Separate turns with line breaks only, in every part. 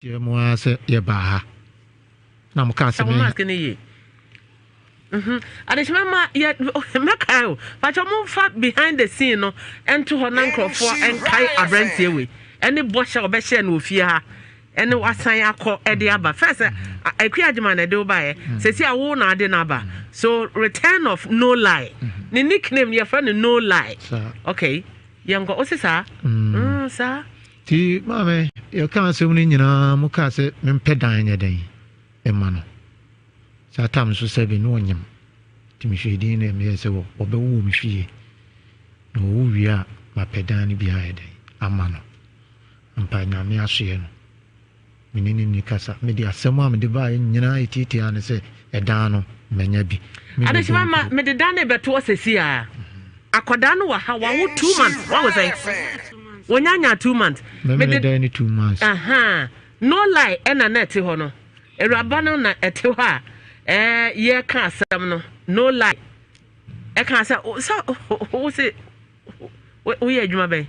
Kyerɛ mu ara sɛ yɛbaa ha na mo kaa sɛ me.
Mask no yie. Mhm. Adehyema ma yɛ mɛkae o. Fakyɛ mo nfa behind the scene no nto hɔ na nkurɔfoɔ nkae aberanteɛ wei ɛne bɔhyɛ a ɔbɛhyɛ no wɔ fie ha ɛne wasan akɔ ɛde aba. First Akua Agyema na ɛde wo baeɛ. Sɛsi a wo na ade no aba. So return of no lie. Ne nickname yɛfrɛ no no lie. Okay. Yɛnkɔ. Wo se saa? Mm, saa.
Nti maame, yɛkaa asɛm no nyinaa, mo kaa sɛ mempɛ dan nyɛ dɛn mma no. Saa tam nso sɛbe na ɔnyem. Nti mehwɛɛ din na meyɛɛ sɛ wɔbɛwo wɔ me fie. Na wɔwo wie a, mapɛ dan no bi ayɛ dɛn ama no. Ampa Nyame asoɛ no. Me ne no nni kasa. Mede asɛm a mede baeɛ nyinaa ɛtiatiaa no sɛ ɛdan no manya bi. Me
Adehyema
bɛbɔ
ma
nkuro.
mede dan no rebɛto hɔ seesei ara. Akwadaa no wɔ ha, wawo 2 months. Wawo sɛn? Wɔnya nya 2 months.
Mɛmene
Mede
dan no 2 months.
Ahaa. No lie ɛna na ɛte hɔ no. Awuraba no na ɛte hɔ a ɛɛ yɛreka asɛm no. No lie. Ɛka sɛ sɛ wo se woyɛ adwuma bɛn?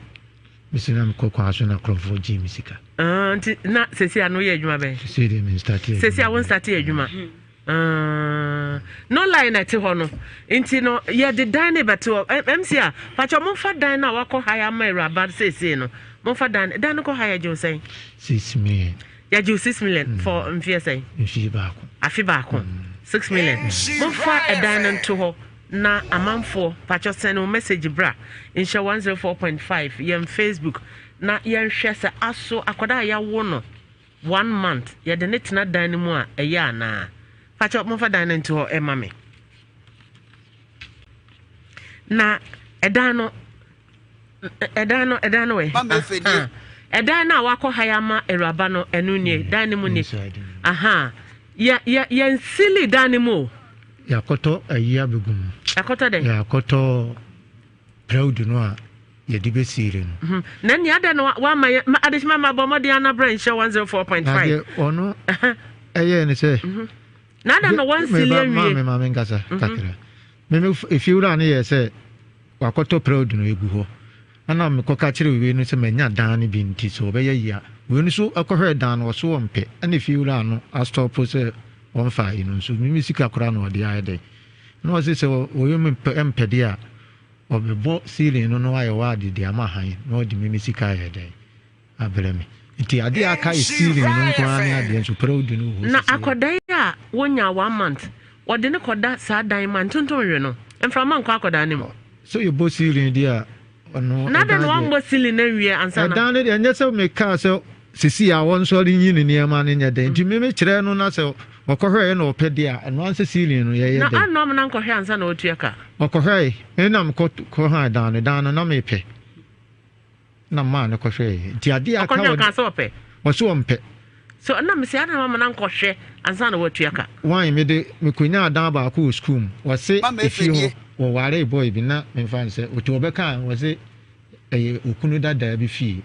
Mese na mekɔ kwan so na nkurɔfoɔ gyee me sika.
Ah, nti na sɛsi a no woyɛ adwuma bɛn?
Sɛsi deɛ menstate adwuma.
Sɛsi a wonstate adwuma. Ah, no lie na ɛte hɔ no. Nti no yɛde dan no bɛte hɔ. MC a, pakyɛ momfa dan no a wakɔ ha ama awuraba seesei no. Momfa dan dan no kɔ ha yɛgye wo sɛn?
6 million.
Yɛgye wo 6 million for mfeɛ sɛn?
Mfeɛ baako.
Afe baako. 6 million. Momfa ɛdan no nto hɔ na amanfoɔ pakyɛ send wo message bra nhyɛ 104.5 yɛn Facebook na yɛnhwɛ sɛ aso akwadaa a yɛawo no one month yɛde ne tena dan no mu a ɛyɛ anaa. Pakyɛ momfa dan no nto hɔ ɛma me. Na ɛdan no ɛdan no ɛdan no wɛ ɛdan no a wakɔ ha yɛ ama awuraba no ɛno nie dan no mu nie aha yɛ yɛ yɛn sili dan no mu o.
Yɛakɔtɔ ayi abɛgu mu.
Yɛakɔtɔ dɛ.
Yɛakɔtɔ plywood no a yɛde bɛsiire no.
Na nea adɛ no wama yɛ adehyema ma bɔ mmɔden anabrɛ nhyɛ 104.5.
Na deɛ ɔno ɛyɛɛ ne sɛ.
Na adɛ no wɔn sili awie.
Maame maame nkasa kakra. Meme efiewura no yɛ sɛ wakɔtɔ plywood no egu hɔ. Ɛna mekɔka kyerɛ wei no sɛ manya dan no bi nti sɛ ɔbɛyɛ yie a wei no so ɛkɔhwɛɛ dan no ɔso ɔmpɛ ɛna efiewura no astɔpo sɛ ɔmfa yi no nso mimi sika koraa na ɔde ayɛ dɛn na ɔse sɛ ɔyɛ mu mpɛ deɛ a ɔbɛbɔ ceiling no na wayɛ wɔ ade de ama han na ɔde mimi sika ayɛ dɛn abrɛ me nti adeɛ a aka yɛ ceiling no nko ara ne adeɛ nso plywood no wɔ hɔ.
Na akwadaa yi a wonya one month wɔde ne kɔda saa dan mu a ntontom we no, mframa nkɔ akwadaa no mu.
Sɛ yɛbɔ ceiling deɛ a ɔno
Na adɛn na wammɔ ceiling no anwie ansa na.
Ɛdan no deɛ ɛnyɛ sɛ mekaa sɛ sisi a wɔnsɔre nyi ne nneɛma no nyɛ dɛn nti me mekyerɛ no na sɛ ɔkɔhwɛeɛ na ɔpɛ deɛ a ɛno ara sɛ ceiling no yɛyɛ dɛn.
Na annoa na nkɔhwɛ ansa na watua ka.
Ɔkɔhwɛe me na mekɔ kɔhaa dan no dan no na mepɛ na maa no kɔhwɛeɛ nti adeɛ a aka
Ɔkɔhwɛ ɔkaa sɛ ɔpɛ.
Ɔse ɔmpɛ.
So na mese adɛn na wama no ankɔhwɛ ansa na watua ka.
Wine mede mekonyaa dan baako wɔ sukuu mu wɔse efie hɔ wɔwaree boy bi na memfa no sɛ otu ɔbɛka a wɔse ɛyɛ okunu dadaa bi fie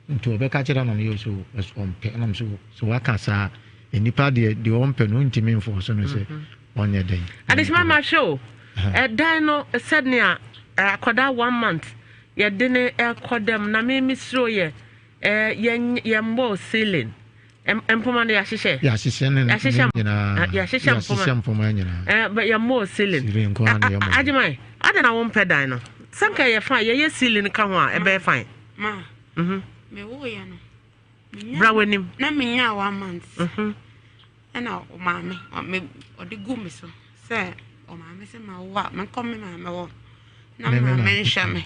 nti ɔbɛka kyerɛ na meyɛ so ɔmpɛ na mso so waka saa nnipa deɛ deɛ ɔmpɛ no ntumi mfɔɔso no sɛ ɔnyɛ dɛn.
Adehyema mahwɛ o ɛdan no sɛnea akwadaa one month yɛde ne ɛkɔ dɛm na me mesuro yɛ yɛn yɛmmɔɔ ceiling mpoma no yɛahyehyɛ.
Yɛahyehyɛ ne nyinaa.
Yɛahyehyɛ
mpoma nyinaa.
Yɛmmɔɔ ceiling.
Ceiling nko ara na yɛmmɔ.
Agyeman, adɛn na wompɛ dan no? Sɛ nka ɛyɛ fine, yɛyɛ ceiling ka ho a ɛbɛyɛ fine.
Ma, mewoeɛ no.
Bra w'anim.
Na menyaa one month. Ɛna ɔmaame, ɔde gu me so sɛ ɔmaame sɛ ma wo a menkɔ me maame hɔ na me maame nhwɛ me.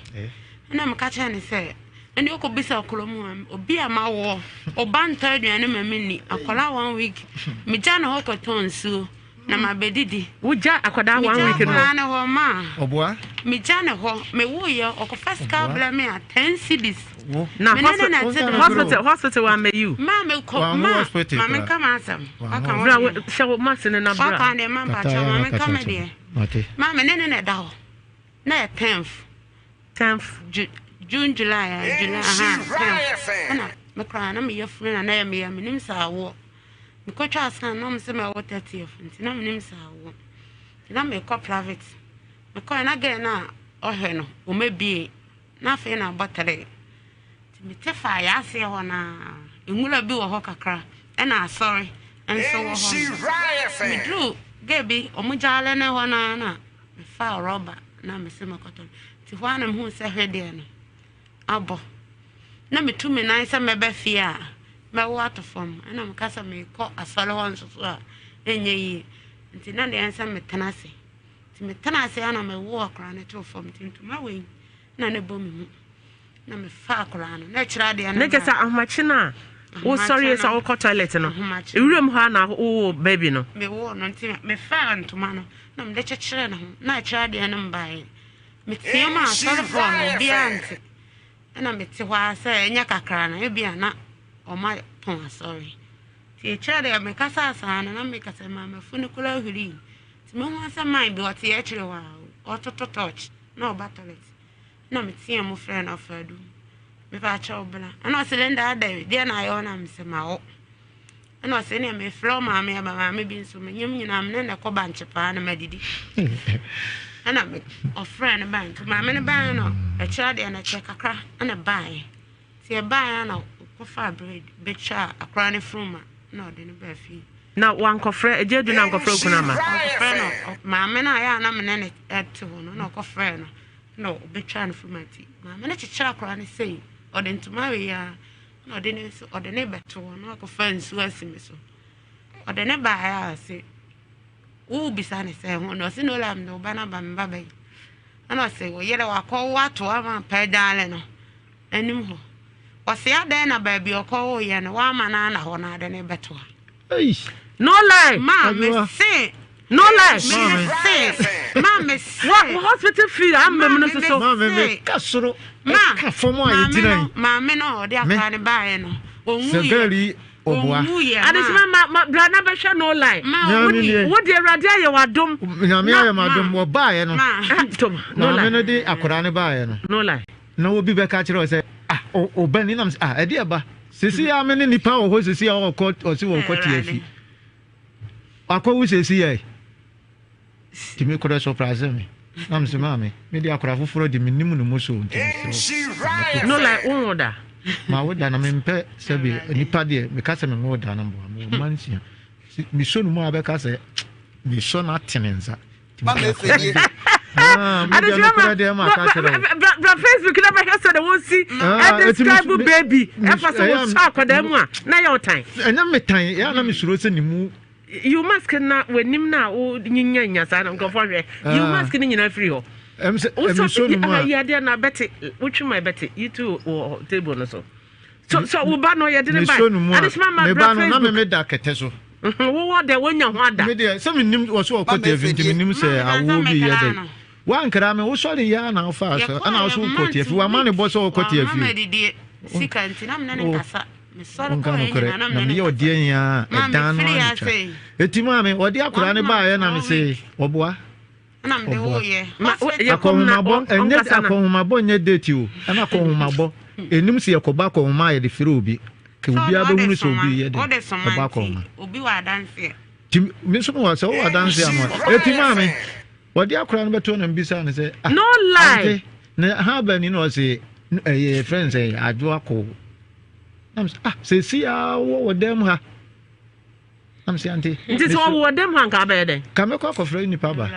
Ɛna meka kyerɛ ne sɛ ɛne ɔkɔbisa kuro mu a obi a ma woɔ ɔba ntɔ aduane ma menni akwadaa one week megya ne hɔ kɔtɔ nsuo na mabɛdidi.
Wogya akwadaa one week no?
Megya akwadaa ne hɔ ma.
Ɔboa?
Megya ne hɔ mewoyɛ ɔkɔfa sika brɛ me a 10 cedis.
Na hospital hospital wa mɛ yi o.
Maa mi kɔ maa maame nka ma asɛm.
Bra hyɛ wo mask ne na bra.
Waka deɛ ma mpakyɛ maame nka me deɛ. Maame ne ne na ɛda hɔ na yɛ 10th.
10th.
June, July, July aha 10th ɛna me koraa na meyɛ funu na na yɛ meyɛ menim sɛ awoɔ mekɔtwa asan na ɔmo sɛ mɛwɔ 30th nti na menim sɛ awoɔ nti na mekɔ private mekɔɛ na girl no a ɔhwɛ no ɔmɛbie na afei na abɔ 3 nti mete faa yɛ aseɛ hɔ naa. Nwura bi wɔ hɔ kakra, ɛna asɔre nso wɔ hɔ. Meduru gate bi, ɔmo gyaale ne hɔ no ara na mefaa rɔba na mese mɛkɔtɔ. Nti hɔ ara na mehuu sɛ hwedeɛ no abɔ. Na metu me nan sɛ mɛba fie a, mɛwo ato fam. Ɛna meka sɛ meekɔ asɔre hɔ nso so a, ɛnyɛ yie. Nti na deɛ ɛnsɛ metena ase. Nti metena ase a na mewoo akwadaa no too fam. Nti ntoma wei na ne bɔ me mu. Na mefa akwadaa no. Na ɛkyerɛ adeɛ no.
Na kyerɛ sɛ ahomakye no a wosɔre sɛ wokɔ toilet no, ewuram hɔ a na wowoo baby no.
Mewoo no nti mefaa ntoma no na mede kyekyeree ne ho. Na ɛkyerɛ adeɛ no mbaeɛ. Meteam a asɔrefoɔ no obiara nte. Ɛna mete hɔ ara sɛ ɛnyɛ kakra no ebia na wɔapɔn asɔre. Nti ɛkyerɛ deɛ mekasaa saa no na meka sɛ maamafo no koraa hwirii. Nti mehu ara sɛ man bi ɔte akyire hɔ a ɔtoto torch na ɔba toilet. Ɛna meteaa mu frɛɛ no Ɔfaadu. Mepa kyɛw bra. Ɛna ɔse Linda adɛn deɛ na ayɛ wo na mesɛ mawo. Ɛna ɔse ɛneɛ mefrɛ wo maame aba maame bi nso menyam nyinaa mene na ɛkɔ bankye paa na madidi. Ɛna me ɔfrɛ no bae nti maame no bae no ɛkyerɛ adeɛ no ɛkyɛ kakra ɛna baeɛ. Nti ɛbaeɛ na ɔkɔfaa bread bɛtwaa akora no funuma na ɔde no baa fie.
Na wankɔfrɛ agya adu na ankɔfrɛ okunu ama.
Ɔkɔfrɛ no maame no a ɛyɛ a na mene ne ɛte hɔ no na ɔkɔfrɛ no na ɔbɛtwaa no funuma nti maame no kyekyere akora no sei ɔde ntoma wei a na ɔde ne nso ɔde ne bɛto hɔ na wakɔfa nsuo asi me so ɔde ne baeɛ a ɔse wobisa ne sɛ ho na ɔse no la mede wo ba no aba me ba bɛyi ɛna ɔse wo yere wakɔ wo ato ama pɛ daale no anim hɔ ɔse adɛn na baabi ɔkɔ woyɛ no woama no ana hɔ na ade ne bɛto a.
No lie.
Ma me se.
No lie.
Me se. Ma me se.
Wɔ hospital fee ama mu no soso.
Ma me me ka soro. Ma ka fam a yɛgyina yi.
Maame no ɔde akora ne baeɛ no. Ɔnwu
yɛ. Sɛ girl yi ɔboa.
Ɔnwu yɛ.
Adesima ma ma bra na bɛhwɛ no lie.
Ma
wo de awurade ayɛ w'adom.
Nyame ayɛ m'adom wɔbaeɛ no.
Tom no lie.
Maame no de akora ne baeɛ no.
No lie.
Na obi bɛka kyerɛ wo sɛ ah ɔba ni nam sɛ ah ɛde ɛba sisi a me ne nipa wɔ hɔ sisi a ɔkɔ ɔsi wɔ ɔkɔ te afi wakɔwo sisi yɛ tumi korɛ surprise me nam sɛ maame me de akora foforɔ de me nim no mu so nti mesrɛ
no like wo da
ma wo da na mempɛ sɛbi nipa deɛ meka sɛ menwo da no mboa mewɔ mma nsia mesɔ no mu a bɛka sɛ mesɔ no atene nsa
Bra Facebook na bɛhwɛ sɛ de wɔsi ɛdescribe baby ɛfa sɛ wɔsɔ akwadaa mu a na yɛ ɔtan.
Ɛnyɛ me tan yɛ na mesuro sɛ ne mu.
You mask na w'anim na wo nyinya nya saa na nkurɔfoɔ hwɛ. You mask ne nyinaa firi hɔ.
Wosɔ
yi adeɛ na bɛte wotwi ma ɛbɛte yi tu wɔ table no so. So so wo ba no yɛde ne ba.
Mesɔ no mu a
Adesima ma
me
bra
ba no na me
Facebook.
me da kɛtɛ so.
Wowɔ dɛ wonya ho ada.
Me deɛ sɛ menim wɔ so ɔkɔ tiafi nti menim sɛ awoɔ bi yɛ dɛ. Woankra me wosɔre yɛ a na wofaa so ɛna wo so wokɔ tiafi wama ne bɔ sɛ wokɔ tiafi.
Sika nti na mene ne kasa. Mesɔre
Wonka
kɔɛ
nokorɛ
nyina na
na
mene ne
meyɛ
kasa.
ɔdeɛ yi a
Ma
ɛdan no
mefiri
anetwa.
ase.
Eti maame wɔde akwadaa
One
no baeɛ
month,
na
one
mese
week.
ɔboa.
Ɛna mede
Ɔboa.
woyɛ.
Ma wo-
Hospital.
yɛ kɔm na
Akɔnhomabɔ ɛnyɛ
ɔnkasa na.
akɔnhomabɔ nyɛ date o ɛna akɔnhomabɔ enim sɛ yɛkɔbɔ akɔnhoma a yɛde frɛ obi ka
Sɛ
obiara
ɔde
bɛhunu sɛ
soma,
obi yɛ de
ɔde soma
ɛbɔ
nti
akɔnhoma
obi wɔ adanseɛ.
nti me nso mewɔ sɛ wowɔ adanseɛ ama eti maame wɔde akora no bɛto na mbisa no sɛ ah
No lie.
ante na ha bani na ɔse ɛyɛ frɛ no sɛ adwo akɔ na mesɛ ah sɛsi a wowɔ wɔ dɛm ha Na mese ante.
Nti sɛ ɔwɔ dɛm hɔ anka abɛyɛ dɛn?
Ka mɛkɔ akɔfrɛ nipa ba.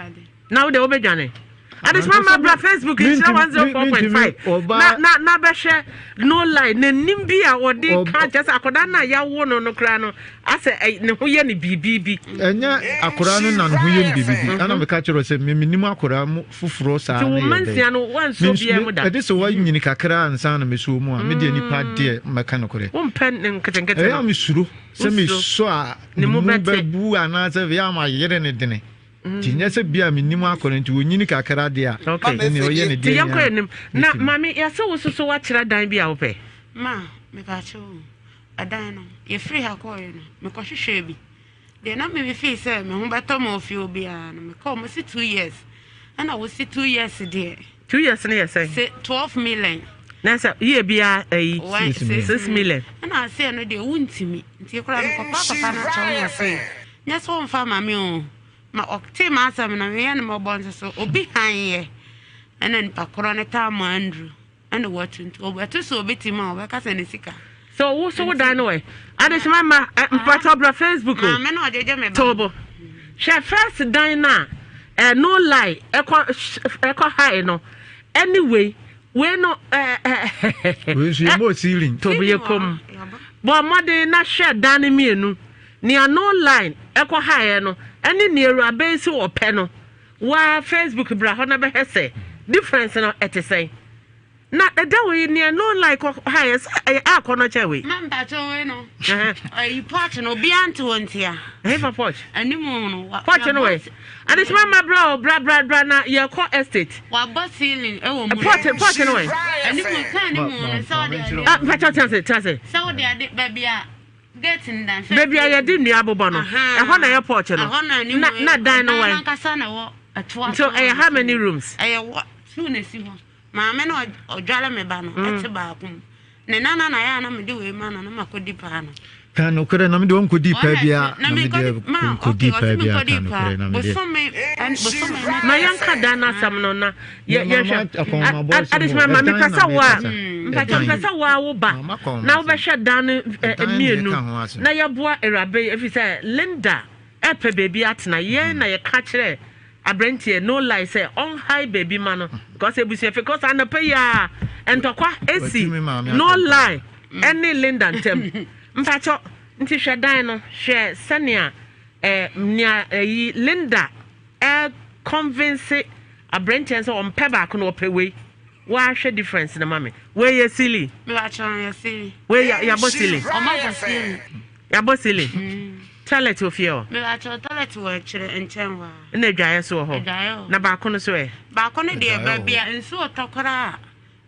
Na wo deɛ wobɛdwane. Adesima ma bra Facebook nhyira 104.5 na na na bɛhwɛ no lie n'anim bi a ɔde ka kyerɛ sɛ akwadaa no a yɛawo no no koraa no asɛ ne ho yɛ no biribi bi.
Ɛnyɛ akwadaa no na ne ho yɛ no biribi bi. Ɛna meka kyerɛ sɛ menim akwadaa mu foforɔ saa
ne
yɛ
dɛn. Nti wo mma nsia no wansuo biara mu da.
Ɛde sɛ wanyini kakra ansa na mesuo mu a medeɛ nipa deɛ mɛka nokorɛ.
Wompɛ ne nketenkete no.
Ɛyɛ a mesuro. Sɛ mesɔ a, ne mu bɛbu anaasɛ bia mayere ne dene. Nti nyɛ sɛ bia mennim akɔnɔ nti ɔnyini kakra deɛ a, ɛnneɛ ɔyɛ ne
Nti
deɛ
yɛnkɔ
nyinaa
anim. Na
mɛtumi.
maame, yɛasɛ wo soso woakyerɛ dan bi a wopɛ?
Ma, mepaakyɛw o, ɛdan no, yɛfiri ha kɔeɛ no, mekɔhwehwɛɛ bi. Deɛ na me feel sɛ me ho bɛtɔ me wɔ fie hɔ biara no, mekɔɔ, wɔse 2 years. Ɛna wɔse 2 years deɛ.
2 years no yɛ sɛn?
Se 12 million.
Na sɛ yie biara ayi 6 million.
Ɛna aseɛ no deɛ wontumi. Nti koraa mekɔpa papa no kyɛw na ɔse nyɛ sɛ wɔmfa ma me o. Ma ɔtee m'asɛm no meyɛ no mmɔbɔ nso so obi han yɛ. Ɛna nipa korɔ no taa mo Andrew. Ɛna watu nti ɔbɛto sɛ obi te mu a ɔbɛka sɛ ne sika.
So wo so wo dan no ɛ? Adehyema ma mpakyɛw bra Facebook o.
Maame na ɔgyegye me ba.
Tobo. Hwɛ first dan no a no lie ɛkɔ ɛkɔ high no. Anyway, wei no
ɛ. Wei nso yɛ mo ceiling.
Tobo yɛ kom. Bɔ mmɔden na hwɛ dan no mmienu. Nea no line ɛkɔ high no ɛne nea awuraba yi sɛ ɔpɛ no. Waa Facebook bra hɔ na bɛhwɛ sɛ difference no ɛte sɛn. Na ɛda wei nea no like kɔ ha yɛ sɛ ɛyɛ akɔ no kyɛ wei.
Ma mpakyɛ wei no. Ɛyi porch no obiara nte hɔ ntia.
Ɛhefa porch?
Anim no.
Porch no wɛ. Adehyema ma bra o bra bra bra na yɛkɔ estate.
Wabɔ ceiling ɛwɔ mu.
Porch porch no wɛ.
Anim sɛ anim no sɛ ɔde ade.
Ah mpakyɛ tena se tena se.
Sɛ ɔde ade baabi a gate no dan.
Baabi a yɛde nnua abobɔ no. Ɛhɔ na ɛyɛ porch no.
Ɛhɔ na
Na dan no wɛ.
Dan ankasa na ɛwɔ ɛtoa.
So ɛyɛ how many rooms?
Ɛyɛ two na esi hɔ. Maame no a ɔdware me ba no te baako mu. Ne nana na ayɛ a na mede wei ma no na makɔdi paa no.
Ka nokorɛ na mede ɔnkɔdi paa biara na mede nkɔdi paa biara ka nokorɛ na mede.
Ma yɛnka dan no asɛm no na yɛhwɛ adesima ma mepɛ sɛ wo a mpɛkyɛ mepɛ sɛ wo a wo ba na wobɛhwɛ dan no mmienu na yɛboa awuraba yi ɛfiri sɛ Linda ɛpɛ baabi atena yɛn na yɛka kyerɛ Abranteɛ no lie sɛ ɔnhae baabi ma no because abusua fi cause anɔpa yi a ntɔkwa esi no lie ɛne Linda ntɛm mpakyɛ nti hwɛ dan no hwɛ sɛnea eh, nea ɛyi Linda ɛ convince abranteɛ sɛ ɔmpɛ baako na ɔpɛ wei wahwɛ difference no ma me wei yɛ silly wei yɛabɔ silly Yɛabɔ ceiling. Toilet wɔ fie hɔ?
Mebakyɛw toilet wɔ akyire nkyɛn hɔ a.
Ɛna adwaeɛ nso wɔ hɔ?
Adwaeɛ wɔ hɔ.
Na baako no nso ɛ?
Baako no deɛ baabi a nsuo tɔ koraa a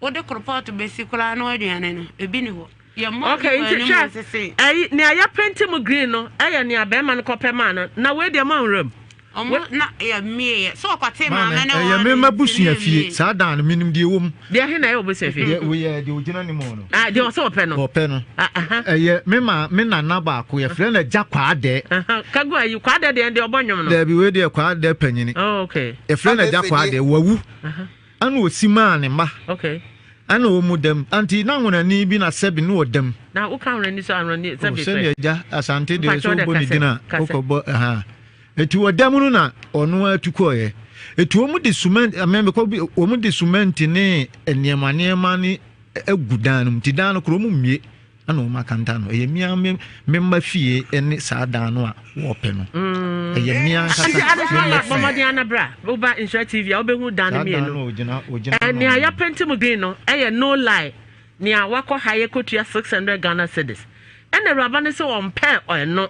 wode koropɔɔto bɛsi koraa na aduane no ebi ni hɔ. Yɛmmɔ
Okay,
bi wɔ
nti
anim
hwɛ
sese.
ɛyi nea yɛpenti mu green no ɛyɛ nea bɛrima no kɔpɛ maa no na wei deɛ mo anwura mu.
Ɔmo na yɛ mie yɛ sɛ ɔkɔte
Maame,
maame ne
ɛyɛ
hɔ
me
no
mma
nti ne
busua
yɛ
fie.
mie.
Saa dan no, menim deɛ ɛwɔ mu.
Deɛ he na ɛyɛ obusua fie?
Deɛ woyɛ deɛ ogyina ne mu no.
Ah, deɛ ɔsɛ ɔpɛ no.
Ɔpɛ no.
Ah, aha.
Ɛyɛ me ma me nana baako yɛfrɛ no Agya Kwaadɛ.
Aha. Kagu ayi Kwaadɛ deɛ deɛ ɔbɔ nnwom no.
Daabi wei deɛ Kwaadɛ panyini.
Oh, okay.
Yɛfrɛ no Agya Kwaadɛ wawu. Ɛna ɔsi maa ne mma.
Okay.
Ɛna wɔn mu dam. Anti na nwonani bi na sɛbi ne wɔ dam.
Na woka nwonani so anwonani sɛbi
sɛ. Sɛbi agya Asante deɛ sɛ wobɔ ne din a wokɔbɔ ɛha. Eti wɔ dam no na ɔno atu kɔɔyɛ. Eti wɔn de cement amɛ mekɔ bi wɔn de cement ne nneɛma nneɛma ne agu dan no mu. Ti dan no koro wɔn mmie ɛna wɔn akanta no. Ɛyɛ mmea me me mma fie ne saa dan no a wɔpɛ no. Mm. Ɛyɛ mmea nkasa.
Nti adesima yɛ bɔmɔden anabra woba Nhyira TV a wobɛhu dan no mmienu. Nea yɛapɛnti mu green no ɛyɛ no lie. Nea wakɔ ha yɛkɔtua 600 Ghana cedis. Ɛna awuraba no sɛ ɔmpɛ ɛno.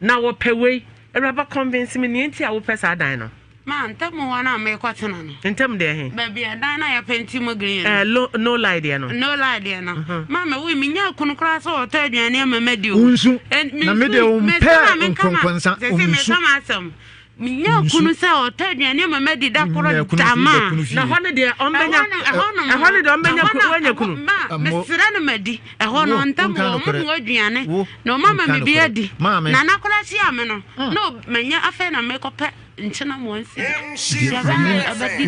Na wɔpɛ wei. Awuraba convince me nea nti a wopɛ saa dan no.
Ma ntam hɔ no a merekɔtena no.
Ntam deɛ he?
Baabi a dan no a yɛpɛnti mu green no.
Eh, lo, no lie deɛ no.
No lie deɛ no. Mhm. Ma me woi menya kunu koraa sɛ ɔtɔ aduane ama madi o.
Wonsu. Na me deɛ wompɛ nkonkonsa.
Sɛ meka m'asɛm. Menya kunu sɛ ɔtɔ aduane ama madi da koro da ma.
Na hɔ no deɛ ɔmbɛnya. Ɛhɔ no deɛ ɔmbɛnya kunu wanya kunu.
Ma mesrɛ no madi. Ɛhɔ no ntam wɔ ɔmo mu aduane na ɔmo ama me bi adi. Nana koraa hyia me no na manya afei na mekɔpɛ nkyena mu ansi.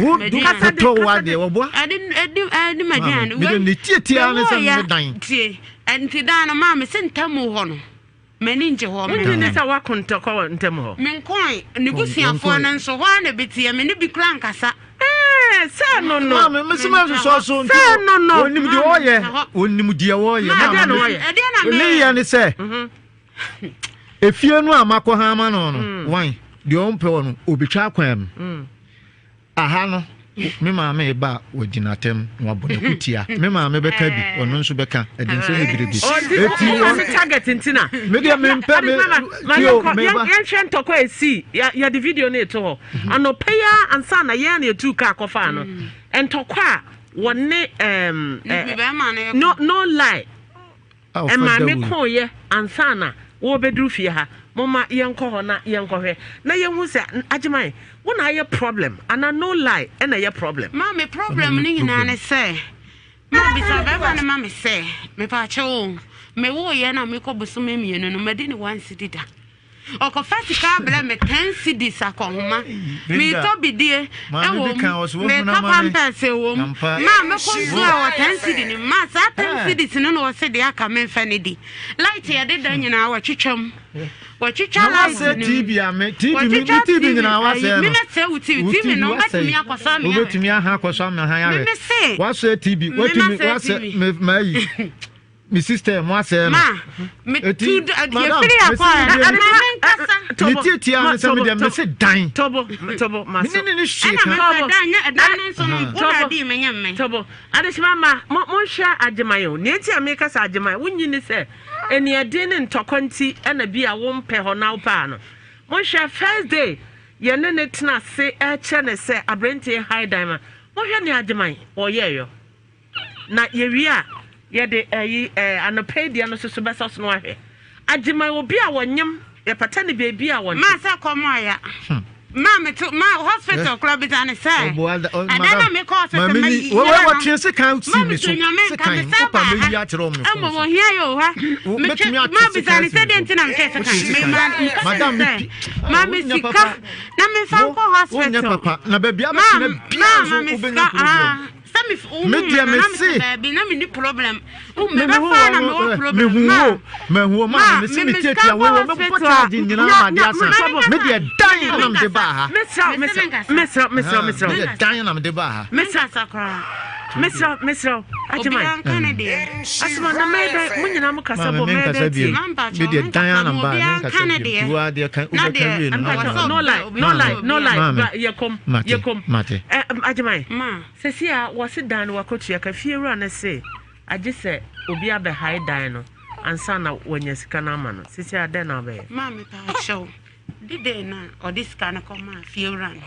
Wo tɔ wo adeɛ wɔboa.
Ɛdi m'aduane.
Mede ne tietia ne sɛ me dan.
Tie nti dan no maa me se ntam hɔ no. M'ani ngye hɔ.
Wonnye nni sɛ woako ntɔkwa wɔ ntam hɔ?
Menkɔe. Ne busuafoɔ no nso, hɔ ara na ɛbɛteɛ. Me ne bi koraa nkasa.
Ɛɛ, sɛ no no.
Maame, mese mɛnsosɔ so nti.
Sɛ no no.
Onim deɛ ɔyɛ. Onim deɛ ɔyɛ.
Ɛdeɛ na ɔyɛ.
Ɛdeɛ na meyɛ.
Ne yɛ ne sɛ, efie no a makɔ ha ama no no, wan, deɛ ɔmpɛ wɔ no, obetwa akwan mu. Aha no, me maame reba a, wagyina atɛm na wabɔ ne kutia. Me maame bɛka bi, ɔno nso bɛka. Ɛde nsɛm bebrebe.
Eti wɔ maame target nti na.
Me deɛ mempɛ me tio meba.
Yɛnhwɛ ntɔkwa a esi yɛde video no eto hɔ. Mhm. Anɔpa yi ara ansa na yɛn na yɛtu kaa kɔfaa no. Mm. Ntɔkwa a wɔne ɛɛm no no lie. Maame koeɛ ansa na wɔrebɛduru fie ha. Momma yɛnkɔ hɔ na yɛnkɔhwɛ na yɛnhu sɛ Agyeman, wo na ayɛ problem anaa no lie ɛna ɛyɛ problem.
Maame problem no nyinaa ne sɛ mabisa bɛrima no ma me sɛ mepaakyɛw o mewooyɛ na mekɔ bosome mmienu no madi ne one cedi da. Ɔkɔfa sika abrɛ me 10 cedis akɔnhoma. Meretɔ bidie wɔ mu, meretɔ pampers wɔ mu. Maa mɛkɔ nsuo a wɔ 10 cedi no mu. Maa saa 10 cedis no na wɔse deɛ aka memfa no di. Light yɛde da nyinaa wɔtwitwa mu. Wɔtwitwa light no mu. Wɔtwitwa TV ayi. Memɛsɛ wo TV. TV no wobɛtumi akɔsɔ ame ahwɛ.
Wobɛtumi aha akɔsɔ ame ahwɛ.
Memese.
Wasɔ TV. Watumi wasɛ mayi. Me sister mo asɛe no.
Ma me tu yɛfiri akɔ a ma me nkasa.
Ne tietia ne sɛ medeɛ mese dan.
Tobo tobo ma so.
Mene ne ne hwee
ka.
Ɛna
mepɛ dan nyɛ ɛdan no nso no wo na adi me nyɛ me.
Tobo adehyema ma mo monhwɛ agyeman o. Nea nti a meka sɛ agyeman wonyi ne sɛ aniɛden ne ntɔkwa nti ɛna bi a wompɛ hɔ na wopɛ ano. Monhwɛ first day yɛne ne tena ase ɛkyerɛ ne sɛ aberanteɛ hae dan ma. Monhwɛ nea agyeman ɔyɛɛyɔ. Na yɛwie a, yɛde ɛyi ɛɛ anɔpa yi deɛ no soso bɛsɔ so no ahwɛ. Agyeman obi a wɔnyem, yɛpata ne beebi a wɔnte.
Maa sɛ kɔm ɔya. Maa me to maa hospital kora bisa ne sɛ. Ɛdɛ na me kɔ hospital ma yi.
Wɔwɔ wɔtwe sekan si mi so. Sekan wopa me yi akyerɛ wɔn
fon so. Ɛmɔ wɔ hia yɛ o ha.
Mɛtumi atwe
Maa
sekan
bisa ne
si
sɛ
mi
deɛ nti na metwe
so.
sekan. Me maa
Madam me pi.
Maa me sika na me fa nkɔ
Wonyɛ
hospital.
papa na baabi
Maa
abɛtena biara
maa
nso
ma me
wobɛnya
sika
problem.
ah. Sɛ me wo
Me
hu
deɛ
me
me
na na me
se.
te baabi na me ni problem. Wo me
Me
bɛ
mehu
fa na
wo
me wɔ
me
problem.
hu
Ma
wo me hu wo
ma
ma me se
me
me
me
tietia
sika
wo
kɔ
wo me bɔ
hospital a.
charge nyinaa
Nya
ma de
nya
asa
ma
me deɛ dan na me de baa ha.
Mesrɛ
Me se me
mesrɛ
nkasa.
mesrɛ mesrɛ mesrɛ
Me deɛ dan na me de baa ha.
Me
mesrɛ
nkasa koraa.
mesrɛ mesrɛ agyeman.
Obiara nka ne deɛ.
Asoma na mɛyɛ dɛn mo nyinaa mo kasa
Maame
bɔ
me
mɛyɛ
nkasa
dɛn tie.
bio.
Ma mpakyɛ
Me
wo
deɛ
me
dan
nkasa
na
mo
me baa me
obiara nka
nkasa
ne
bio.
deɛ.
Nti wo adeɛ ka
Na
wobɛka
deɛ
wie no na
ɛwɔ
waka.
sɛ
No lie
obiara
no lie no lie
Maame
ba yɛ kɔm yɛ
mate
kɔm.
mate.
Ɛ agyeman.
Ma.
Sɛsi a wɔse dan no wakotua ka fie wura no se agye sɛ obi abɛhae dan no ansa na wanya sika no ama no sɛsi a dɛn na wobɛyɛ.
Ma me paakyɛw de dɛn na ɔde sika no kɔ maa fie wura no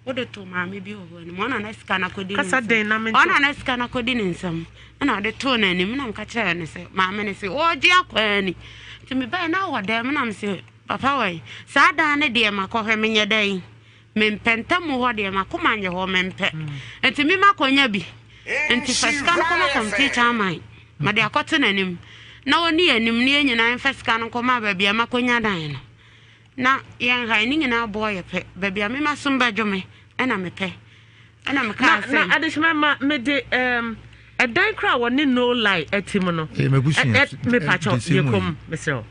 wode to maame bi wɔ hɔ anim ɔna na sika no akɔdi ne
Kasa
nsam
den na mente.
ɔna na sika no akɔdi ne nsam ɛna ɔde too n'anim na meka kyerɛɛ no sɛ maame no sɛ ɔregye akɔ ani nti mebae na wɔ dɛm na mese papa wɔ saa dan no deɛ makɔhwɛ menyɛ dɛn Mempɛ ntamu hɔ deɛ makoma nyɛ hɔ mempɛ nti me makɔnya bi nti fa sika no kɔma computer aman mede akɔto n'anim na ɔni anim ne yɛn nyinaa mfa sika no nkɔma baabi a makɔnya dan no na yɛn ha ne nyinaa boɔ yɛ pɛ baabi a mema som bɛdwo me ɛna mepɛ ɛna mekaa sɛ
na adehyema ma mede um, ɛdan koraa wɔne no lie ɛte mu no mepakyɛ yɛkɔm mesrɛ wo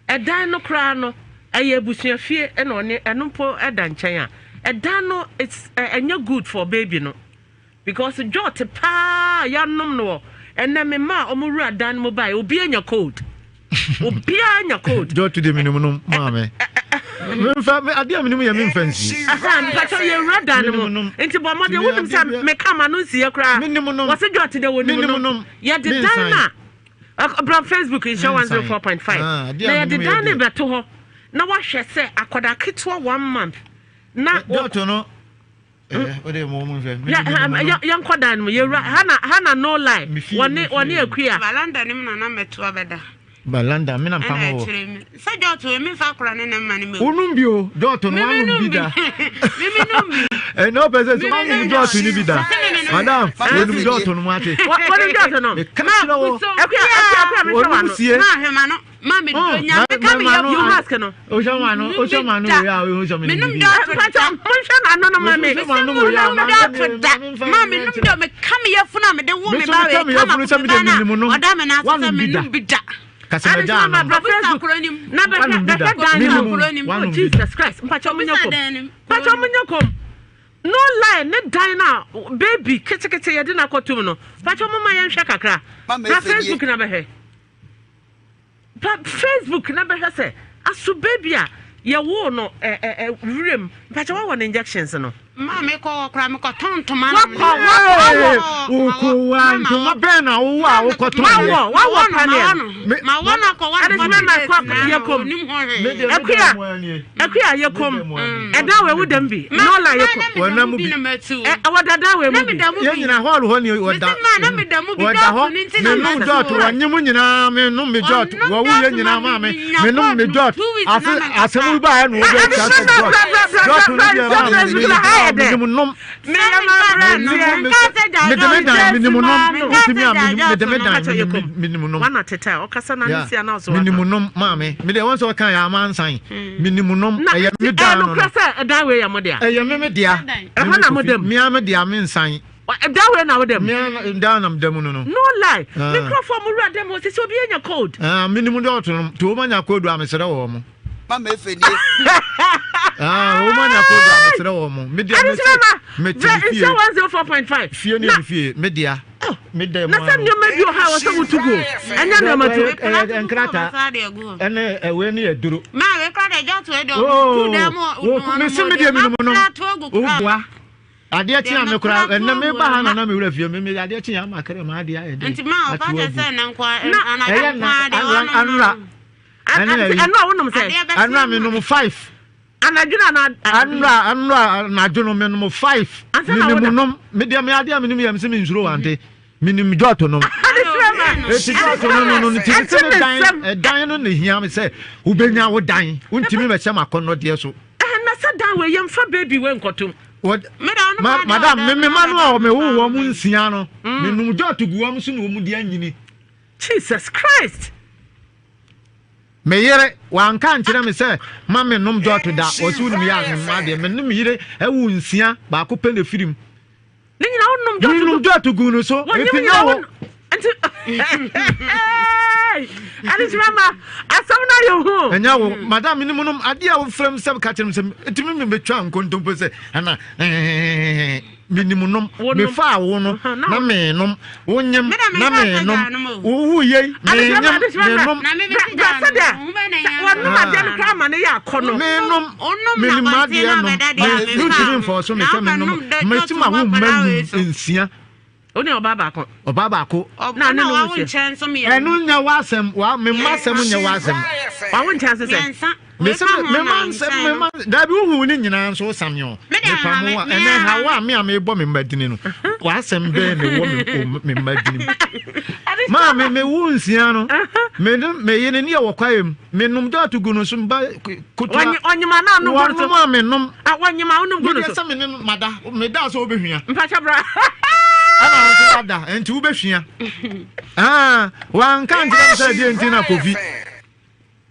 Ɛdan no koraa no, ɛyɛ abusua fie ɛna ɔne ɛno mpo ɛda nkyɛn a, ɛdan no it's ɛnyɛ good for baby no because jot paa yanom no wɔ ɛnɛ me mma a wɔn wura dan no mu bae obi anya cold obiara anya cold.
Jot de menim no maame. Memfa me adeɛ a menim yɛ memfa nsie.
Mpakyɛ yɛ wura dan no mu nti bɔ mmɔden wonim sɛ meka ma no nsiɛ koraa wɔse jot de wɔ nim no yɛde dan no a Bra Facebook nhyɛ 104.5 na yɛde dan ne bɛto hɔ na wahwɛ sɛ akwadaa ketewa one month na
dɔɔto no
yɛnkɔ dan no mu yɛwura hana hana no lie wɔne wɔne akua
balanda ne mu na na mɛto abɛda
balanda me na mfa ma wɔ
sɛ dɔɔto wɔ memfa akora ne ne mma ne mɛwu
wonum bi o dɔɔto no wanom bi da
mimi nom bi
ɛnna ɔpɛ sɛ sɛ wanom dɔɔto no bi da madam wɔnum dɔɔto no mu ate
wɔnum dɔɔto no
meka kyerɛ wɔ
akua akua akua mehwɛ
wɔnum
wano
sie
ma ahwɛ ma no ma me do nya meka me yɛ
you mask no
wohwɛ ma no wohwɛ ma no wei a wohu sɛ menom
menum
bi
dɔɔto
mpakyɛ monhwɛ n'ano no ma me
Mehwɛ ma no wei a
menum dɔɔto da ma menum dɔ meka me yɛ funu a mede wo me
Me nso
ba
meka
wei
me
kama
yafunu sɛ
me
mede
ba na
menim no.
ɔda me nan so sɛ
Wanom bi da.
menum bi da
kasamagya
ma
ano
bra Facebook na bɛhwɛ
Wanom bi da.
bɛhwɛ dan no
Menim.
oh
Wanom bi da.
Jesus Christ mpakyɛ mo nyɛ
Obisa
kom
dan no mu.
mpakyɛ mo nyɛ kom no lie ne dan na baby ketekete yɛde no akɔtom no mpakyɛ mo ma yɛnhwɛ kakra
Mama
bra
Efe nie.
Facebook na bɛhwɛ pa Facebook na bɛhwɛ sɛ aso baby a yɛwoo no ɛ ɛ ɛ wuram mpakyɛ wɔwɔ no injections no
Ma mekɔ hɔ koraa mekɔtɔn ntoma na
Wakɔ, wakɔ,
mewɔ.
Wokowa ntoma bɛn na wowɔ a wokɔtɔn yɛ?
Wawɔ, wawɔ paneɛ no.
Ma wɔ no akɔ wɔ no
Adesima ma kɔ yɛ kom. Akuya, akuya yɛ kom. Ɛda wɔ ewu dɛm bi. Nɔla yɛ kom.
Wɔnam bi.
Ɛ wɔ dada wɔ emu bi.
Yɛn nyinaa hɔɔl hɔ ni wɔda. Wɔda hɔ. Menum dɔɔto wɔnye mu nyinaa menum me dɔɔto wɔwo yɛ nyinaa maa me menum me dɔɔto ase asɛm bi baayɛ na wɔbɛ kyerɛ sɛ dɔɔto dɔɔto no deɛ maa me me.
yɛ dɛ.
Menim nom.
Meyɛ m'aberanteɛ.
Mede me dan menim nom. Wotumi a mede me dan menim nom.
Wana tete a ɔkasa na ne sia na ɔso waka.
Menim nom maame. Mede wɔn sɛ ɔka yɛ amansan. Menim nom. Ɛyɛ me dan no.
Ɛyɛ sɛ ɛdan wei yɛ mo dea.
Ɛyɛ me me dea.
Ɛhɔ na mo dam.
Mea me dea me nsan.
Ɛdan wei na wo dam.
Mea dan na dam no no.
No lie. Me nkurɔfoɔ mo wura dam hɔ sisi obi anya cold.
Menim dɔɔto no. To wɔn anya cold a mesrɛ wɔn mo.
Mama efe nie.
Ah, o ma nya kodu a mesrɛ wɔ mo. Me dia me
me te fie. Nhyɛ 104.5.
Fie ne fie, me dia. Me da mu.
Na sɛ nneɛma bi wɔ ha wɔ sɛ wotu gu. Ɛnyɛ nneɛma tu.
Nkrata. Ɛne ɛwɛ ne aduro.
Ma we kra de jɔto e do. Tu da mu.
Me se me dia me no. O boa. Adeɛ kye a me kora ɛnɛ me ba ha na na me wura fie me me adeɛ kye a ma kere ma adeɛ ayɛ den.
Nti ma ɔfa kyɛ sɛ ne nko
ɛyɛ na anura.
Ɛno a wonom sɛ.
Anura menom five.
Anadwo na
anura anura anadwo no menom five. Menim nom me deɛ me adeɛ a menim yɛ me sɛ me nsuro wante menim jɔto nom. Eti jɔto no no no ti sɛ ne dan ɛdan no na ehia me sɛ wobɛnya wo dan wontumi bɛhyɛ m'akɔnnɔdeɛ so.
Na sɛ dan wei yɛmfa baby wei nkɔtom.
Madam me me ma no a mewo wɔn nsia no menom jɔto gu wɔn so na wɔn de anyini.
Jesus Christ.
Me yere, wanka ankyerɛ me sɛ ma mennom dɔɔto da. Ɔse wonim yɛ a memma adeɛ. Me ne me yere awu nsia, baako pɛ na ɛfiri mu.
Ne nyina wonom dɔɔto gu.
Menom dɔɔto gu no so. Ɛfi nyɛ wo.
Nti, adekyerɛ ma asɛm no ayɛ hu.
Ɛnyɛ wo, madam menim nom adeɛ a wofrɛ m sɛ ka kyerɛ m sɛ ɛtumi mebɛtwa nkontompo sɛ ɛna menim nom mefaa wo no na menom wonyem na menom wowu yei menyem menom
wɔnom adeɛ no koraa ma no yɛ akɔnɔ
menom menim adeɛ nom mentumi mfɔɔ so mesɛ menom mɛtim a wo mma nsia
Wo ne ɔbaa baako.
Ɔbaa baako.
Na ne no wo nhyɛ.
Ɛno nyɛ w'asɛm wa me mma asɛm nyɛ w'asɛm.
Wawo nkyɛn ase sɛ.
Mese me mma nsɛm me mma dabi wohu ne nyinaa nso wosame o. Mepa mo a ɛnɛ ha wo a me a mebɔ me mma dini no w'asɛm bɛn na ɛwɔ me mma dini mu. Maa me me wo nsia no me ne me yere ne yɛ wɔ kwaeɛ mu menom dɔɔto gu no so mba kotoa.
Ɔnyima na anom gu no so.
Wɔnom a menom.
Wɔnyima wonom gu no so.
Medeɛ sɛ me ne mada meda sɛ wobɛhwia.
Mpakyɛ bra.
Ɛna wo nso wada nti wobɛhwia. Wanka nkyerɛ me sɛ deɛ nti na Kofi.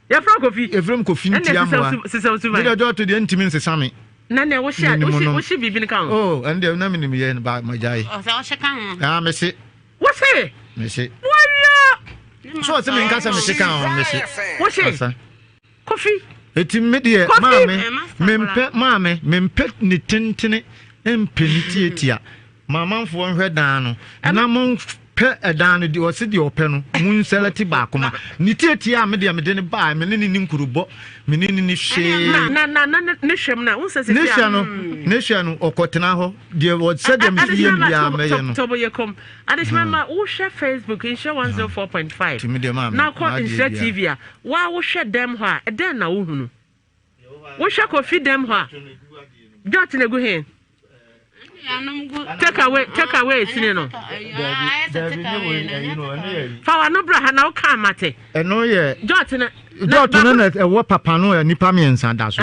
Yɛfrɛ Kofi.
Yɛfrɛ m Kofi nti amoa. Medeɛ dɔɔto deɛ ntumi nsesa me.
Na nea wohyɛ wohyɛ biribi no ka ho.
Oh, ɛno deɛ na menim yɛ ba magyae.
Ɔsɛ ɔhyɛ ka ho.
Ah, mese.
Wose.
Mese.
Wɔyɛ.
So ɔsɛ menka sɛ mese ka ho mese.
Wose. Kofi.
Eti me deɛ maame mempɛ maame mempɛ ne tentene mpɛ ne tietia. Maamanfoɔ nhwɛ dan no na mo pɛ ɛdan no deɛ ɔse deɛ ɔpɛ no mo nsɛlɛte baako ma ne tietia a me deɛ mede ne baa me ne ne ni nkurubɔ me ne ne ni hwee.
Na na na ne hwɛ mu na n sɛ sɛ
ne hwɛ no ne hwɛ no ɔkɔtena hɔ deɛ sɛdeɛ mesi yɛ no biara mɛyɛ no.
Tɔbɔ yɛ kɔm adehyema ma wohwɛ Facebook nhyɛ 104.5 na kɔ nhyɛ TV a wa wohwɛ dɛm hɔ a ɛdɛn na wohunu wohwɛ kofi dɛm hɔ a jɔt na egu he take away take away sini no fa wa no bra ha na woka amate
ɛno yɛ
jɔt na
jɔt no na ɛwɔ papa no nipa mmiɛnsa da so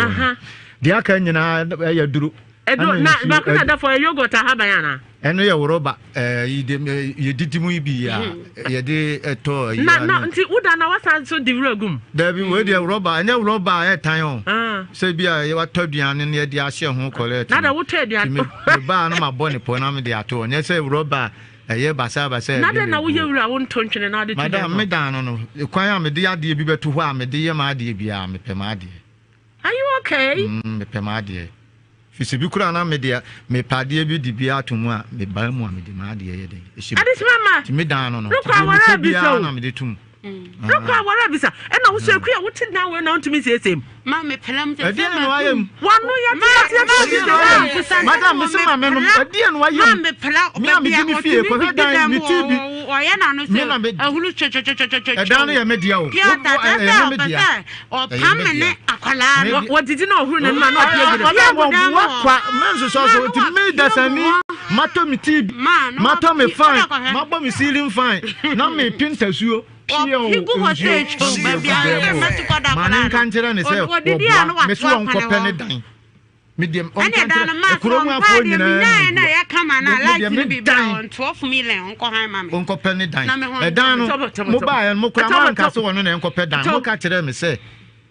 deɛ aka nyinaa ɛyɛ duro
Ɛduro na baako na da fɔ yɛ yogurt ahaban ana.
Ɛno yɛ rɔba ɛɛ yɛdidi mu yi bi a yɛde ɛtɔ yi.
Na na nti woda na wasan so de wura gum.
Dabi wei deɛ rɔba ɛnyɛ rɔba a ɛtan o. Sɛ bi a watɔ aduane no yɛde ahyɛ ho kɔlɛt.
Na da wotɔ aduane.
Me baa no ma bɔ ne pɔ na me de ato hɔ nyɛ sɛ rɔba ɛyɛ basaa basaa.
Na dɛn na woyɛ wura wonto ntwene na ade to dɛm.
Madam me dan no no kwan a mede adeɛ bi bɛto hɔ a mede yɛ m'adeɛ biara mepɛ m'adeɛ.
Are you okay?
Mm, mepɛ m'adeɛ. Firi sɛ bi koraa na me deɛ mepɛ adeɛ bi de bi ato mu a mebaa mu a mede m'adeɛ yɛ dɛn ɛhyɛ mu.
Adesima ma.
Nti me dan no no.
Rokɔ aware abisa o.
na mede to mu.
Rokɔ aware abisa. Ɛna wo so akua wote dan wei na wontumi nsiesie mu.
Ma me pɛlɛm sɛ
ɛdeɛ na wayɛ mu.
Wano yɛ te te te te.
Madam me se ma me no ɛdeɛ na wayɛ mu.
Ma me pɛlɛ
Me a medi ne fie kɔhwɛ dan me ti bi.
Ɔyɛ na no sɛ ahuru twɛtwɛtwɛtwɛtwɛ.
Ɛdan no yɛ me dea o. Ɛyɛ me dea.
Ɔpam me ne akwadaa no.
Wɔdidi na ɔhuru n'anim a na ɔpia gu ne
so. Wɔboa kwa mɛnsosɔ so nti me dasani matɔ me tii matɔ me fan mabɔ me ceiling fan na mepe ntasuo pia o nsuo ma ne nka nkyerɛ ne sɛ wɔboa me so wɔnkɔpɛ ne dan. Me deɛ
Ɛne
ɔnka
ɛda
nkyerɛ
no maa so
kurom
ɔmpaa
afoɔ
deɛ
nyinaa
menyaeɛ na
mu.
ɛyɛ kama na
Me
light
deɛ
no
me
biribi a
dan
ɔn 12 million ɔnkɔ han ma me.
ɔnkɔpɛ ne dan.
Na me ho ntɔ
Ɛdan
me.
no
Tɔbɔ, tɔbɔ,
mo
tɔbɔ.
baeɛ no mo koraa
Tɔbɔ,
moanka
tɔbɔ.
sɛ ɔno na ɛnkɔpɛ dan.
Tɔbɔ.
Moka kyerɛɛ me sɛ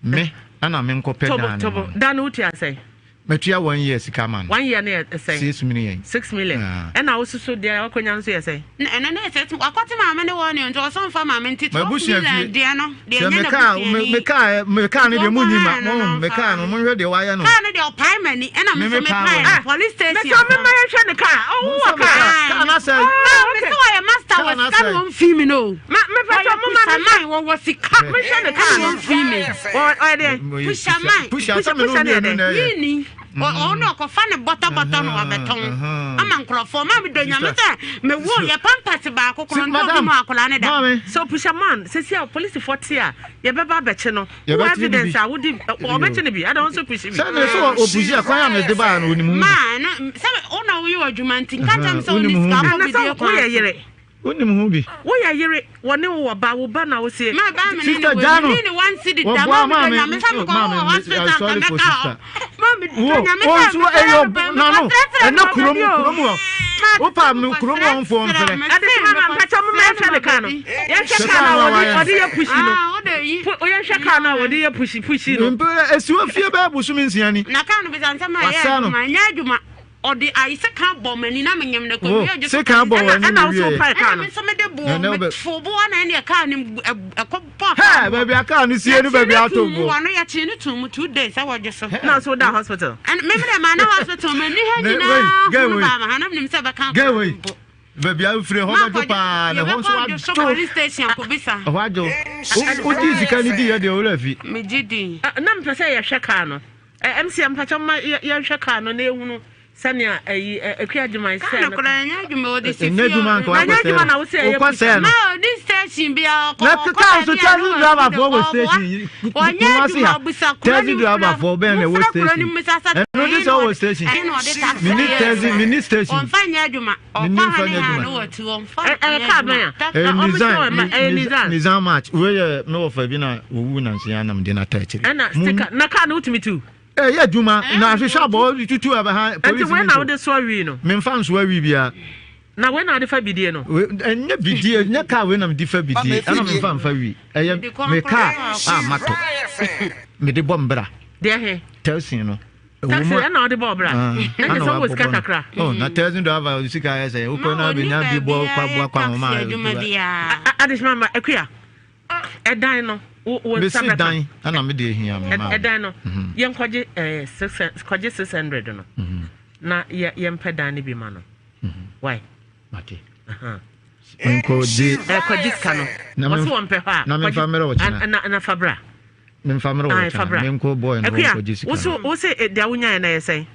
me ɛna menkɔpɛ
Tɔbɔ,
dan no ma
tɔbɔ.
no.
Dan no wotua sɛn?
Matua 1 year sika ma no.
1 year no yɛ sɛn?
6 million.
6 million.
Ah.
Ɛna wososo deɛ wakɔnya nso yɛ sɛn?
Ɛno ne sɛ wakɔte maame ne wɔ ne nti ɔsɔ mfa maame nti 12
M'abusua
million
fie.
deɛ no deɛ
Sɛ
ɛnyɛ
mekaa
n'abusuani.
mekaa no deɛ munyi ma
Ɔnkɔ han no
mo
na
mekaa no
ɔmfa.
monhwɛ deɛ wayɛ no.
Kaa no deɛ ɔpae m'ani ɛna me
Me
nso
mepaa
mepae
w'ani.
no police station.
Mɛsɛ ɔmema yɛhwɛ ne kaa. Ɔwo wɔ
Momfa me
kaa.
kaa. Kaa no asɛe.
Ah,
Me
okay.
sɛ wɔyɛ master
Kaa
wɔ
no
sika na
asɛe.
wɔmfii me no.
Ma mepɛ sɛ
Wɔyɛ
ɔmo ma
pusherman wɔwɔ sika.
mehwɛ ne kaa
Ɛna
no.
wɔmfii me.
Ɔyɛ dɛn?
Pusherman.
Pusha sɛ me ne wo
Pusha ne yɛ
mmienu
dɛn?
na ɛyɛ.
Yini ɔno ɔkɔfa ne bɔtɔbɔtɔ no wabɛtɔn ama nkurɔfoɔ ma medɔ Nyame sɛ mewo yɛ Pampers baako korɔ ntɔ bi ma akwadaa ne da.
Maame.
So pusherman, sɛsi a polisifoɔ te a yɛbɛba abɛkye no. Wo
Yɛbɛkye no
evidence
bi.
a wodi ɔbɛkye no bi. Ada wɔn nso push bi.
Sɛ ne so ɔpushi a kwan a mede baa no onim ho bi.
Ma ɛno sɛ wo na woyɛ w'adwuma nti nka kyerɛ me sɛ
Wonim
wone
ho
sika
bi.
wokɔ
Ana
bidie
sɛ
kwan
woyɛ
so.
yere.
Wonim ho bi.
Woyɛ yere wɔne wo wɔ ba wo ba na wosie.
Ma ba me ne
Sister
ne
Jano,
wɔ ne ne 1 cedi da
wɔboa
ma medɔ
maame,
Nyame sɛ
oh,
mekɔ
maame,
wɔ hospital
I'm sorry
nka
for
mɛka hɔ.
sister.
Ma medɔ
Wo,
Nyame
wo
sɛ
nso ɛyɛ
mekɔsrɛ
na no, ɛnɛ kurom kurom hɔ. Wopa me kurom hɔ mfoɔ mfrɛ.
Ade sɛ ma mpakyɛ mo ma yɛhwɛ ne kaa no. Yɛhwɛ kaa no a wɔde ɔde yɛ push no.
Ah, wode yi.
Yɛhwɛ kaa no a wɔde yɛ push push no.
Mpɛ esi wɔ fie bɛyɛ bosome 6 ni.
Na kaa no bisa nsɛm a ɛyɛ
Wasɛe no.
adwuma ɛnyɛ adwuma ɔde ayi sika bɔ m'ani na menyam no
Wo,
kɔ wie
sika bɔ w'ani
Ɛna
na
wo so
wie.
pae kaa
ɛna
no.
me nso mede boɔ
Ɛnɛ wobɛ-
mefo boɔ na ɛne kaa no ɛkɔ bɔ
Hɛ, baabi a kaa no sie no baabi ato
mu
bo.
wɔ no yɛkyee no tum mu 2 days ɛwɔ dwe so
Na so da hospital.
ɛne meme dɛ maa na hospital m'ani ha
Ne-
nyinaa
wei, girl
hunu
wei.
baa ma ha na menim sɛ bɛka
Girl wei. Baabi a wofiri hɔ bɛdwo paa na ɛhɔ nso
yɛbɛkɔ dwe so
adwo.
police station akɔbisa.
Ɛhɔ adwo. Wodi sika no di yɛ deɛ owura fi.
Megye di.
Na mpɛ sɛ yɛhwɛ kaa no. MC mpakyɛ ma yɛhwɛ kaa no na yɛhunu sɛnea ɛyi Akua Agyeman
kaa
sɛ
no
no.
koraa ɛnyɛ adwuma wɔde si
Ɛnyɛ
fie
adwuma nka
Na ɛnyɛ
wakɔ
adwuma na wo sɛ
sɛ no.
ɛyɛ
Wokɔ sɛ no.
Ma ɔdi station bi a ɔkɔ
Na
ɔkɔ
kaa nso
baabi a
taxi
na
driver foɔ wɔ
ɔboa.
station.
Ɔnyɛ
Kumasi
adwuma
ha.
ɔbusa kuro
Taxi
ne
driver foɔ bɛn na ɛwɔ
mufra kuro ne
station.
mu sasa
Ɛno de sɛ ɔwɔ station.
ɛhe na ɔde taxi
Mini
yɛ
taxi
adwuma?
mini station.
Ɔmfa nyɛ adwuma
Mini
ɔkɔ
mfa
ha ne
nyɛ
ha
adwuma.
ne wɔtu ɔmfa
Ɛyɛ
nyɛ
kaa
adwuma.
bɛn a?
Taxi-
Ɛyɛ
Ɔmo
Nissan
sɛ ɔma- ɛyɛ Nissan.
Nissan March. Wei yɛ me wɔfa bi na owu nansia nam de n'ata akyire.
Ɛna sticker na kaa no wotumi tu.
Ɛyɛ adwuma na ahwehwɛ abɔ tutu abɛ ha
Nti
polisi
wei
ni
na
so.
wode soa wii no.
Memfa nsoa wi bia.
Na wei na wode fa bidie no.
Ɛnyɛ bidie, ɛnyɛ kaa wei na mede fa bidie. Ɛna memfa mfa wi. Ɛyɛ me kaa a matɔ. Mede bɔ mbra.
Deɛ he?
Taxi no.
Taxi ɛna wode bɔ ɔbra.
Ah,
Na kyerɛ sɛ wowɔ sika kakra.
Oh, na taxi driver sika ayɛ sɛ wokɔ
Ma
na
ɔnni
bɛnya bi bɔ
baabi a
kwa boa
ɛyɛ
kwa homa.
taxi adwuma biara.
Adesima ma Akua. Ɛdan no wo nsa
Mesi
bɛka.
dan ɛna mede ehia me maa.
Ɛdan no yɛnkɔgye six kɔgye 600 no na yɛ yɛmpɛ dan no bi ma no. Why?
Mate.
Aha.
Nkɔgye
Kɔgye sika no.
Na
Wɔsi wɔn pɛ hɔ a.
na memfa
kɔgye-
mmerɛ wo kyena.
Na fa bra.
Memfa mmerɛ
Ah,
wɔ
fa bra.
kyena. Menkɔ boy no
Akua,
nkɔgye sika.
wo so wo se deɛ wonyaeɛ no yɛ sɛn?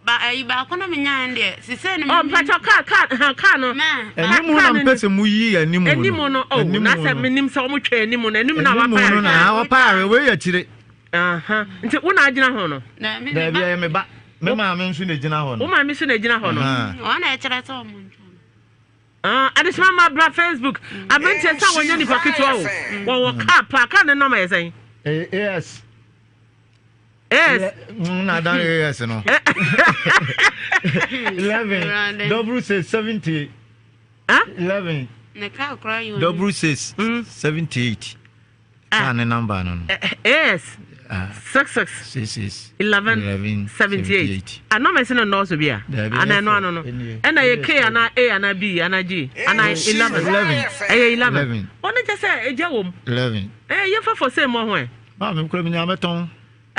Ba ayi baako na menyae deɛ sisɛ no
Oh, mpakyɛ kaa kaa ha kaa no.
Ma.
Anim na
kaa no
mpɛ sɛ muyi anim no.
Anim no oh
Anim
na sɛ
no.
menim sɛ ɔmo twɛ anim no anim na
Anim
wapa
no na
ahwɛ.
wapa ahwɛ wei yɛ akyire.
Aha. Nti wo na agyina ho no.
Na me
Daabi
ba
ɛyɛ me ba. Me maame nso na gyina hɔ
Wo
no.
maame so na gyina hɔ no.
Aha.
ɔna ɛkyerɛ sɛ ɔmo ntwa no.
Ah, adesima ma bra Facebook. Aberanteɛ sɛ wɔnyɛ nipa ketewa o. Wɔwɔ kaa paa kaa ne nɔma yɛ sɛn?
Ɛyɛ AS.
AS.
Na dan AS no. 11 66 70.
Ah?
11
Ne kaa koraa yɛ
66 78. Kaa ne number no.
AS
Ah,
66
66
11
11
78. Ah, nɔma si no nnɔɔso bi a.
Dabi,
Ana
ɛyɛ
ɛno ano no.
Ɛnie.
Ɛna yɛ
Ɛyɛ
K ana A ana B ana G ana 11.
11.
Ɛyɛ 11.
11.
Ɔno kyɛ sɛ ɛgya wɔ mu.
11.
Ɛyɛ yɛmfa for sale mmɔ ho ɛ.
Maame kura mi nya mɛtɔn.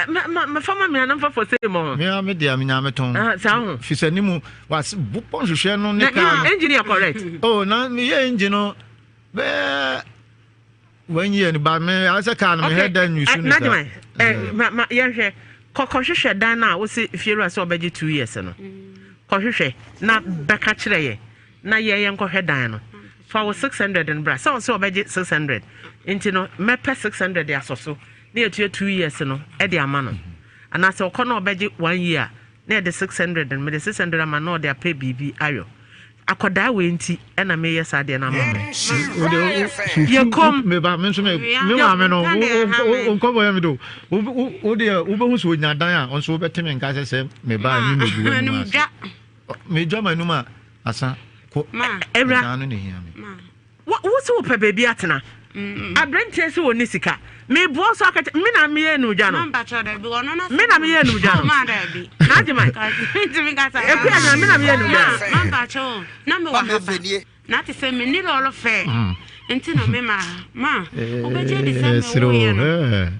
Ma ma fa ma me ana mfa for sale mmɔ ho.
Me a me deɛ me nya mɛtɔn.
Ah, saa ho.
Fisɛ ni mu was bopɔ nhwehwɛ no ne
Na
kaa no.
engine yɛ correct.
Oh, na me yɛ engine no bɛɛ 1 year ni ba me asɛ kaa no me hɛ da nyusu ne saa.
Najma, ma ma yɛhwɛ kɔhwehwɛ dan no a wosi fiewura sɛ ɔbɛgye 2 years no. Kɔhwehwɛ na bɛka kyerɛ yɛ na yɛ yɛnkɔhwɛ dan no. Fa wo 600 no bra. Sɛ wo sɛ ɔbɛgye 600. Nti no mɛpɛ 600 de asɔ so na yɛtua 2 years no de ama no. Anaasɛ ɔkɔ na ɔbɛgye 1 year a na yɛde 600 no mede 600 ama na ɔde apɛ biribi ayɔ. Akwadaa wei nti ɛna meyɛ saa deɛ no ama mo. Yɛ kom.
Meba me nso me me maame no nkɔbɔ yɛ me do. Wo deɛ wobɛhu sɛ onya dan a ɔnso wobɛte me nka sɛ sɛ meba a me mɛgu w'anim ase. Medwa m'anum a asa kɔ.
Awura.
Dan no na ehia me.
Wo wo se wopɛ baabi atena. Aberanteɛ se ɔnni sika. Meboa so aka kyɛ me na meyɛ anumdwa no. Me na meyɛ anumdwa no. N'agyeman. Ekuya na me na meyɛ anumdwa
no. Na me wɔ haba. Na te sɛ me ni lɔɔre fɛ. Nti na me ma ma. Wobɛgye di sɛ me wo yɛ no.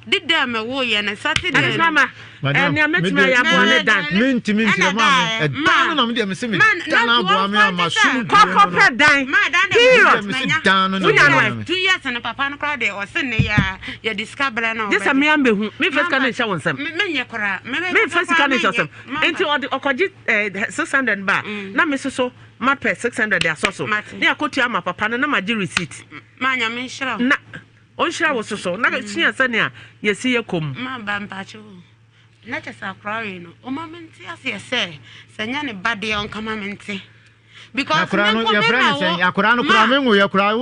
Dida me wo yɛ no Saturday.
Mama. Nea mɛtumi ayɛ aboa ne dan.
Mentumi nkyerɛ maame. Ɛdan no na medeɛ mese me dan aboa me ama sum
kɔkɔ pɛ dan. Period.
Dan no na
Wonya no ɛ.
2 years no papa no koraa deɛ ɔse ne yɛ yɛde sika brɛ no.
Gye sɛ mea mbɛhu. Memfa sika no nhyɛ wo nsam.
Menyɛ koraa.
Memfa sika no nhyɛ wo nsam. Nti ɔde ɔkɔgye 600 ba na me soso mapɛ 600 de asɔ so. Ne akɔtua ama papa no na magye receipt.
Ma Nyame nhyira wo.
Na Ɔnhyira wo soso na sua sɛnea yɛsi yɛ komm.
Ma ba mpakyɛ o na kyɛ sɛ akora wei no ɔma me nte aseɛ sɛ sɛ nyɛ ne ba deɛ ɔnka ma me nte because
akora no yɛfrɛ no sɛn akora no kora me nwo yɛ kora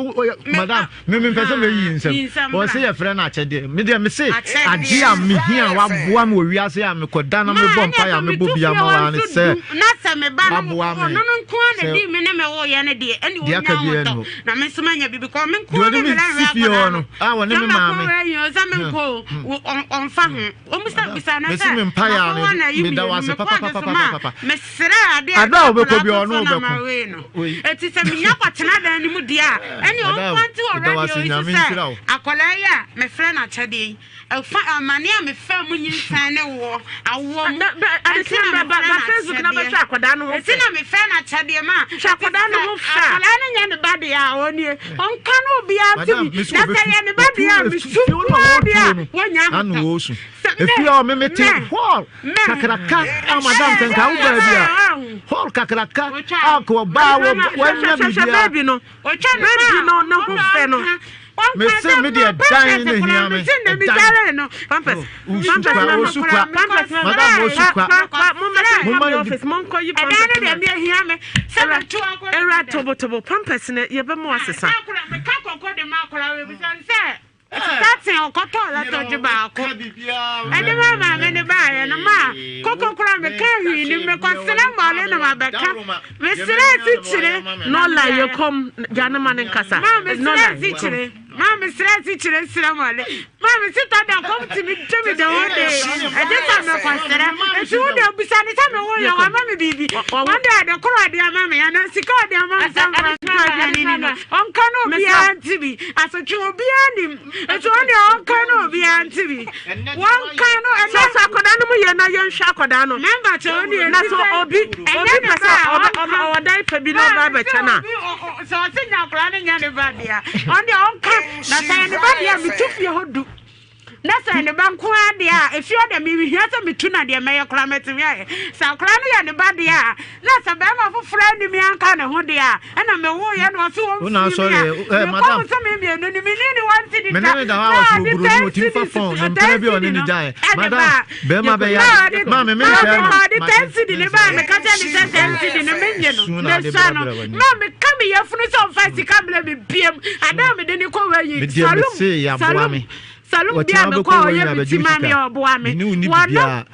madam me me mpɛ sɛ meyi nsɛm wɔ se yɛfrɛ no akyɛdeɛ me deɛ me se adeɛ a mehia a waboa me wɔ wiase a mekɔda na mebɔ mpaeɛ a mebɔ bia ma waa ne sɛ
na sɛ me ba no
waboa me
ɔno no nko ara na di me ne me wo yɛ no deɛ ɛne
Deɛ aka
ɔnya
biara
ahotɔ
ni hɔ.
na me nso manya bi because me nko
Deɛ
ara
ɔde me
na
si
mehwɛ
fie
akwadaa
hɔ
no
no, a wɔne
sɛ
me
mɛkɔ
maame.
hɔ ayi o sɛ menkɔ o ɔmfa ho ɔmusa bisa no
Mese
sɛ
me mpaeɛ a
makɔwɔ na ayi
meda wo
mmienu
ase
mekɔ ade so ma
papapapapapa.
mesrɛ adeɛ
Ada a wobɛkɔ
akwadaa
biara
to
ɔne
so
wo
na
bɛko.
mawei no
Wei.
ɛti sɛ menya kɔtena dan no mu deɛ a ɛne
Madam,
ɔmfa nte wɔ
meda wo
radio
ase,
yi so
Nyame
sɛ
nhyira wo.
akwadaa yi a mefrɛ no akyɛdeɛ yi Ɛfa amane a mefaa mu nyinsɛn ne woɔ, awoɔ mu. Ɛnti na mefrɛ no akyɛdeɛ. Ɛnti na mefrɛ no akyɛdeɛ ma.
Hwɛ akwadaa no ho fɛ.
Akwadaa no nyɛ ne ba deɛ a ɔnie. Ɔnka no obiara nte bi. Na sɛ yɛ ne ba deɛ a mesu nkoaa deɛ a wɔnya ahotɔ.
Efie a ɔmeme te hall kakraka a madam kanka wo baabi a hall kakraka a kò ɔbaa wɔ wɔanya biribiara.
Baby no, baby no ne ho fɛ no.
Mese me deɛ dan na hia me ɛdan.
Pampers.
Osu kwa osu kwa madam osu kwa.
Mo ma office mo nkɔ yi pampers.
Ɛdan no deɛ mi hia me. Sɛ mɛ tu akɔ.
Ewura tobotobo pampers no yɛ bɛ mo asesa.
Meka kɔkɔ de ma akɔla wɔ ebisa nsɛ. Starting ɔkɔtɔɔ lɛtɔ gye baako ɛde ma maame ne baayɛ no ma koko kora meka hwii ni mekɔsrɛ mmɔle no mabɛka mesrɛ asikyire
nɔla yɛ kɔm gya ne ma ne nkasa
ma mesrɛ asikyire ma mesrɛ asikyire srɛ mmɔle ma mesitɔ da kɔm tumi gye me de wo de ɛgye sɛ mekɔsrɛ nti wo de bisa ne sɛ mewo yɛ wama me biribi wɔn de ade koro ɔde ama me anaa sika ɔde ama me sɛ mfa ntɔ aduane ni no ɔnka no obiara nte bi asotwe obiara nim nti wɔn deɛ ɔnka no obiara nte bi wɔnka no ɛnɛ
sɛ sɛ akwadaa no mu yɛ na yɛnhwɛ akwadaa no
mɛmba kyɛ wɔn deɛ
na sɛ obi obi pɛ sɛ ɔbɛ ɔbɛ ɔwɔ dan pɛ bi na ɔbɛ abɛkyɛ na
sɛ ɔsi nya akwadaa no nya ne ba deɛ ɔn deɛ ɔnka na sɛ ne ba deɛ metu fie hɔ du Na sɛ ne ba nko ara deɛ a, efie hɔ deɛ menhia sɛ metu no a, deɛ mɛyɛ koraa mɛtumi ayɛ. Sɛ akwadaa no yɛ ne ba deɛ a, na sɛ barima foforɔ anni me anka ne ho deɛ a, ɛna mewoeɛ na ɔse
Wo na
ɔmfiri
asɔre
me a,
ɛ, eh,
mekɔ
madam.
bosome mmienu no, menni ne one cedi
Me
da.
ne ne da hɔ a
Na
ɔse
ɔde
oburoni
ten
otumi fa
cedis,
phone ne
ten
mpena bi a ɔne
cedi
ne
no
gyae.
ɛde
Madam,
baa.
bɛrima bɛyɛ
Na
ade.
ɔde
Maame,
na
menhwɛ
ɔde
no.
ɔde
Mate,
ten cedi ne baa
menhwɛ.
meka kyerɛ ne sɛ ten cedi no menye no
Su na ade
mesua no
brɛbrɛ w'ani.
ma meka me yafunu sɛ ɔmfa sika mmerɛ me biam ada a mede ne kɔ wayi
Me deɛ
salum
mese yɛaboa
salum
me.
Salum bi
Ɔkyena
a mekɔ
wobɛkɔ
a
wɔ
ɔyɛ
nyina
me
bɛgye
ti
wo
ma me
sika.
ɔboa me
Me ne wo nni
wɔno
biribiara.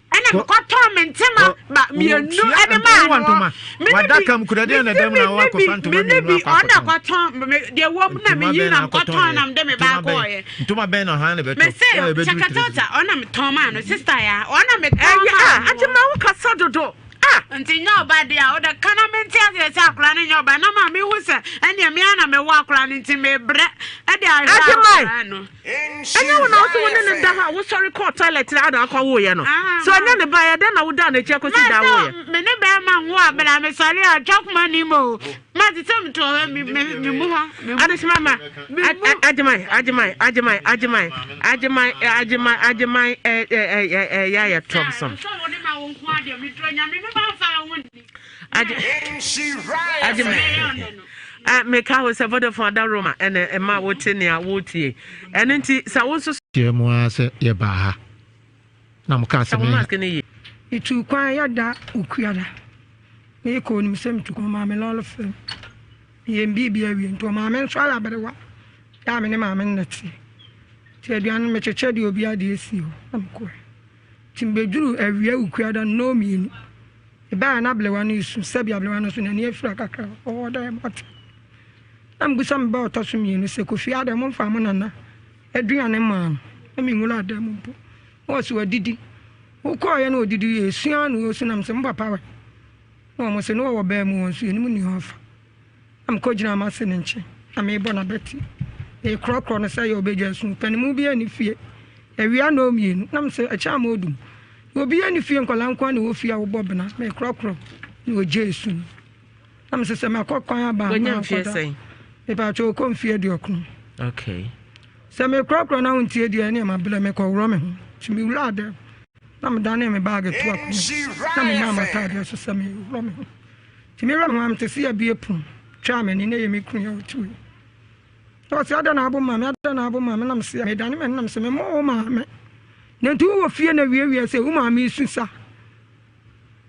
ɛna
Kɔ
mekɔtɔɔ me ntoma
kɔ
ba mmienu
wotua
ɛde maa
wowɔ
no
ntoma.
me ne bi
W'adaka mu kura deɛ na
mesi
ɛda mu
me
na
ne
woakɔfa
bi
ntoma
me ne
mmienu
bi
akɔ
ɔna
akɔtɔn.
kɔtɔn me deɛ wɔ mu na
Ntoma
meyi
bɛn
na
na
mekɔtɔn
akɔtɔn
na
yɛ?
mede me ba
Ntoma bɛn?
kɔɔyɛ
Ntoma bɛn na han na ɛbɛtɔ?
mese
Ɛ ɛbɛduru tiri
kyakatata ɔna metɔn maa no sista ya ɔna metɔn
ɛyɛ
maa
a
no
agye ma wo kasa dodo ah
nti nyɛ ɔba deɛ a wode ka na mente aseɛ sɛ akora no nyɛ ɔba na ma mehu sɛ ɛneɛ me ara na mewɔ akora no nti mebrɛ ɛde ahwɛ
Agyeman
akora no.
Ɛnyɛ wo na wose wo ne no da hɔ a wosɔre kɔɔ toilet na ada akɔ woeɛ no
Ah,
sɛ ɔnyɛ ne ba yɛ dɛn na wodaa n'akyi akɔsi da woeɛ.
Ma sɛ me ne bɛrima nwo a bra mesɔre a ɔtwa koma nim o ma te sɛ meto hɔ me me me mu ha me mu.
Adesima ma
Me mu.
Agyeman Agyeman Agyeman Agyeman Agyeman Agyeman Agyeman ɛ ɛ ɛ ɛ yɛ ayɛ tɔmsɔm.
Sɛ wo ne ma wo nko adeɛ meduro nyame me ba mfa wo nni.
Agyeman Meka ho sɛ Vodafone Adaworoma ɛna ɛma wote nea wotie. Ɛno nti sɛ wo nso.
Kyerɛ mu ara sɛ yɛbaa ha na mo kaa sɛ
Hyɛ wo
me.
mask no yie.
Metuu kwan yɛda Okuada. Meekɔ onim sɛ metu kwan, ɔmaa me lɔɔre fam. Meyɛ me biribi awie nti ɔmaa me nso ayɛ aberewa yɛ a me ne maame no na ɛteɛ. Nti aduane no mekyekyɛ deɛ obiara deɛ si hɔ na mekɔɛ. Nti mebɛduru awia wukuada nnɔɔ mmienu. Mebaeɛ na aberewa no resu sɛbi aberewa no nso n'ani afira kakra ɔwɔ dɛ mate. Na mebisa me ba a ɔtɔ so mmienu sɛ Kofi adɛn momfaa mo nana aduane mmaa no na menwura dan mu mpo. Na ɔse wadidi. Wokɔeɛ na ɔdidi wieeɛ, esu ara na ɔresu na mese mo papa wɛ? Na wɔn se na ɔwɔ baa mu wɔn nso yɛnim nea ɔfa. Na mekɔgyinaa m'ase no nkyɛn na merebɔ n'abati. Merekorɔkorɔ no sɛ ɛyɛ ɔbɛgya su. Panimu biara nni fie. Awia nnɔɔ mmienu na mese ɛkyɛ ama ɔdum. Na obiara nni fie nkwadaa nko ara na ɛwɔ fie a wobɔ bena. Merekorɔkorɔ na ɔgyae su no. Na mese sɛ makɔ kwan aba a
Wanya mfeɛ
mankɔda.
sɛn?
Mepaakyɛw ɔkɔ mfeɛ 90.
Okay.
Sɛ mekorɔkorɔ na wontie deɛ ɛneɛ mabrɛ mekɔworɔ me ho. Nti mewuraa dɛm na medanee me baage too akonnwa mu na memaa m'ataadeɛ so sɛ mereworɔ me ho. Nti meworɔ me ho a mete sɛ yɛabue pono twaa m'ani na ɛyɛ me kunu a ɔte hɔ yi. Na ɔse adɛn na abo maame adɛn na abo maame na mese medane m'ani na mese memmɔ wo maame. Na nti wowɔ fie na wiawia sɛ wo maame resu sa.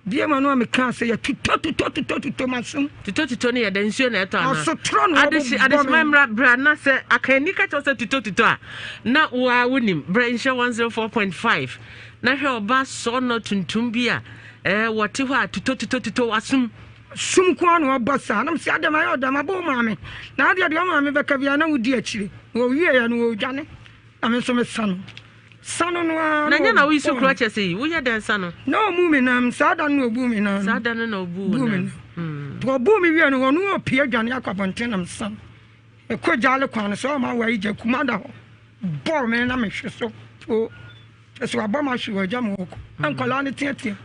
Bie ma no a mekaa sɛ yɛ tutɔ tutɔ tutɔ tutɔ m'asom.
Tutɔ tutɔ no yɛ dɛ nsuo na ɛtɔ anaa?
Asotorɔ na
Adehye
wɔbobɔ me.
adehyema mmra bra na sɛ akanni ka kyerɛ sɛ tutɔ tutɔ a na wo ara wonim. Bra nhyira 104.5 na hwɛ ɔba sɔɔnɔ tuntum bi a ɛɛ wɔte hɔ a tutɔ tutɔ tutɔ w'asom.
Sum nko ara na wɔbɔ saa na mese adɛn mayɛ ɔdɛ mabɔ wo maame na adeɛ deɛ wo maame bɛka biara na wodi akyire na wɔwieɛ no wɔredwane na me nso mesa no. Sa no no ara
Na
na
nyɛ na woyi so
ɔbɔɔ
kura
me.
kyɛ sɛ yi woyɛ dɛn sa no?
Na ɔmuu me nam saa da no na ɔbuu me nan
Saa
no.
da no na ɔbuu wo
Buu me
nan.
nan. Nti ɔbuu me wie no ɔno ɔpue dwane akɔ abɔnten na mesa no. Ɛkɔ gyaale kwan no so ɔma awa yi gya kuma da hɔ. Bɔɔ me na mehwe so. O kyɛ sɛ wabɔ m'ahwe wagya me hɔ kɔ. Na nkwadaa no teatea.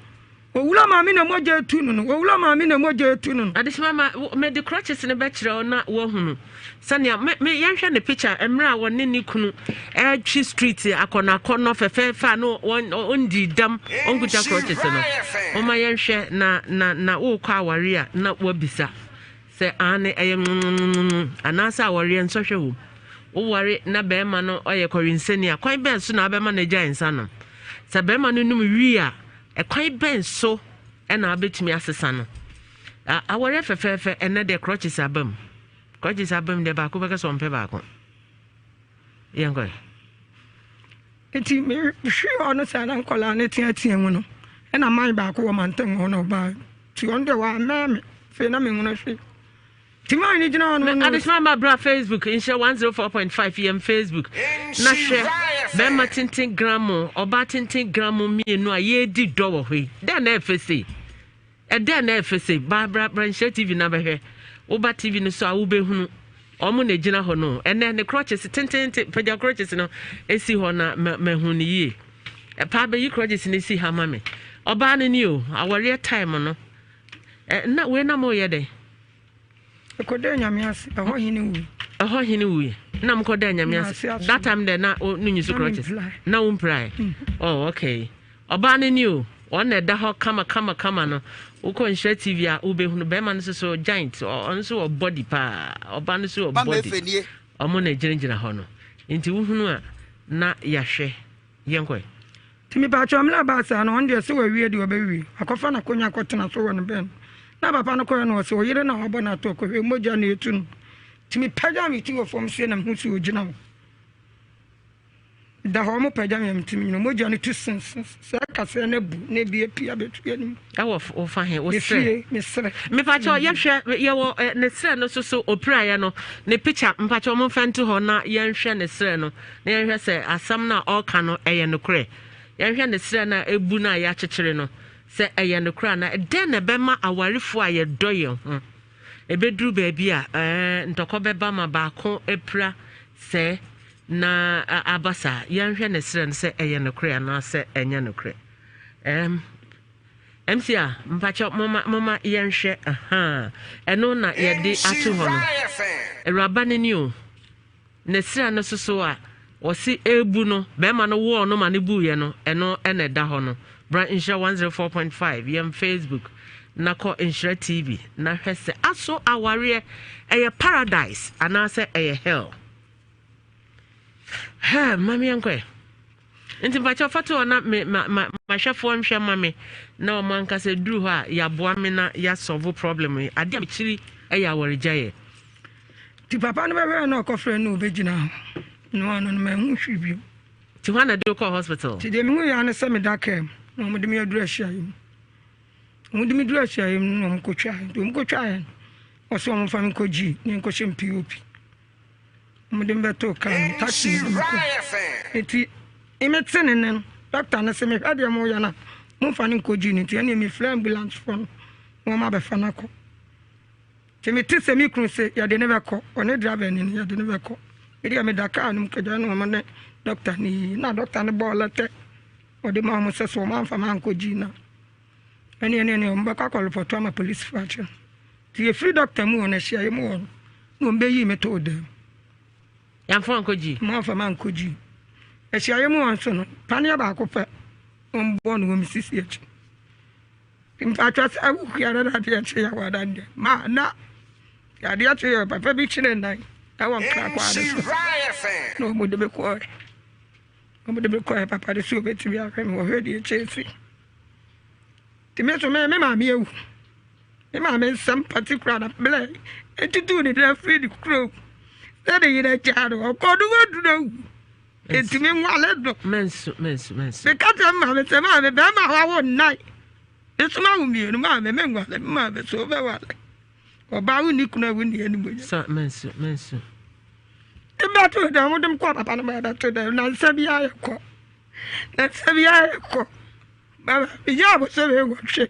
Owura maame na mogya etu no no. Owura maame na mogya etu no no.
Adesima ma mede crutches no bɛkyerɛ wo na woahunu sɛnea me me yɛnhwɛ ne picture mmerɛ a wɔne ne kunu ɛretwi street akɔnɔakɔnɔ fɛfɛɛfɛ a no wɔn ɔndi dam ɔnkuta crutches no wɔma yɛnhwɛ na na na wokɔ aware a na wabisa sɛ aane ɛyɛ nwonwonwonwon anaasɛ awareɛ nsɔhwɛ wom woware na bɛrima no ɔyɛ kɔwensani a kwan bɛn so na abɛma no agyae nsa nom sɛ bɛrima no nom wie a Ɛkwan bɛn so na wobɛtumi asesa no? Awareɛ fɛfɛɛfɛ, ɛnɛ deɛ crutches aba mu. Crutches aba mu deɛ baako bɛka sɛ ɔmpɛ baako. Yɛnkɔ.
Nti mehwee hɔ no saa na nkɔlaa no teatea mu no ɛna man baako wɔ mantam hɔ na ɔbaa nti ɔno deɛ wammɛn me afei na menhunu hwee Nti man no gyina hɔ no no.
Adesima ma bra Facebook nhyɛ 104.5 yɛn Facebook na hwɛ bɛrima tenten gramo ɔbaa tenten gramo mmienu a yɛredi dɔ wɔ hɔ yi dɛn na ɛfɛ sei ɛdɛn na ɛfɛ sei ba bra bra nhyɛ TV na bɛhwɛ woba TV no so a wobɛhunu wɔn na gyina hɔ no ɛnɛ ne crutches tententen pagya crutches no esi hɔ na mahu no yie ɛpaa bɛyi crutches no si ha ma me ɔbaa no ni o awɔreɛ time no na wei na mo yɛ dɛn.
Mekɔdaa Nyame ase, ɛhɔ hene wui.
Ɛhɔ hene wui. Na mokɔdaa Nyame ase. That time dɛ na no nyi so crutches. Na wo mpirae. Oh, okay. Ɔbaa no ni o. Wɔn na ɛda hɔ kama kama kama no. Wokɔ Nhyira TV a wobɛhunu bɛrima no soso giant. Ɔno nso wɔ body paa. Ɔbaa no nso wɔ body. Ɔmo na gyinagyina hɔ no. Nti wohunu a na yɛahwɛ. Yɛnkɔ ɛ.
Nti mepaakyɛw mmerɛ ɛbaa saa no ɔno deɛ sɛ wawie deɛ ɔbɛwie wakɔfa n'akonya akɔtena so wɔ ne bɛn na papa no kɔɛ no ɔse ɔyere na wabɔ no ato kɔhwɛ mogya na ɛtu no nti mepagya me ti wɔ fam sie na mehu sɛ ɔgyina hɔ da hɔ ɔmo pagya me a metumi nyina mogya no tu sensen sɛ kaseɛ no abu na ebi apue abɛtu anim
Ɛwɔ wofa he wo serɛ.
Mefie me serɛ.
Mepakyɛw yɛhwɛ yɛwɔ ne serɛ no so so opiraeɛ no ne picture mpakyɛw momfa nto hɔ na yɛnhwɛ ne serɛ no na yɛnhwɛ sɛ asɛm no a ɔreka no ɛyɛ nokorɛ yɛnhwɛ ne serɛ no a ebu no a yɛakyekyere no sɛ ɛyɛ nokorɛ anaa dɛn na ɛbɛma awarefoɔ a yɛdɔ yɛn ho ɛbɛduru baabi a ɛɛ ntɔkɔ bɛba ma baako apira sɛ na aba saa yɛnhwɛ ne serɛ no sɛ ɛyɛ nokorɛ anaasɛ ɛnyɛ nokorɛ. Ɛɛm MC a mpakyɛ moma moma yɛnhwɛ ahaa ɛno na yɛde ato hɔ no awuraba no ni o ne srɛ no soso a wɔse ebu no bɛrima no wɔɔ no ma no buiɛ no ɛno ɛna ɛda hɔ no bra nhyira 104.5 yɛn Facebook na kɔ nhyira TV na hwɛ sɛ aso awareɛ ɛyɛ paradise anaasɛ ɛyɛ hell hɛ mame yɛnkɔ ɛ. Nti mpakyɛw fa to hɔ na me ma ma mahwɛfoɔ nhwɛ ma me na wɔn ankasa duru hɔ a yɛaboa me na yɛasɔvo problem yi. Adeɛ a mekyiri yɛ awaregyaeɛ.
Nti papa no bɛhwɛɛ na ɔkɔfrɛ no na ɔbɛgyina hɔ no ano no manhu hwee bio.
Nti hwan na ɛde wo kɔɔ hospital?
Nti deɛ mehu yɛ ara ne sɛ meda kaa mu na wɔde me aduru ahyiaeɛ mu. Wɔde me duru ahyiaeɛ mu no na wɔkɔtwaeɛ. Nti wɔkɔtwaeɛ no wɔse wɔmfa me nkɔ G na yɛnkɔhyɛ me POP. Wɔde me bɛtoo kaa mu taxi na ɛde me kɔɔ. Nti mete ne nne no doctor no se mehwɛ deɛ moyɛ no a momfa no nkɔ G no nti ɛnneɛ mefrɛ ambulance foɔ no na wɔabɛfa no akɔ. Nti mete sɛ me kunu se yɛde no bɛkɔ, ɔne driver ni no yɛde no bɛkɔ. Me deɛ meda kaa no mu kagya na wɔn ne doctor no yi na doctor no bɔɔ lɛtɛ ɔde maa wɔn sɛ sɛ wɔn amfa me ankɔ gyi na ɛne ɛne ɛne wɔn bɛkɔ akɔrepɔto ama polisifo akyɛ no. Nti yɛfiri doctor mu hɔ no ahyiaeɛ mu hɔ no na wɔn bɛyii me too dɛm.
Yɛamfa wo ankɔ gyi?
Wɔn amfa me ankɔ gyi. Ahyiaeɛ mu hɔ nso no paneɛ baako pɛ wɔn bɔɔ no wɔ me sisi akyi. Mpakyɛ sɛ wo kua no na adeɛ kye yɛ wɔ adan deɛ ma na adeɛ kye yɛ papa bi kyerɛ nan ɛwɔ nkra kwan no so na wɔn de me kɔɛ wɔn de me kɔɛ papa de so obetumi ahwɛ me wɔhwɛ deɛ kyɛ si te me so me me maame ewu me maame nsɛm particular na blɛ etutu ne nan firi ne kurom sɛ ne yerɛ gyaa no ɔkɔ no waduru awu. Ntumi nwale no.
Mensu, mensu, mensu.
Meka kyerɛ me maame sɛ, maame, bɛrima a wawo nnan, me nso mawo mmienu, maame, menwale, me maame so wobɛwale. Ɔbaa wonni kunu a wonni animuonyam.
Sa, mensu, mensu.
De bɛto dɛm, wode me kɔɔ papa no ma ɛbɛto dɛm, na nsa biara yɛ kɔ. Na nsa biara yɛ kɔ. Mama, meyɛ abosome 8.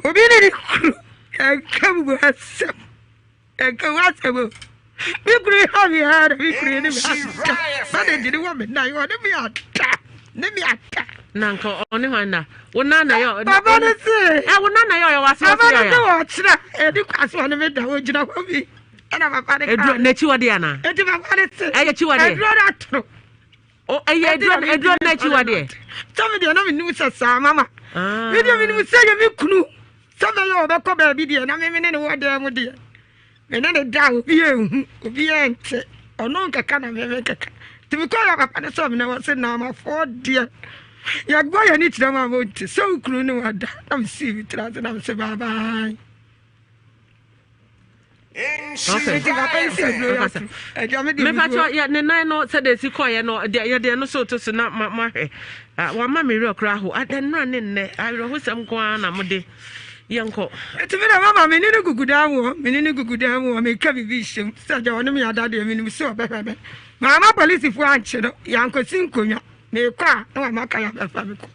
Obi ne ne kunu, ɛnka mu asɛm. Ɛnka w'asɛm o. Me kunu yi ha me ara na me kunu yi ne me ada. Bandage ne wɔ me nan, ɔne me ada, ne me ada.
Na nka ɔne hwan na? Wo nan na yɛ.
Papa ne se.
Ɛ wo nan na yɛ ɔyɛ w'ase
wɔ se yɛ. Papa ne se wɔkyerɛ ɛdi kwa so ɔne me da ogyina hɔ bi. Ɛna papa ne kaa.
Eduro n'akyi wɔ de ana?
Eti papa ne se.
Ɛyɛ akyi wɔ de.
Eduro na atoro.
O ɛyɛ eduro eduro n'akyi wɔ deɛ.
Sɛ me deɛ na me nim sɛ saa mama.
Ah.
Me deɛ me nim sɛ yɛ me kunu. Sɛ bɛyɛ ɔbɛkɔ baabi deɛ na me ne ne wɔ dan mu deɛ. Me ne ne da obi ehu obi ɛnte ɔno nkeka na me me nkeka. Nti me kɔ yɛ papa ne sɛ me na wɔ se naamafoɔ deɛ. Yɛbɔ yɛn ani kyerɛ mu a mo nte sɛ wo kunu ne wada na me sii me tiri ase na me se bye bye.
Mepakyɛ yɛ ne nan no sɛdeɛ esi kɔɔyɛ no deɛ yɛde ɛno so to so na ma mahwɛ wama me werɛ koraa ho nnora ne nnɛ awerɛhosɛm nko ara na mode yɛnkɔ.
Nti me na mama me ne no gugu dan mu hɔ me ne no gugu dan mu hɔ meka biribi nhyɛm sɛ deɛ ɔne me ada deɛ menim sɛ ɔbɛhwɛ me maama polisifoɔ ankye no yɛankɔsi nkonnwa mekɔ a na wama ka yɛabɛfa me kɔ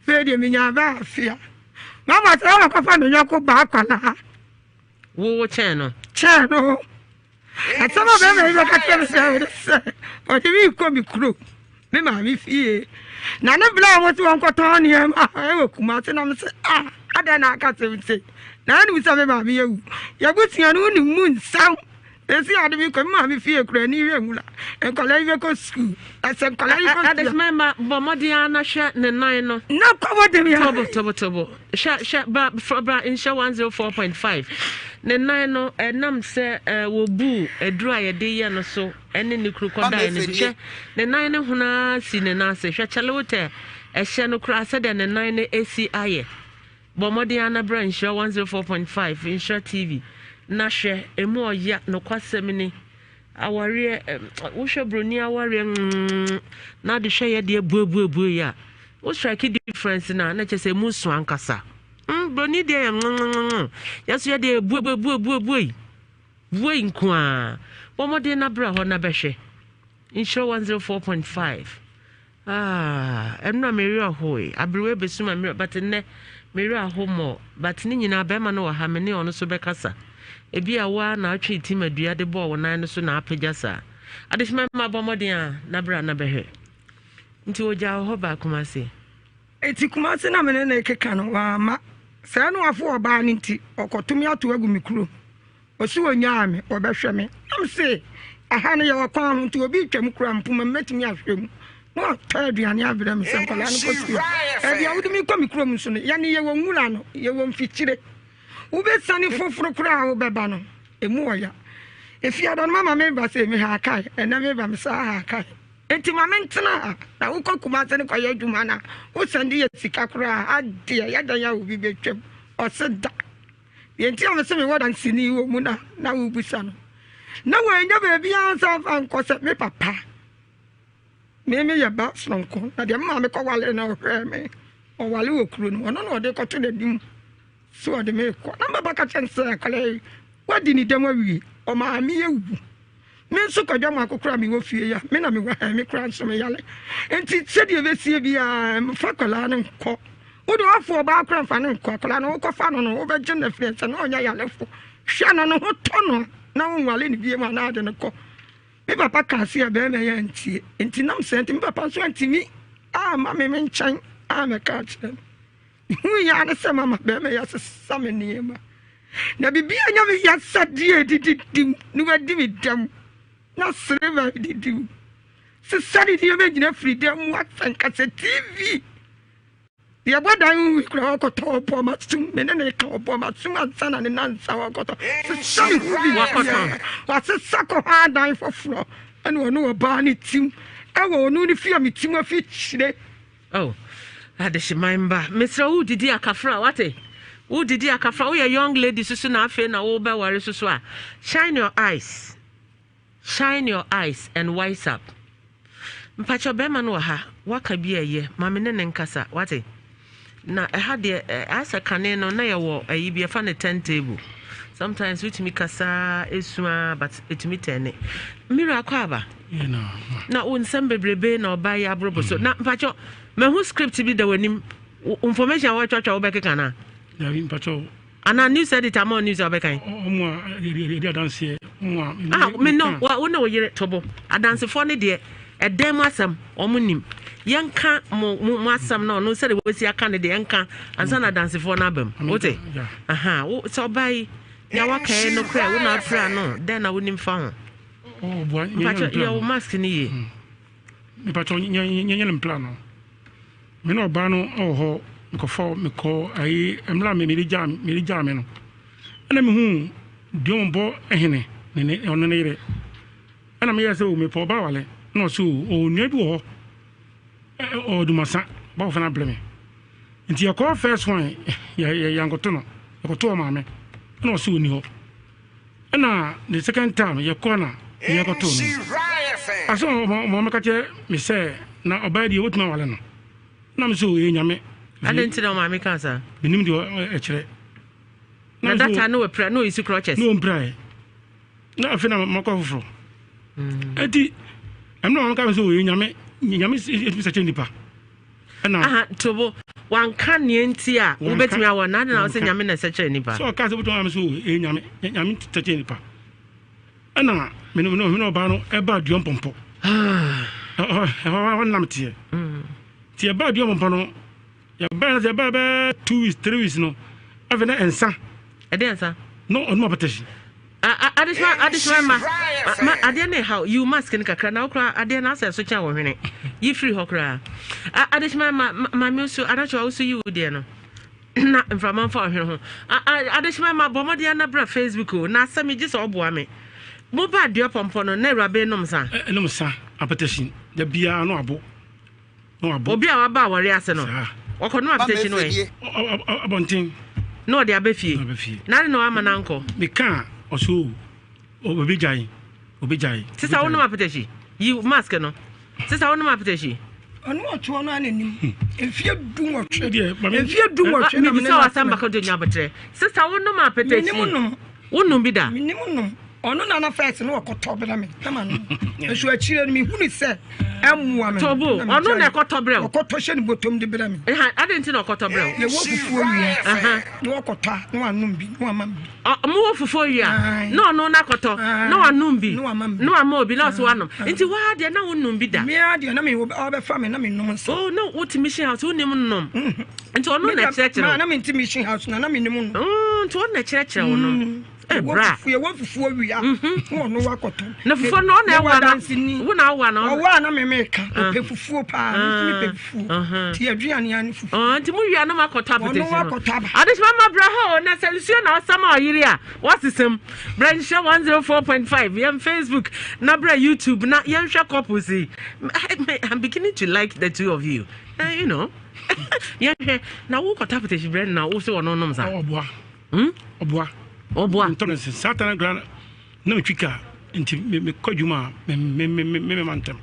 Afei deɛ menya bɛ afe a mama sɛ wɔkɔfa me yɔnko baa akwadaa.
Wo kyɛn no.
Kyɛn no. Asɛm a bɛrima yi bɛka kyerɛ me sɛ ɔde sɛ ɔde me kɔ me kuro me maame fie na ne bla a wɔte wɔn kɔtɔn nneɛma ɛwɔ Kumase na me sɛ ah adɛn na aka sɛm sei na ɛnim sɛ me maame awu yɛbusua no wonim mu nsɛm Esi ade bi kɔ mi maame fie kura ni hwɛ nwura. Nkwadaa yi bɛkɔ sukuu. Ɛsɛ nkwadaa yi kɔ sukuu.
Adesima ma bɔ mmɔden ara na hwɛ ne nan no.
Na kɔbɔ dem ya.
Tobo tobo tobo. Hwɛ hwɛ bra bra nhyɛ 104.5. Ne nan no ɛnam sɛ wɔbu aduru a yɛde yɛ no so ɛne ne kuru kɔdae no hwɛ ne nan no hono si ne nan ase. Hwɛ kyɛle wotɛ ɛhyɛ no koraa sɛdeɛ ne nan no esi ayɛ. Bɔ mmɔden ara na bra Nhyira 104.5, Nhyira TV, na hwɛ, emu ɔya, nokwasɛm ni. Awareɛ, wohwɛ broni awareɛ mm, na ade hwɛ yɛ deɛ buebuebue yi a, wo strike difference na na kyerɛ sɛ emu so ankasa. Broni deɛ yɛ mm, yɛ so yɛ deɛ buebuebuebue, buei nko ara. Bɔ mmɔden na bra hɔ na bɛhwɛ. Nhyira 104.5. Ah ɛno a me werɛ hoe aberewa bɛsu ma me but nnɛ me werɛ aho more but ne nyinaa bɛrima no wɔ ha me ne ɔno so bɛkasa ebi a woa na atwe ti ma dua de bɔɔ wo nan no so na apagya saa adehyema ma bɔ mmɔden a na bra na bɛhwɛ nti ogya wɔ hɔ baa Kumase.
Enti Kumase na me ne no rekeka no wamma saa no afo ɔbaa no nti ɔkɔto me ato agu me kurom Ɔse ɔnyaa me, ɔbɛhwɛ me. Na mese, ɛha no yɛwɔ kwan ho nti obi retwam koraa mpoma mu mɛtumi ahwɛ mu na watɔ aduane abrɛ me sɛ nkwadaa no kɔ sukuu a. Baabi a wode me kɔ me kurom nso no, yɛne yɛwɔ nwura no, yɛwɔ mfikyire. Wobɛsiane foforo koraa a wobɛba no, ɛmu ɔya. Efiada no mama meba sɛ mehaakae, ɛnnɛ meba mesaa haakae. Enti ma mentena ha, na wokɔ Kumase no kɔyɛ adwuma no a, wosan de yɛ sika koraa a, adeɛ ɛyɛ dɛn a obi bɛtwam? Ɔse da. Deɛ nti a mese mewɔ danseni wɔ mu na na wobisa no, na wannya baabiara nsa mfa nkɔ sɛ me papa. Me meyɛ ba sononko, na deɛ me maame kɔwale no ɔhwɛɛ me, ɔwale wɔ kuro no mu, ɔno na ɔde kɔto n'anim sɛ ɔde me rekɔ. Na me papa ka kyerɛ no sɛ akwadaa yi, wadi ne dɛm awie, ɔmaame awu. Me nso Kwadwo Amoako koraa mewɔ fie yi a, me na mewɔ ha yi, me koraa nso meyare. Nti sɛdeɛ ɛbɛsie biara, mfa akwadaa no nkɔ. Wode wafo ɔbaa koraa mfa no nkɔ. Akwadaa no wokɔfa no no, wobɛgye no afiri sɛ na ɔnyɛ yarefo. Hwɛ no, ne ho tɔ no na wonwale no bio anaa de no kɔ. Me papa kaa se a bɛrima yi antie. Nti nam saa nti me papa nso antumi amma me me nkyɛn ammɛka akyerɛ me. Mehui ara ne sɛ mama bɛrima yi asesa me nneɛma. Na biribiara nyɛ me ya sɛ deɛ ɛdidi mu na wadi me dɛm na sereba didi mu. Sesa ne nneɛma nyina firi dɛm mu asɛ nka sɛ TV. Deɛ ɛbɔ dan ho wi koraa ɔkɔtɔ ɔbɔ m'asom me ne ne ka ɔbɔ m'asom ansa na ne nansa ɔkɔtɔ. Sesa ne ho biribiara. Wasesa kɔ hɔ adan foforɔ ɛna ɔne ɔbaa ne tim ɛwɔ ɔno ne fie a metim afi kyire.
Oh adehyeman mba mesrɛ wo didi akafra wate wo didi akafra woyɛ young lady soso na afei na wo bɛware soso a shine your eyes shine your eyes and wise up mpakyɛ bɛrima no wɔ ha waka bi a ɛyɛ ma me ne ne nkasa wate na ɛha deɛ asɛ kane no na yɛwɔ ayi bi ɛfa ne turn table sometimes wotumi kasa esua but etumi tɛne mira akɔ aba Na wo nsɛm bebrebe na ɔbaa yi aborobo so. Na mpakyɛ mahu script bi da w'anim. Information a wɔatwatwa wobɛkeka na?
Dabi mpakyɛ.
Ana news editor ma news a wobɛkan?
Ɔmo a yɛde adanseɛ. Ɔmo
a. Ah, me no, wo ne wo yere tobo. Adansefoɔ ne deɛ ɛdɛn mu asɛm ɔmo nim. Yɛnka mo mo mo asɛm na ɔno sɛde wɔasi aka ne deɛ yɛnka ansa na adansefoɔ no aba mu. Wote? Aha, wo sɛ ɔbaa yi nea waka yɛ nokorɛ wo na apira no dɛn na wonim fa ho? Mpakyɛ yɛ wo mask no yie.
Mpakyɛ nyɛ ne mpla no. Me ne ɔbaa no wɔ hɔ mekɔfa mekɔ ayi mmerɛ a mede gyaa mede gyaa me no ɛna mehu duombɔ hene ne ne ɔno ne yere ɛna meyɛ sɛ o mepɛ ɔbaa wale na ɔsɛ o ɔwɔ nua bi wɔ hɔ ɔwɔ dumasa bɔfo no abrɛ me nti yɛkɔɔ first one yɛ yɛ yɛnkɔto no yɛkɔto ɔmaame ɛna ɔsɛ ɔni hɔ Ɛna the second time yɛkɔ na yɛkɔtoo no. Asɛ ɔma mɛka kyerɛ me sɛ na ɔbaa deɛ wotumi awale no. Na me sɛ ɔyɛ nyame.
Adɛn nti na ɔmaame kaa saa?
Menim deɛ ɛkyerɛ.
Na data na wapira na ɔyi crutches.
Na ɔmpiraeɛ. Na afei na makɔ foforɔ. Enti ɛno na ɔmaame ka me sɛ ɔyɛ nyame. Nyame ɛtumi sɛ kyerɛ nipa.
Ɛna. Aha tobo wanka nea nti a wobɛtumi awɔ na ade na wosɛ nyame na ɛsɛ kyerɛ nipa.
Sɛ ɔka sɛ wobɛtumi awɔ sɛ ɛyɛ nyame nyame sɛ kyerɛ nipa. Ɛna mene mene mene ɔbaa no ɛba dua mpɔmpɔ. Ɛhɔ ɛhɔ nam teɛ. Nti ɛba dua mpɔmpɔ no yɛba yɛ sɛ ɛba bɛɛ 2 weeks 3 weeks no afei na ɛnsa.
Ɛde nsa.
No ɔno apɛtɛhyi.
Adesima adesima ma ma adeɛ no ɛhaw yiw mask no kakra na wokora adeɛ no asɛ so kyɛn wɔ hwene yi firi hɔ koraa adesima ma maame nso anakyɛ wa woso yiw deɛ no na mframa mfa ɔhwene ho adesima ma bɔ mmɔden ana bra facebook o na asɛm gye sɛ ɔboa me mo ba adeɛ pɔmpɔ no na awuraba nom sa
ɛnom sa apɛtɛhyi da biara no abo
Obi a waba awɔre ase no, ɔkɔnom apetahyi no ɛ?
Abɔnten.
Na ɔde aba fie. Na ade na wama no ankɔ.
Meka a, ɔso obegyae, obegyae.
Sisa wonom apetahyi? Yi mask no. Sisa wonom apetahyi?
Ɔno ɔtoɔ no ana nim. Mfie 18. Mfie 18 na mene
na. Mebisa wasɛm baka do nya abotrɛ. Sisa wonom apetahyi?
Menim nom.
Wonom bi da?
Menim nom. Ɔno na na first no ɔkɔtɔ brɛ me na ma nom. Nso akyire no mehu ne sɛ ɛmmoa me.
Tobo, ɔno na ɛkɔtɔ brɛ wo.
Ɔkɔtɔ hyɛ ne bɔtɔm de brɛ me.
Ɛha, adɛn nti na ɔkɔtɔ brɛ wo?
Yɛwɔ fufuo wie a, na ɔkɔtɔ a, na wanom bi, na wama me bi.
Mowɔ fufuo wie a, na ɔno na akɔtɔ, na wanom bi, na wama obi, na ɔso wanom. Nti waa deɛ na wonom bi da?
Me ara deɛ na me ɔbɛfa me na menom nsa.
Oh, na wote mission house, wonim nom. Nti ɔno na ɛkyerɛkyerɛ wo.
Na mente mission house na na menim nom.
Nti ɔno na ɛkyerɛkyerɛ wo nom. Bra.
Yɛwɔ fufuo wia na ɔno wakɔtɔ.
Na fufuo no ɔna ɛwa na wo na awa na
ɔwɔ a na meme ka ɔpɛ fufuo paa me nso mepɛ fufuo nti aduane a ne fufuo.
Nti mo wia na makɔtɔ apetesi
no. Ɔno wakɔtɔ aba.
Adesima ma bra hɔ o na sɛ nsuo na ɔsam a ɔyere a wasesam. Bra nhyira 104.5 yɛn Facebook na bra YouTube na yɛnhwɛ couples yi. I'm beginning to like the two of you. You know. Yɛnhwɛ na wokɔtɔ apetesi brɛ no na wo sɛ ɔno nom sa.
Ɔboa.
Hmm?
Ɔboa.
Ɔboa.
Ntɔ no sɛ saa tana kura na metwi kaa nti mekɔ adwuma a memema ntɛm.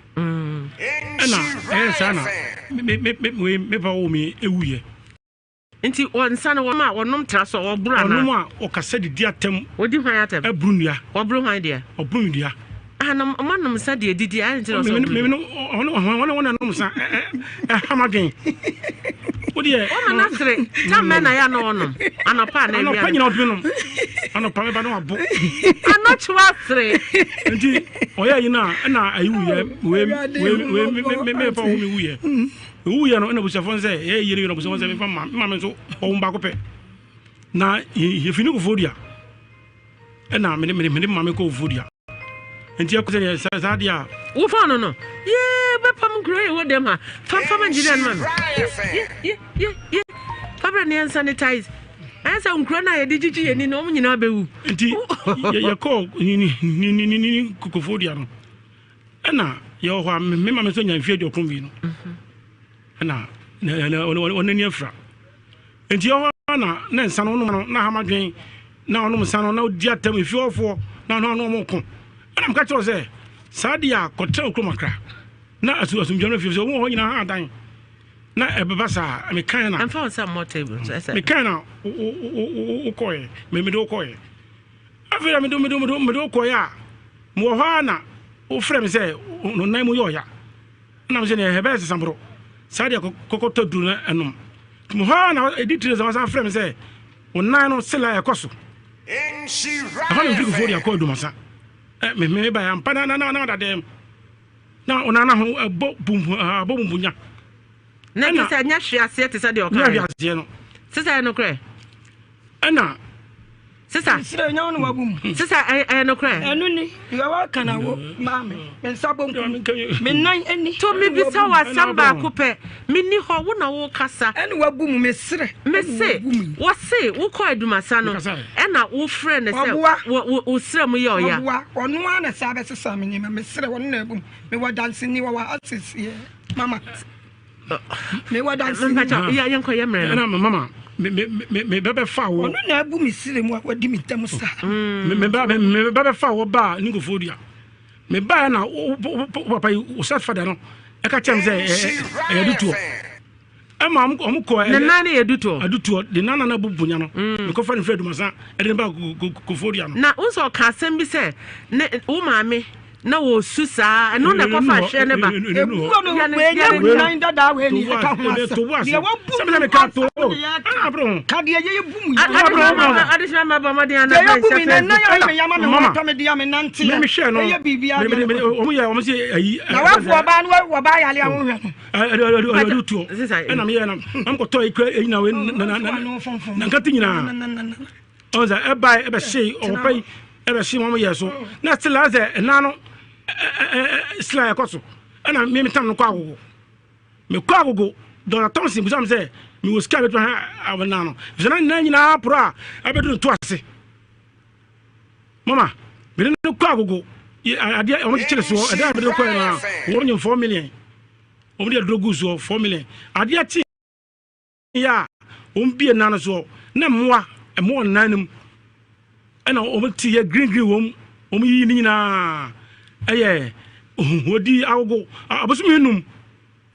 Ɛna ɛyɛ saa na mepa wo me ɛwuyɛ.
Nti nsa no wɔn a wɔnom tra so wɔboro anaa?
Ɔnom a ɔkasa didi atɛm.
Ɔdi hwan atɛm?
Ɛboro nnua.
Ɔboro hwan deɛ?
Ɔboro nnua.
Ah, na ɔma nom nsa deɛ didi ayɛ nti na ɔsɛ ɔboro
nnua. Ɔno ɔno ɔno nom nsa ɛha ma dwen. Wodeɛ.
Ɔma na sere tam mɛ na yɛ ana ɔnom anɔpa ana awia.
Anɔpa nyina ɔtumi nom anɔpa mɛba na wabo.
Anɔkyewa sere.
Nti ɔyɛ yi na ɛna ayi wuyɛ wei wei wei me fa wo mi wuyɛ. Wuyɛ no ɛna busuafo sɛ ɛyɛ yie no yɛ na busuafo sɛ mefa ma ma me nso ɔwɔ baako pɛ na yɛfi ne kofoɔ dua ɛna mede mede mede maame kɔ kofoɔ dua nti ɛkɔ sɛ deɛ saa deɛ a.
Wo fa no no yee bɛpam nkuro yɛ wɔ dɛm ha fa fa ma engineer no ma me ye ye ye ye fa brɛ ne yɛn sanitize ayɛ sɛ nkuro no a yɛde gyigyi yɛn ni no wɔn nyinaa bɛwu.
Nti yɛkɔ ni ni ni ni ni kofoɔ dua no ɛna yɛwɔ hɔ a me maame nso nya mfeɛ aduokron mmienu ɛna ɔno ani afira nti yɛwɔ hɔ na na nsa no ɔnom no na hama dwen na ɔnom nsa no na ɔdi atam efi hɔfoɔ na ɔno ɔno ɔmo ko ɛna meka kyerɛ sɛ saa deɛ a kɔtena okurom akra na asu asomdwa no afie sɛ ɔmo wɔ hɔ nyinaa ha adan na ɛbɛba saa mekae na
ɛmfa wo sɛ mmɔ table so ɛsɛ
mekae na wokɔɛ mede wokɔɛ Afei na mede mede mede mede wo kɔeɛ a, mewɔ hɔ ara na wofrɛ me sɛ wo nan mu yɛ ɔya. Ɛna mesɛ neɛ ɛbɛyɛ sesaboro. Saa deɛ kɔkɔtɔ duro na ɛnom. Nti mewɔ hɔ ara na ɛdi tiri sɛ wasan frɛ me sɛ wo nan no sela ɛkɔ so. Ɛhɔ na mefiri Kufuor de akɔ Adumasa. Me me baeɛ ampa na na na na ɔda dɛm. Na wo nan no ho ɛbɔ bum abɔ bumbunya.
Na ɛte sɛ nyɛ hwe aseɛ te sɛ deɛ ɔkaeɛ.
Nyɛ hwe aseɛ no.
Sesa ɛyɛ nokorɛ.
Ɛna.
Sesa.
Mesrɛ nya wo ne wabu mu.
Sesa ɛyɛ nokorɛ.
Ɛno ni deɛ waka na wo maame me nsa bonkum me nan ani.
To me bisa wo asɛm baako pɛ menni hɔ wo na wo kasa.
Ɛne wabu mu mesrɛ.
Mese wɔse wokɔ adumasa no ɛna wofrɛ no sɛ wo srɛ mu yɛ ɔya.
Ɔboa ɔno ara na saa bɛsesa me nneɛma mesrɛ ɔno na abu mu mewɔ danseni wɔwɔ ha seseɛ mama. Mewɔ danseni.
Mpakyɛ yɛ yɛnkɔ yɛ mmerɛ no.
Ɛna mama me me me me bɛ bɛ fa wɔ.
Ɔno na abu me sire mu a wadi me ntam saa.
Me me ba me me bɛ bɛ fa wɔ ba ne nkurɔfoɔ dua. Me ba na wo wo papa yi wo sɛ fada no ɛka kyɛm sɛ ɛyɛ ɛyɛ dutoɔ. Ɛma ɔmo ɔmo kɔ
Ne nan no yɛ dutoɔ.
Adutoɔ de nan na na bu bonya no. Mekɔfa no firi Adumasa ɛde ne ba kofoɔ dua no.
Na wo sɛ ɔka asɛm bi sɛ ne wo maame na wɔsu saa ɛno na ɛkɔfa ahwɛ ne ba.
Ebuo no wei nyɛ wo nan dada wei ni ɛka ho asɛm. Deɛ wabu mu ansa wo de yɛ aka. Ka deɛ yɛ bu mu yi.
Adesima ma bɔ mmɔden ana
Deɛ yɛ bu mi na nan ayɛ me yama me ho atɔ me deɛ me nante yɛ. Ɛyɛ biribi adeɛ. Na wafu ɔbaa no ɔbaa yale a wohwɛ no.
Ɛde tuo ɛna meyɛ na mekɔtɔ ekura eyi na wei na na na nkate nyinaa. Ɔn sɛ ɛbae ɛbɛhyee ɔpapa yi ɛbɛhyee wɔn yɛ so na sila sɛ ɛnan no sila ɛkɔ so ɛna me tam no kɔ agogo mekɔ agogo dɔla thompson bisa me sɛ mewɔ sika bɛtumi ha nan no efisɛ na nan nyinaa poro a ɛbɛdu no to ase mama mede no kɔ agogo adeɛ wɔn kyekyere soɔ ɛdan mede no kɔ yɛ no a wɔn nyɛ 4 million wɔn de aduro gu soɔ 4 million adeɛ kye yɛ a wɔn bie nan no soɔ na mmoa mmoa nan no mu ɛna wɔn ti yɛ green green wɔm wɔn yiyi ne nyinaa ɛyɛ wɔdi agogo abosomi enum.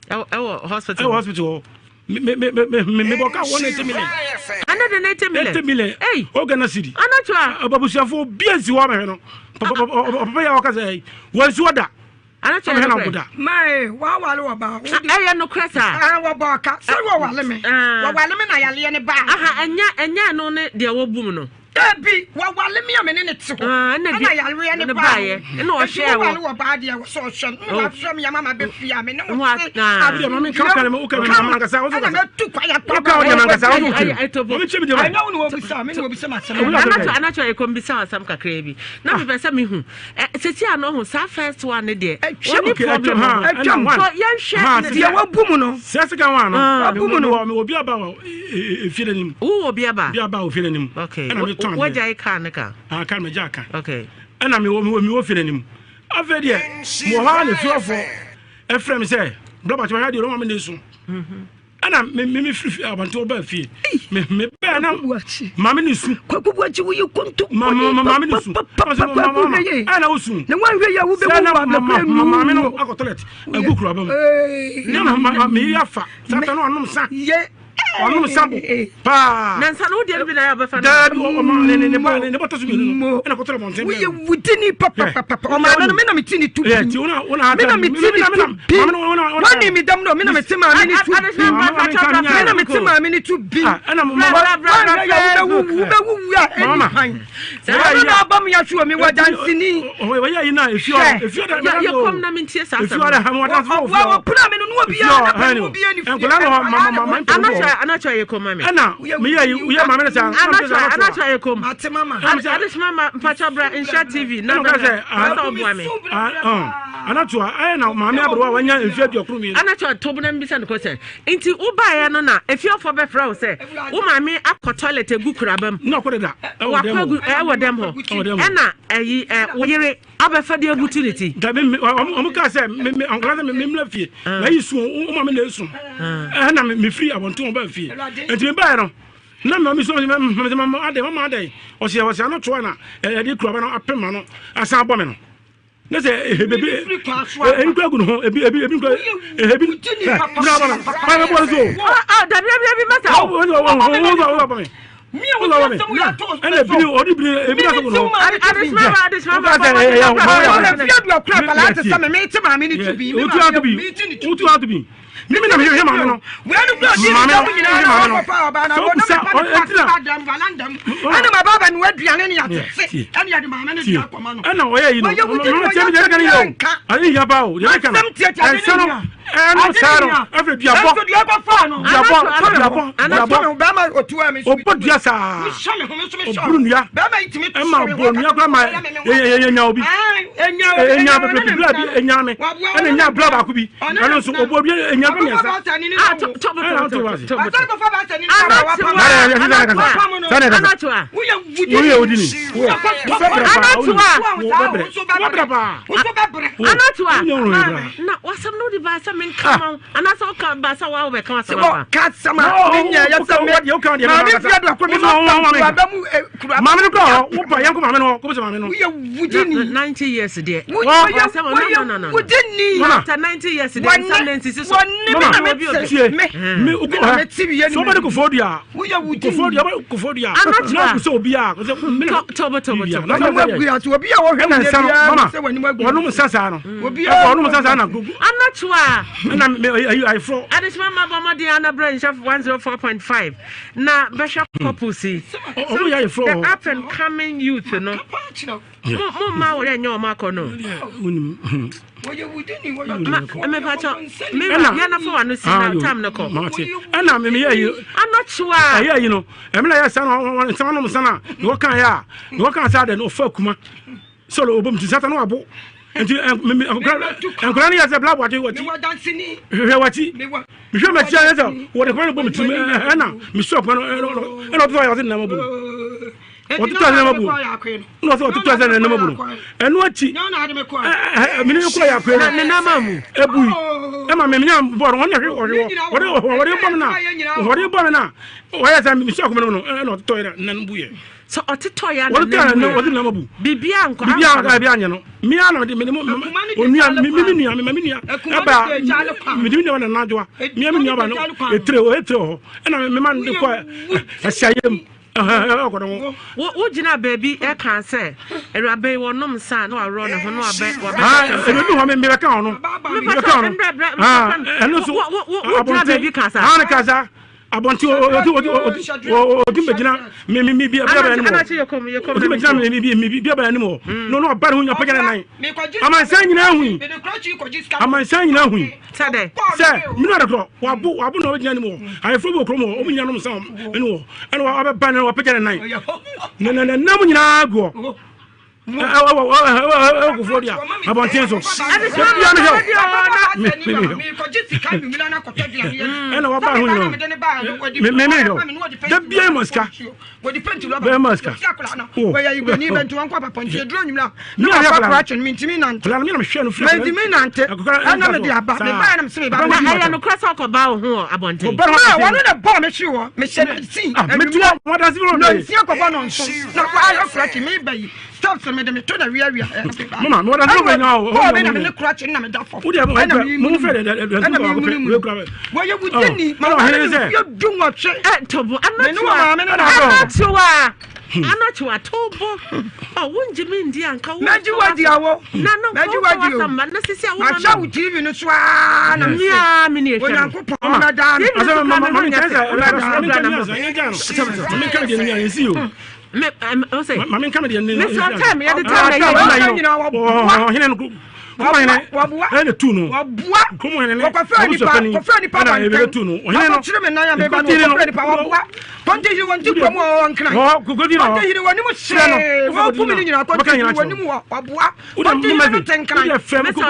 Ɛwɔ hospital.
Ɛwɔ hospital hɔ me me me me me bɔ ka 180 million.
180 million.
80 million.
Ɛy
o Ghana cedi.
Anatwa.
Abusuafo bi nsi hɔ abɛhwɛ no papa yɛ ɔka sɛ wɔn nsi hɔ da.
Anatwa yɛ nokorɛ.
Mae wawale wɔ ba.
Ɛyɛ nokorɛ saa.
Wɔbɔ ɔka sɛ wɔwale me. Wɔwale me na yaleɛ ne ba.
Aha ɛnyɛ ɛnyɛ ɛno ne deɛ wɔbu mu no.
Dabi, wawale me a me ne ne te hɔ.
Ah, ɛna
Ɛna
di-
yareɛ ne
ne
baa
baeɛ.
no.
Ɛna
Enti
ɔhwɛɛ wo.
wowale wɔ baa deɛ wɔ sɛ ɔhwɛ no. Na
Oh.
wafrɛ me ama mabɛ fie a me ne
Ho
wo
a-
te.
ah.
Wodeɛ ma menka woka ne me- woka me
Kama.
ma mankasa, wo so
Ɛna
kasa.
mɛtu kwan akɔ
Woka wo deɛ mankasa, wo so
Ayi,
wokyerɛ.
ayi, ayi, Tobo.
Ma menkyerɛ me deɛ ma.
Ɛnyɛ wo na wɔbisa, me na wɔbisa m'asɛm.
Obi asɛm bɛn?
Anatɔ yɛ kɔmbisa asɛm kakra bi na mepɛ sɛ mehu sɛsi a no ho saa first one ne deɛ
Ɛtwam.
ɔne
Okay,
problem
ɛtwam, ha,
wɔ hɔ.
ɛna one.
So yɛnhwɛ
Ha,
ne-
Deɛ wabu mu no.
Sɛ sika wa no.
Ah.
Wabu mu no.
Mewɔ obi aba wɔ efie n'anim.
wowɔ bi aba
Bi aba wɔ fie n'anim.
okay
Ɛna metɔn adeɛ.
wagyae kaa ne ka
Ah, kaa megya aka.
okay
Ɛna mewɔ mewɔ mewɔ fie n'anim. Afei deɛ mewɔ hɔ a na efiewafo ɛfrɛ me sɛ blɔba kyɛ wɔyɛ adeɛ ɔma me ne so. Ɛna me me me firi fie abɔnten ɔbaa fie. Me me bɛɛ na
Buakye.
maame ne su.
Kwaku Buakye woyɛ konto.
Ma ma ma maame ne su. Ɛna sɛ, ma ma ma ɛna wosu.
Na woanhwɛ yɛ a
Sɛ
wobɛwu
na
wɔ
ma ma
abrɛkɔ
ma maame no
anu.
akɔ toilet agu kuraba mu.
Ee.
Ne na ma ma me yɛ afa. Saa ta no ɔnom sa.
Yɛ.
Ɔnom sa bo paa.
na nsa no wodeɛ no bi na yɛ wobɛfa no
Daabi ɔma ne ne ne ba ne ba tɔ so mmienu no
Mo.
ɛna kɔtɔ abɔnten
Woyɛ wudini papapapa. Ɔmaame no me na mete ne to
Yeah,
bi.
ti wona wona
Me na mete ne to bi. Wani mi dam no me na mete maame ne to bi. Me na mete maame ne to bi.
Ah, ɛna mo-
Bra, bra, bra, bra,
Woanhwɛ yɛ a wobɛwu wobɛwu a ɛni
Mama.
kwan. Ɔno na aba me ahwe wɔ me wɔ danseni.
Wɔyɛ yi na efi
Hwɛ.
ɔ efi ɔ
Yɛ- yɛkɔm na mentie saa asɛm no.
Efi ɔ dɛ hɛn wɔdan so
Ɔboa wɔ puna me no no obiara na pɛn mu obiara ni fie.
Nkɔla no hɔ ma ma ma ma mpɛ
Anatɔ anatɔ yɛ kɔm ma me
Ɛna meyɛ yi woyɛ maame ne saa.
anatɔ anatɔ yɛ kɔm
Mate mama.
adesima ma mpakyɛ bra nhyɛ tv na
Ɛna ɔka sɛ,
bɛhwɛ sɛ ɔboa me
Anatoa ayɛ na maame aberewa a wanya mfe aduokron mmienu.
anatɔ tobo na mbisa no kɔsɛ nti wobaeɛ no na efiefoɔ bɛfrɛ wo sɛ wo maame akɔ toilet egu kuraba mu
Na ɔkɔ deda ɛwɔ
wakɔ
dɛm
agu
hɔ.
ɛwɔ dɛm hɔ
Ɛwɔ dɛm hɔ.
ɛna ɛyi ɛ wo yere abɛfa de abutu ne ti
Dabi me ɔmo kaa sɛ me me nkɔla sɛ me me mmla fie. Na yi sun o maame na esun. Ɛna me me firi abɔnten ɔbaa fie. Nti me baeɛ no na me maame so me me me mama adɛ mama adɛ ɔsi ɔsi anatoa na ɛde kuraba no apem ma no asan abɔ me no. Ne sɛ ebi ebi kura gu ne ho ebi ebi ebi kura ebi na aba no maa bɛ bɔ ne so.
Ɔ ɔ dabi dabi dabi masa
Ɔ ɔ ɔ ɔ ɔ ɔ ɔ mi. Ɛna ebi ɔdi bi ebi na so gu ne ho.
Adesima ba adesima ba
Woka sɛ, ɛyɛ, ɛyɛ,
Ɔna fie aduakura akwadaa te sɛ me mete maame ne to bi.
Wotu ato bi wotu ato bi. Mímí na mi hwɛ maame no.
Wei no kura di ne
Maame
dam
no,
nyinaa na
maame no.
ɔkɔfa ɔbaa na
Sɛ
ɔno
wobusa,
mepa ne
ɔ- ɛnti na-
pa dam valandam ɛna ma baaba no aduane ne yɛatete ɛne yɛde maame no de akɔma no
Ɛna ɔyɛ yi no.
Wɔyɛ wudi
Mama
ni
tiɛ mi
wɔyɛ
yɛrɛ kan yi o.
nka.
Ale yi yaba o. Yɛrɛ kan.
Asɛm tiɛ tiɛ ade ne
Ɛnsɛn no
nya.
ɛno
Ade ne
saa no
nya.
afɛ duabɔ.
Ɛnso deɛ ɔkɔfaa no
Duabɔ duabɔ
Anatɔ-
duabɔ.
bɛrima otu a me nso
Ɔbɔ dua saa.
mehyɛ me ho me nso mehyɛ
Ɔburu nnua.
bɛrima yi tumi
Ɛma ɔbɔ nnua koraa ma yɛnya obi.
Enya
Enya bebree bla bi enya me. Ɛna enya bla baako bi. Ɛno nso ɔbɔ dua enya bi mmiɛnsa.
Ah, to tobo
Ɛna
tobo
wote wase.
tobo
Sani ɛkasa.
Anatoa
Woyɛ wudi ni.
Anatoa
Wobɛbrɛ paa.
Anatoa
Wonya wo brɛ.
na wasɛm no wode baa sɛ menka ma wo anaasɛ woka baa sɛ woa wobɛka wasɛm aba
kasama
No,
menya
wo-
yɛsɛ
wo-
me
wo- wo- wo-
maame
wo-
fie aduakura me
wo- wo- wo- wo-
kuraba mu kuraba
Maame no kura hɔ. Wo pa yɛnkɔ maame no hɔ. Kɔbisa maame no.
woyɛ wudi ni
90 years deɛ
woyɛ
Wasɛm- no, no, no, no.
wudi ni
Mama.
After 90 years deɛ nsa na nsisi so
wɔne me na
Mama,
mete
tie.
me
Me
me na mete wie
sɛ wobɛde kofoɔ dua
woyɛ wudi
kofoɔ
ni
dua wobɛde kofoɔ dua
Anatoa.
na kusɛ obi a kusɛ me na-
Tobo tobo
Bibia.
tobo
Na
w'anim
sɛ-
agu ase obi a wɔhwɛ
ɛna
wo
nsa no
biara
mama
sɛ w'anim agu
wɔnom nsa saa no
Obi
ɛkɔ
a-
wɔnom nsa saa na gugu
Anatoa
ɛna me ayi ayiforɔ
adesima ma bɔ mmɔden anabrɛ nhyɛ 104.5 na bɛhwɛ couples yi
ɔmo yɛ ayiforɔ
the
wɔ hɔ
up and coming youth no mo mo mma wo yɛ nyɛ ɔmo akɔ no
wonim
wɔyɛ wudi ni wɔyɛ
ma mepatɔ mira
Ɛna-
yɛnafo wa no si na tam no kɔ
mate ɛna me meyɛ ayi
Anatoa
ɛyɛ ayi no ɛmina yɛ sa no nsa nom nsa na ne wɔka yɛ a ne wɔka sa de no ɔfa kuma sɔlɔ obom ti sata no abo nti nkɔla no yɛ sɛ bla boakye wɔkyi
mewɔ danseni
hwehwɛ wɔkyi
mewɔ
mehwɛ m'akyi ayɛ sɛ wɔde kwan no bɔ me tirim ɛna mesɔ kwan no ɛna ɔtotɔ ayɛ ɔse nenam abu no ɔtotɔ ayɛ nenam abu no ɛna ɔsɛ ɔtotɔ ayɛ nenam abu no ɛno akyi mene ne kɔ yɛ akoe
na
no
ne nam amu
ebui ɛma me menya bɔɔl wɔn na hwe ɔhwe wɔde wɔde bɔ me na wɔde bɔ me na wɔyɛ sɛ mesɔ kwan no no ɛna ɔtotɔ yɛ nan bu yɛ
sɛ ɔtetɔ yɛ
wɔde tɔ ayɛ
na
wɔde nenam abu
biribiaa nkɔ
bibi
amfa no.
a bi anyɛ no mmea na mede mede onua me me nua me ma me nua ɛba mede me nua ba na nadwoa mmea me nua ba no etire hɔ etire hɔ ɛna me ma no de kɔ ɛhyɛ ɛkɔ no ho
wo wogyina baabi ɛka sɛ awuraba yi wɔnom nsa a na waworɔ ne ho na wabɛ wabɛ
ha ebi hɔ me mebɛka hɔ no mebɛka hɔ no
Mepatɔ, mbrɛ, brɛ,
ha
mepatɔ.
ɛno so
Wo- wo- wo- wogyina baabi ka saa?
ha ne kasa Abɔnten ɔtumi bɛgyina me bi abɛn anim hɔ. Ɔtumi bɛgyina me bi abɛn anim hɔ. Na ɔno ɔba ne ho nya pagya ne nan. Amansan nyinaa hui. Amansan nyinaa hui. Sɛ mene adakorɔ wabo wabo na ɔbɛgyina anim hɔ. Ayeforo bi wɔ kurom hɔ ɔmo nyinaa nom nsa ɛne hɔ. Ɛna wabɛba na wapagya ne nan. Na na nam nyinaa gu hɔ. Ɛwɔ kofoɔ dua abɔnten so ebia no hwɛ ɛna waba ho nyina meme hwɛ da bia ma sika bɛyɛ ma sika
Steps me de me to na wia wia.
Mama, me wada no na o.
Paul me na me ne kura kye na me da fam.
Wo de
na me
mo fɛ de de
de na me muni mu. Wo ye wo ni ma wa ne ye du nwɔtwe.
Eh tobo
anɔkyewa. Me ne wa maame ne na
Anɔkyewa. Anɔkyewa tobo. Oh, wongye me ndi anka wo.
Mɛgye wadi awo.
Na no
Mɛgye wadi o.
Ma na sisi awo ma.
Mahyɛ wo TV no so aa na
me. Mia me ne ehwɛ.
Onyankopɔn bɛdaa me.
Asɛ ma ma ma me nkyɛn sɛ me nka me deɛ no yɛ si o.
Me o se.
Ma me nka me deɛ
ne. Me sɔ time yɛ de time na yɛ.
Nyina wɔboa.
Ɔhene no kurom hene.
Wɔboa.
Ɛna tu no.
Wɔboa.
Kurom hene ne.
Wɔkɔfɛ nipa kɔfɛ nipa
ɛna
bantɛn.
ebe tu no. Ɔhene no.
Akɔkyerɛ me nan a meba no wɔkɔfɛ nipa wɔboa. Kɔnte hiri wɔn ti kurom wɔ nkran.
Kɔkɔdi na.
Kɔnte hiri wɔn nimu hyee. Wɔn kum ne nyinaa kɔnte hiri wɔn nimu wɔ wɔboa. Kɔnte hiri no te nkran.
Me sɔ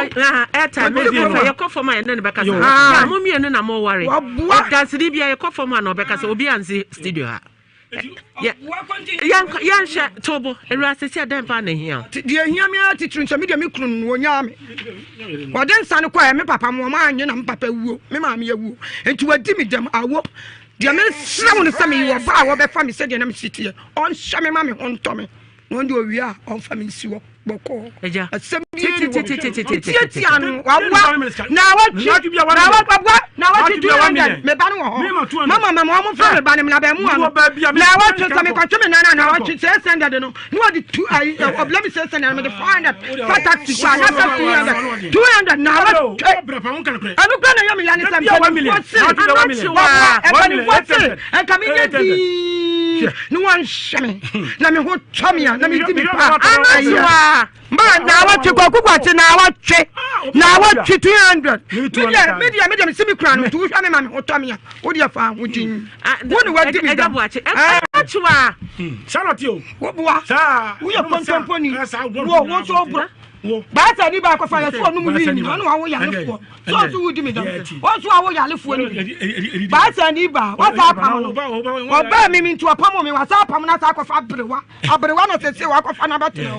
airtime me sɔ yɛ kɔ fam a yɛne ne bɛkasa. Ya mo mmienu na mo ware.
Wɔboa.
Danseni bia yɛ kɔ fam a na ɔbɛkasa obi ansi studio ha. Yɛnhwɛ tobo awura sisi ɛdɛn paa na ehia o.
Deɛ ehia mi ara titiri sɛ mi deɛ mi kunu no wɔnyaa mi. Wɔde nsa no kɔɛ me papa mu wɔn anye na me papa wuo me maame awuo nti wɔadi mi dɛm awo. Deɛ mesrɛ wo no sɛ meyɛ ɔbaa a wɔbɛfa me sɛdeɛ na mesi teɛ ɔnhyɛ me ma me ho ntɔ me na ɔno deɛ ɔwie a ɔmfa me nsi hɔ bɔkɔɔ.
Agya.
Asɛm bi ni wɔ
Titititititititi.
tiatia no waboa na awɔtwe na waboa na awɔtwe 200 me ba no wɔ hɔ mama mama wɔn fɛ me ba no na bɛn mu ano na awɔtwe sɛ mekɔtwe me nana na awɔtwe 600 no na wɔde tu ayi ɔbila mi 600 mede 400 fa taxi kɔ anasɛ 200 200 na awɔtwe ɛno kura na yɛ me ya ne sɛ mpanimfoɔ se waboa mpanimfoɔ se nka me nyɛ dii ne wɔnhyɛ me na me ho tɔ me a na me di me pa
Anɔkyewa.
Ma na awɔtwe kwaku kwakye na awɔtwe na awɔtwe 200 medeɛ medeɛ medeɛ mesi me kura no nti wohwɛ me ma me ho tɔ me a wodeɛ fa ho din wo ne wadi me
Ɛgya
dam
Boakye. Anɔkyewa.
Charlotte o.
Woboa woyɛ kɔntɔmpɔni wo wo nso wobora baasa ni baako fa yɛ so ɔnom wii ni ɔno awo yalefoɔ so ɔso wodi me dam ɔso awo yalefoɔ ni bi baasa ni ba wasa apam no ɔbaa mi mi nti ɔpam mi wasa apam no asa akɔfa aberewa aberewa na sese wakɔfa no abɛtena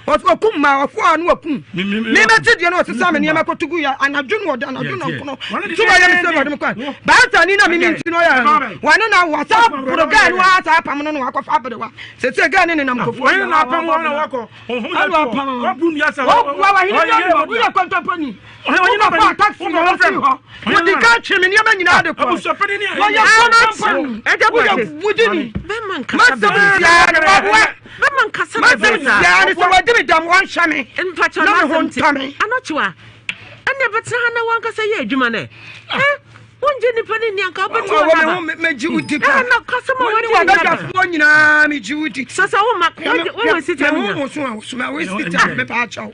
hɔ ɔkum ma ɔfo a no wakum mebɛte deɛ no ɔsesa me nneɛma kɔto gu yɛ anadwo no ɔda anadwo no nkono nti wɔyɛ me sɛ wɔde me kwan baasa ni na meme nti no ɔyɛ no wɔne na wasa boro gaa no asa apam no na wakɔfa aberewa sese gaa ne nenam kɔfoɔ
Ɔhene na apam wɔn na wakɔ.
Ɛna apam wɔboa wahene yɛ woyɛ kɔntɔmpɔni wokɔfa taxi na wɔfiri hɔ wodi ka twe me nneɛma nyinaa de kɔ wɔyɛ kɔntɔmpɔni woyɛ wudini
Bɛma nkasa
masɛm
bebree.
biara ne waboa
Bɛma nkasa
masɛm
bebree saa.
biara ne sɛ wɔde me dam wɔnhyɛ me
Mpakyɛ
na me ho
n'asɛm ti.
ntɔ me
Anɔkyewa. Ɛnna ɛbɛtena ha na wankasa yɛ adwuma nɛ. Ɛ wongye nipa ne nni anka wobɛtu
wɔ
wɔn
me
aba.
ho megye wo di
Ɛ na kasɛm a
wone
wagye ne aba.
wabadwafoɔ nyinaa megye wo di
Sɛ sɛ woma wowɔ sika
me
nya.
ho so a wosoma wo sika mepaakyɛw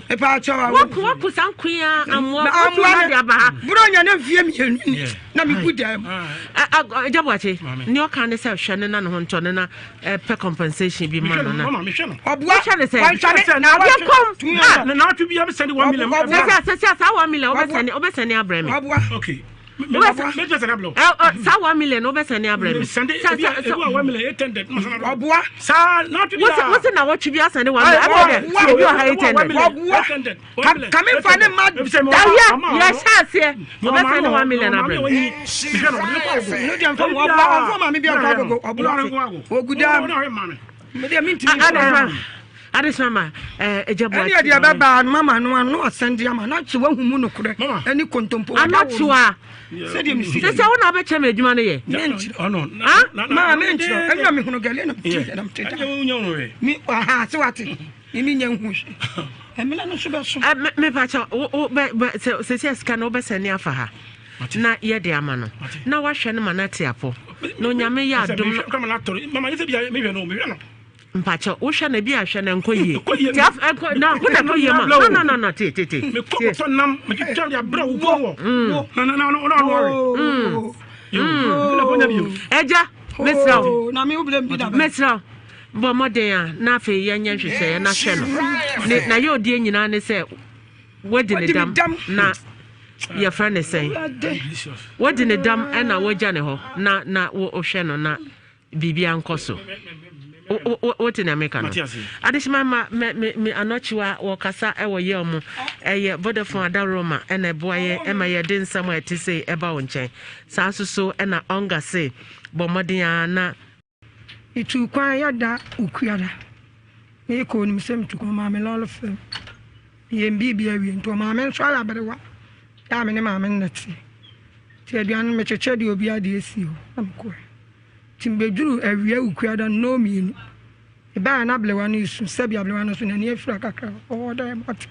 mepaakyɛw a
Wako wako saa nkoa amoa wotu na de aba ha.
buro nya ne mfeɛ mmienu ni na megu dan mu
Agya Boakye, nea ɔka ne sɛ hwɛ ne na ne ho ntɔ ne na pɛ compensation bi ma no na.
Mama mehwɛ no.
ɔboa
Wohwɛ ne sɛ.
wanhwɛ me na
Yɛkɔm. Ah!
Na na atwe bia bɛsɛne 1 million.
Sɛsɛ sɛsɛ saa 1 million wobɛsɛne wobɛsɛne abrɛ me.
ɔboa
Okay.
Wobɛsɛ-
Mɛtwa sɛne ablɔ.
Ɛ ɔ saa 1 million wobɛsɛne abrɛ me.
Sɛnde
Sɛ
ebi
sɛ
ebi
sɛ
1 million 800.
ɔboa
Saa na atwe bia.
wose wose na wɔtwe bi asɛne 1 million. Ɛbɛ dɛ ebi wɔ ha 800.
Ɔboa. Ka memfa ne ma
Dawia yɛhyɛ aseɛ wobɛsɛne 1 million abrɛ me.
no deɛ mfa ɔboa ɔmfa maame bi ankɔ agogo ɔboa ɔgu dan mu medeɛ mentumi
Adesima Adesima ma Agya
ɛne
Boakye.
ɛdeɛ bɛbaa no mama no ano na wasɛn de ama na kyɛ wahu mu nokorɛ ɛne kontompo
Anɔkyewa.
sɛdeɛ mesi
Sɛsɛ wo na wobɛkyɛ me adwuma no yɛ.
menkyerɛ maa menkyerɛ ɛna mehunu gale na mete na mete da mi aha sɛ wate ne menya nhu hwɛ ɛmena no so bɛso
Mepakyɛ wo wo bɛ bɛ sɛ sɛsɛ sika no wobɛsɛne afa ha. na yɛde ama no na wahwɛ no ma no ate apɔ na Onyame yɛ adom no. Mpakyɛ wohwɛ no bi a hwɛ no nkɔ yie ti af ɛnkɔ na wo na ɛkɔ yie ma no no no no te te te. Mekɔ
nam metwitwa de abrɛ wo kɔn wɔ na na na na ɔre.
Ɛgya mesrɛ wo mesrɛ wo bɔ mmɔden a na afei yɛnyɛ nhwehwɛeɛ na hwɛ no ne na yɛ odie nyinaa ne sɛ wadi ne dam na yɛfrɛ ne sɛn wadi ne dam ɛna wagya ne hɔ na na wohwɛ no na biribiara nkɔ so. Wote nea meka no? Adehyema ma me me me anɔkyewa wɔkasa ɛwɔ yɛ mu. Ɛyɛ Vodafone Adaroma ɛna ɛboa yɛ ɛma yɛde nsɛm a ɛte sei ɛba wo nkyɛn. Saa nso so ɛna ɔnga se bɔ mmɔden ara na.
Metuu kwan yɛda Okuada. Meekɔ onim sɛ metu kwan ɔmaa me lɔre fam. Meyɛ me biribi awie nti ɔmaa me nso ayɛ aberewa yɛ a me ne maame no na ɛte. Nti aduane no mekyekyɛ deɛ obiara deɛ si hɔ na mekɔɛ. Nti mebɛduruu awia Wukuada nnɔɔ mmienu. Mebaeɛ na ablewa no resu, sɛbi ablewa no nso n'ani afira kakra, ɔwɔ dɛ mate.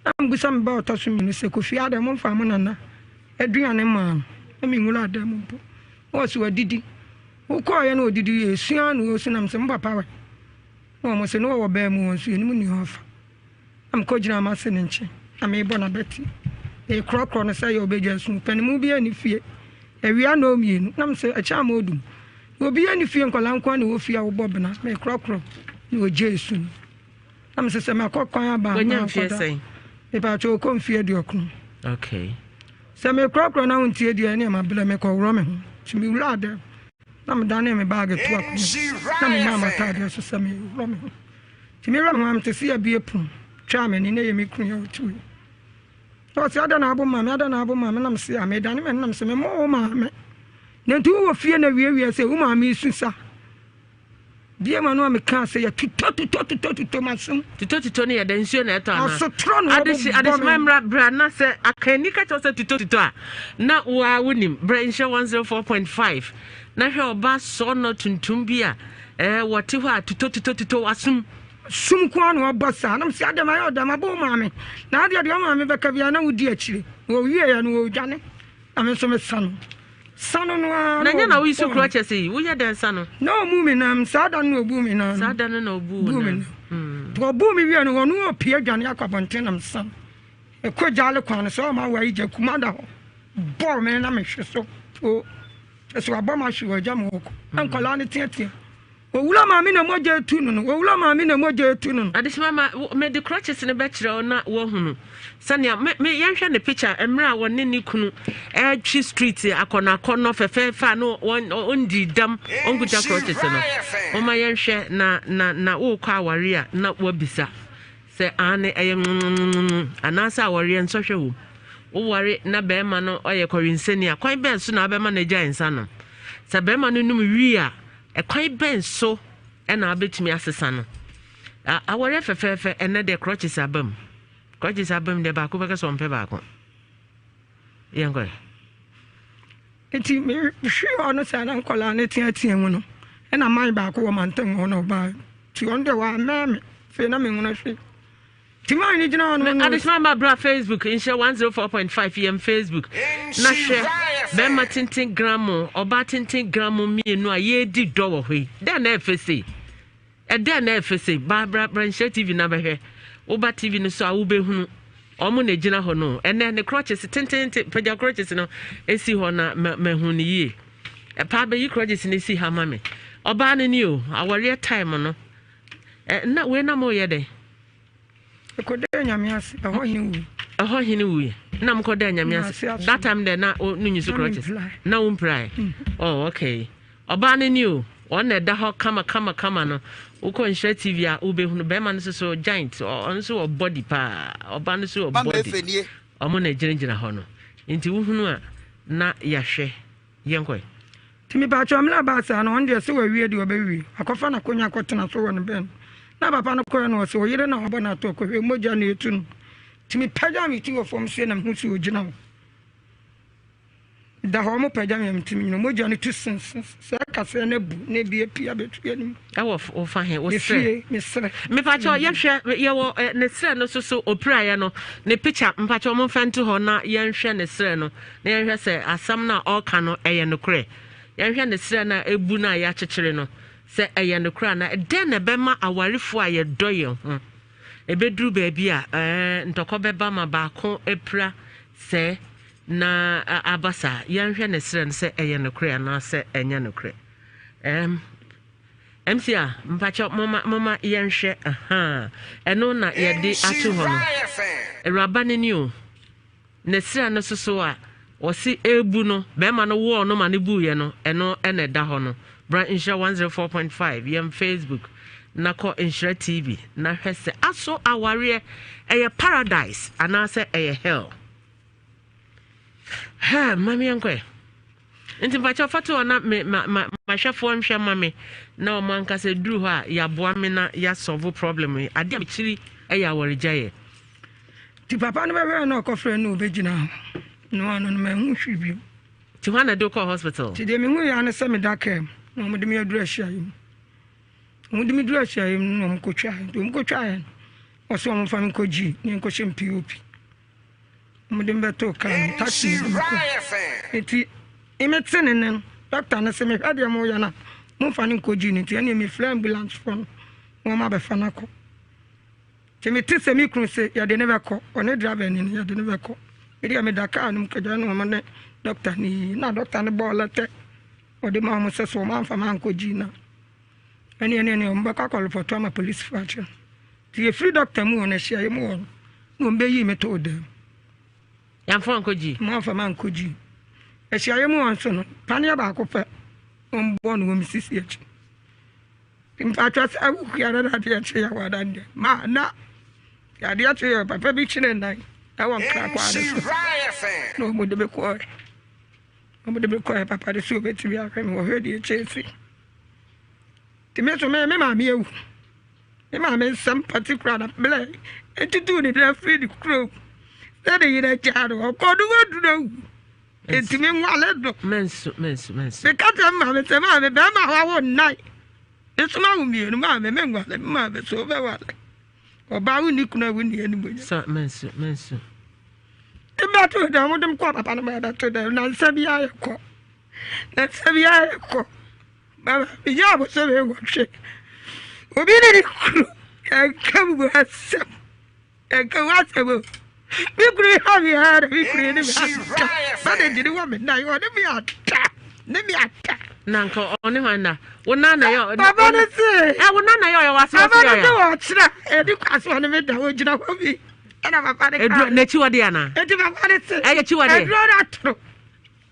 Na mebisa me ba a ɔtɔ so mmienu sɛ, Kofi adɛn momfaa mo nana aduane mmaa no? Na menwuraa dan mu mpo. Na ɔse wadidi. Wokɔeɛ na ɔdidi wieeɛ, esu ara na ɔresu na mese mo papa wɛ? Na wɔn se na ɔwɔ baa mu hɔ nso yɛnim nea ɔfa. Na mekɔgyinaa m'ase no nkyɛn, na merebɔ n'abati. Merekorɔkorɔ no sɛ ɛyɛ a ɔbɛgyae su. Ɔpanimu biara nni fie. Awia nnɔnmienu, na mese, ɛkyɛ ama ɔdum. Na obiara nni fie, nkwadaa nko ara na ɛwɔ fie a wɔbɔ bena. Merekorɔkorɔ na ɔgyae su no. Na mese, sɛ makɔ kwan aba a,
Wanya mfeɛ
mankɔda.
sɛn?
Mepaakyɛw, ɔkɔ mfeɛ 90.
Okay.
Sɛ mekorɔkorɔ na wontie deɛ, ɛneɛ mabrɛ, mekɔworɔ me ho. Nti mewuraa dɛm, na medanee me baage too akonnwa so, na memaa m'ataadeɛ so sɛ mereworɔ me ho. Nti me werɛ ho a mete se abue pono twaa m'ani na ɛyɛ me kunu a ɔte hɔ yi. Na ɔse adɛn na abo maame adɛn na abo maame na mese a medane m'ani na mese memmɔ wo maame. Na nti wowɔ fie na wiawia sɛ wo maame su sa. Bie ma no a mekaa sɛ yɛ tutɔ tutɔ tutɔ tutɔ m'asom.
Tutɔ tutɔ no yɛ dɛ nsuo na ɛtɔ anaa?
Asotorɔ na
Adehye
wɔbobɔ me.
adehyema mmra bra na sɛ akanni ka kyerɛ wo sɛ tutɔ tutɔ a na wo ara wonim. Bra nhyɛ 104.5 na hwɛ ɔba sɔɔnɔ tuntum bi a Ɛɛ wɔte hɔ a tutɔ tutɔ tutɔ w'asom.
Sum nko ara na ɔbɔ saa. Na mese adɛn mayɛ ɔdɛn mabɔ wo maame. Na adeɛ deɛ wo maame bɛka biara na wodi akyire. Na ɔwieɛ no ɔredwane na me nso mesa no. Sa no no ara
na
na
nyɛ na woyi so
ɔbɔɔ me.
crutches yi woyɛ dɛn sa no?
Na ɔmuu me nam saa da no na ɔbuu me nan
Saa
no.
da no na ɔbuu wo
Buu me
nan.
nan. Nti ɔbuu me wieɛ no ɔno ɔpue dwane akɔ abɔnten na mesa no. Ɛkɔ gyaale kwan no so ɔma awa yi gya kuma da hɔ. Bɔɔ me na mehwe so. O. Kyerɛ sɛ wabɔ m'ahwe wagya me hɔ kɔ. Na nkwadaa no teatea. Owura maame na mogya etu no no. Owura maame na mogya etu no no.
Adesima ma mede crutches no bɛkyerɛ wo na woahunu sɛnea me me yɛnhwɛ ne picture mmerɛ a wɔne ne kunu ɛretwi street akɔnɔakɔnɔ fɛfɛɛfɛ a no wɔn ɔndi dam ɔnkuta crutches no. Momma yɛnhwɛ na na na wokɔ aware a na woabisa Sɛ aane, ɛyɛ nwonwonwonwon, anaasɛ awareɛ nsɔhwɛ wom. Woware na barima no ɔyɛ kɔwensani a, kwan bɛn so na wobɛma no agyae nsa nom? Sɛ barima no nom wii a, ɛkwan bɛn so na wobɛtumi asesa no? Awareɛ fɛfɛɛfɛ, ɛnɛ deɛ crutches aba mu. Crutches aba mu deɛ baako bɛka sɛ ɔmpɛ baako. Yɛnkɔ.
Nti mehwee hɔ no saa na nkwadaa no teatea mu no, ɛna man baako wɔ mantam hɔ na ɔbaa. Nti ɔno deɛ wammɛn me, afei na menhunu hwee. Nti man no gyina hɔ no.
Adesima ma bra Facebook nhyɛ 104.5 yɛn Facebook na hwɛ bɛrima tenten gramo ɔbaa tenten gramo mmienu a yɛredi dɔ wɔ hɔ yi dɛn na ɛfɛ sei ɛdɛn na ɛfɛ sei ba bra bra nhyɛ TV na bɛhwɛ woba TV no so a wobɛhunu wɔn na egyina hɔ no ɛnɛ ne crutches tententen pagya crutches no esi hɔ na mahu no yie. Paa bɛyi crutches no si ha ma me. Ɔbaa no ni o, awareɛ time no. Ɛ na wei na moyɛ dɛn?
Mekɔdaa Nyame ase, ɛhɔ hene wui.
Ɛhɔ hene wui. Na mokɔdaa Nyame ase. That time dɛ na no nyi so crutches. Na wo mpirae. Oh, okay. Ɔbaa no ni o, wɔn na ɛda hɔ kama kama kama no. Wokɔ Nhyira TV a wobɛhunu bɛrima no nso so giant, ɔno nso wɔ body paa. Ɔbaa no nso wɔ body. Ɔmo na ɛgyinagyina hɔ no. Nti wohunu a na yɛahwɛ. Yɛnkɔ ɛ.
Nti mepaakyɛw mmerɛ a ɛbaa saa no ɔno deɛ sɛ wawie deɛ ɔbɛwie akɔfa n'akonya akɔtena so wɔ ne bɛn na papa no kɔɛ no ɔse ɔyere na wabɔ no ato kɔhwɛ mogya na ɛtu no nti mepagyaa me ti wɔ fam sie na mehu sɛ ɔgyina hɔ. Da hɔ, ɔmo pagya me a metumi nyina, mogya no tu sensen sɛ kaseɛ no abu na ebi apue abɛto anim.
Ɛwɔ wo fa he? Wo serɛ?
Efie, me serɛ.
Mepakyɛw yɛhwɛ yɛwɔ ne serɛ no so so opiraeɛ no ne picture mpakyɛw momfa nto hɔ na yɛnhwɛ ne serɛ no na yɛnhwɛ sɛ asɛm no a ɔreka no ɛyɛ nokorɛ. Yɛnhwɛ ne serɛ no a ebu no a yɛakyekyere no sɛ ɛyɛ nokorɛ anaa. Dɛn na ɛbɛma awarefoɔ a yɛdɔ yɛn ho ɛbɛduru baabi a ɛɛ ntɔkwa bɛba ma baako apira sɛɛ Na aba saa. Yɛnhwɛ ne serɛ no sɛ ɛyɛ nokorɛ anaasɛ ɛnyɛ nokorɛ. Um, MC a, mpakyɛ moma, moma yɛnhwɛ. Aha, ɛno na yɛde ato hɔ no. Awuraba no ni o. Ne serɛ no soso a wɔse ebu no, bɛrima no wɔɔ no ma no buiɛ no, ɛno ɛna ɛda hɔ no. Bra Nhyira 104.5 yɛn Facebook na kɔ Nhyira TV na hwɛ sɛ aso awareɛ ɛyɛ paradise anaasɛ ɛyɛ hell. Ha, ma me yɛnkɔ ɛ. Nti mpakyɛ fa to hɔ na me ma ma mahwɛfoɔ nhwɛ ma me na wɔn ankasa duru hɔ a yɛaboa me na yɛasɔvo problem yi. Adeɛ a mekyiri yɛ awaregyaeɛ.
Nti papa no bɛhwɛɛ na ɔkɔfrɛ no ɔbɛgyina hɔ no ano no manhu hwee bio.
Nti hwan na ɛde wo kɔɔ hospital?
Nti deɛ mehu yɛ ara ne sɛ meda kaa mu na wɔde me aduru ahyiaeɛ mu. Wɔde me duru ahyiaeɛ mu no na wɔkɔtwaeɛ. Nti wɔkɔtwaeɛ no wɔse wɔmfa me nkɔ G na yɛnkɔhyɛ me POP. Wɔde me bɛtoo kaa mu, taxi mu de me kɔe. Nti mete ne nne no, dɔkta no se mehwɛ deɛ moyɛ no a, momfa no nkɔ G no nti ɛnneɛ mefrɛ ambulance foɔ no na wɔn abɛfa no akɔ. Nti mete sɛ me kunu se yɛde no bɛkɔ, ɔne driver ni no yɛde no bɛkɔ. Me deɛ meda kaa no mu kagya na wɔn ne dɔkta no yi na dɔkta no bɔɔ lɛtɛ ɔde maa wɔn sɛ sɛ wɔn amfa me ankɔ G no a ɛneɛ ɛneɛ wɔn bɛkɔ akɔrepɔto ama polisifoɔ akyere no. Nti yɛfiri dɔkta mu hɔ no, ahyiaeɛ mu hɔ no, na wɔbɛyii me too dan mu.
Yɛamfa wo ankɔ gyi?
Wɔamfa me ankɔ gyi. Ahyiaeɛ mu hɔ nso no, paneɛ baako pɛ na wɔbɔɔ no wɔ me sisi akyi. Mpakyɛ sɛ wokua no na adeɛ kye yɛ wɔ adan deɛ ma na adeɛ kye yɛ papa bi kyene nan ɛwɔ nkrakwa no so na wɔde me kɔɛ. Wɔde me kɔɛ papa de sɛ wɔbɛtumi ahwɛ me wɔhwɛ deɛ kyɛ si. Nti me nso me me maame awu. Me maame nsɛm particular na blɛ etutu ne nan firi ne kurom sɛ ne yere agyaa no ɔkɔ no waduru awu nti me nwale no.
Mensu mensu mensu.
Meka kyerɛ me maame sɛ maame bɛrima a wawo nnan nso ma wo mmienu maame me nwale me maame so wobɛwale ɔbaa wo ni kunu a wo ni animuonyam.
Sɛ mensu mensu.
Te bɛto dɛm wode me kɔ papa no ma ɛbɛto dɛm na nsa bi ayɛ kɔ na nsa bi ayɛ kɔ. Mama menyaa abosome nwɔtwe. Obi ne ne kunu yɛnka mu asɛm. Yɛnka mu asɛm o. Me kunu yi ha me ara na me kunu yi ne me ada. Bandage ne wɔ me nan, ɔne me ada. Ne me ada.
Na nka ɔne hwan na? Wo nan na yɛ.
Papa ne se.
Ɛ wo nan na yɛ ɔyɛ wase wase yɛ.
Papa ne se wɔkyerɛ ɛdi kwa so ɔne me da ogyina hɔ bi. Ɛna papa ne kaa.
Eduro n'akyi wɔ de ana?
Eti papa ne se.
Ɛyɛ akyi wɔ de.
Eduro na atoro.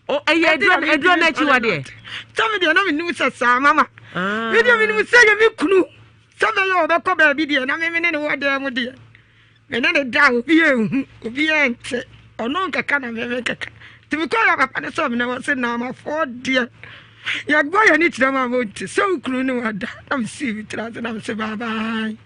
O ɛyɛ aduro aduro no akyiwadeɛ.
Sɛ me deɛ na menim sɛ saa mama.
Ah.
Me deɛ menim sɛ yɛ me kunu sɛ bɛyɛ ɔbɛkɔ baabi deɛ na meme ne ne wɔ dan mu deɛ me ne ne da obi ɛnhu obi ɛnte ɔno nkeka na meme nkeka nti mekɔ yɛ papa ne sɛ mene wɔ se naamafoɔ deɛ yɛbɔ yɛne kyerɛ ma monte sɛ wo kunu ne wada na mesii me tiri ase na mese baabae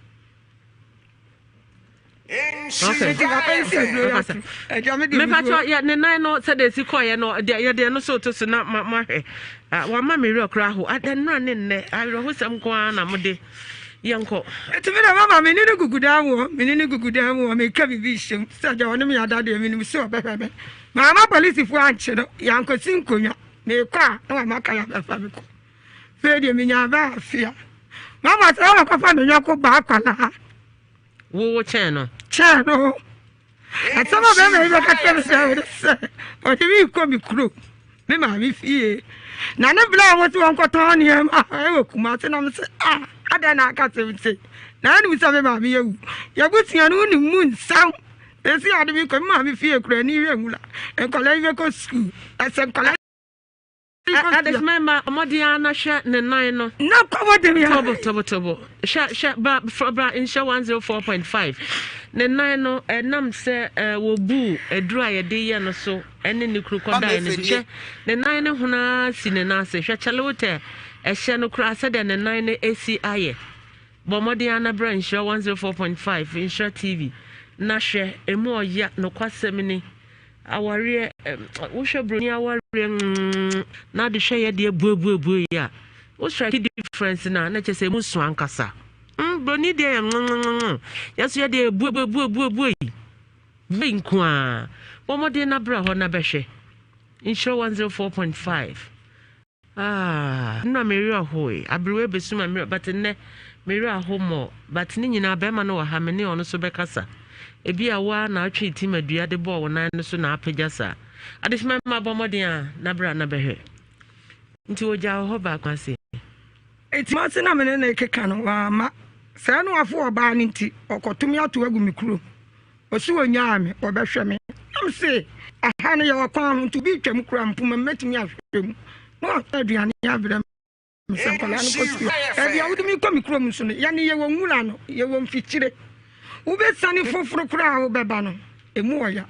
mepatwɛ yɛ ne nan no sɛdeɛ ɛsi kɔeɛ no deɛ yɛdeɛ no so to so na mahwɛ ah, wama me werɛ koraa ho nnora ne nnɛ awerɛhosɛm nko ara na mode yɛnkɔ
ɛti me na mama mene ne gugu dan mu hɔ mene ne gugu dan mu hɔ meka biribi hyɛm sɛ agya ɔne me ada deɛ menim sɛ ɔbɛhwɛ me maama polisifoɔ ankye no yɛankɔsi nkonnwa mekɔ a na wama ka yɛabɛfa me kɔ fei deɛ menya bɛ afea mama sɛ wɔkɔfa me yɔnko baa kwalaa
Wo wo kyɛn no.
Kyɛn no. Asɛm a bɛrima yi bɛka kyerɛ me sɛ ɔde sɛ ɔde me rekɔ me kuro me maame fie na ne berɛ a wɔte wɔnkɔtɔn nneɛma ɛwɔ Kumase na me sɛ ah adɛn na aka sɛm sei na ɛnim sɛ me maame awu yɛbusua no wonim mu nsɛm ɛsi ade me kɔ me maame fie kura ani hwɛ nwura nkɔla yi bɛkɔ sukuu ɛsɛ nkɔla
Adesima mma mmɔden ara na hwɛ ne nan no.
Na kɔbɔ de mi.
Tobo tobo tobo. Hwɛ hwɛ bra bra nhyɛ 104.5. Ne nan no ɛnam sɛ wɔbuu aduru a yɛde yɛ no so ɛne ne kuru kɔdaeɛ no hwɛ ne nan no honaa si ne nan ase. Hwɛ kyɛlewotɛ ɛhyɛ no koraa sɛdeɛ ne nan no esi ayɛ. Bɔ mmɔden ara na bra nhyira 104.5 nhyira TV na hwɛ emu ɔya nokwasɛm ni. Awareɛ, wohwɛ broni awareɛ mm, na ade hwɛ yɛ deɛ buebuebue yi a, wo strike difference na na kyerɛ sɛ emu so ankasa. Broni deɛ yɛ mm, yɛ so yɛ deɛ buebuebuebue yi. Bue nko a, bɔ mmɔden na bra hɔ na bɛhwɛ. Nhyira 104.5. Ah, nna me werɛ hoe. Aberewa ebesu ma me werɛ, but nnɛ me werɛ aho more. But ne nyinaa bɛrima no wɔ ha, me ne ɔno nso bɛkasa. Ebia wo ara na wotwee ti ma dua de bɔɔ wo nan no so na apagya saa. Adehyema mma bɔ mmɔden a na bra na bɛhwɛ. Nti ogyaa wo hɔ baa Kumasi.
Enti m'ase na me ne no rekeka no, wamma. Sɛɛ na wafo ɔbaa no nti, ɔkɔto me ato agu me kurom. Ɔse ɔnyaa me, ɔbɛhwɛ me. Na mese, aha no yɛwɔ kwan ho nti obi retwam koraa mpoma mu mɛtumi ahwɛ mu na watɔ aduane abrɛ me sɛ nkwadaa no kɔ sukuu. Baabi a wode me kɔ me kurom nso no, yɛne yɛwɔ nwura no, yɛwɔ mfikyire. Wobɛsiane foforo koraa a wobɛba no, ɛmu ɔya.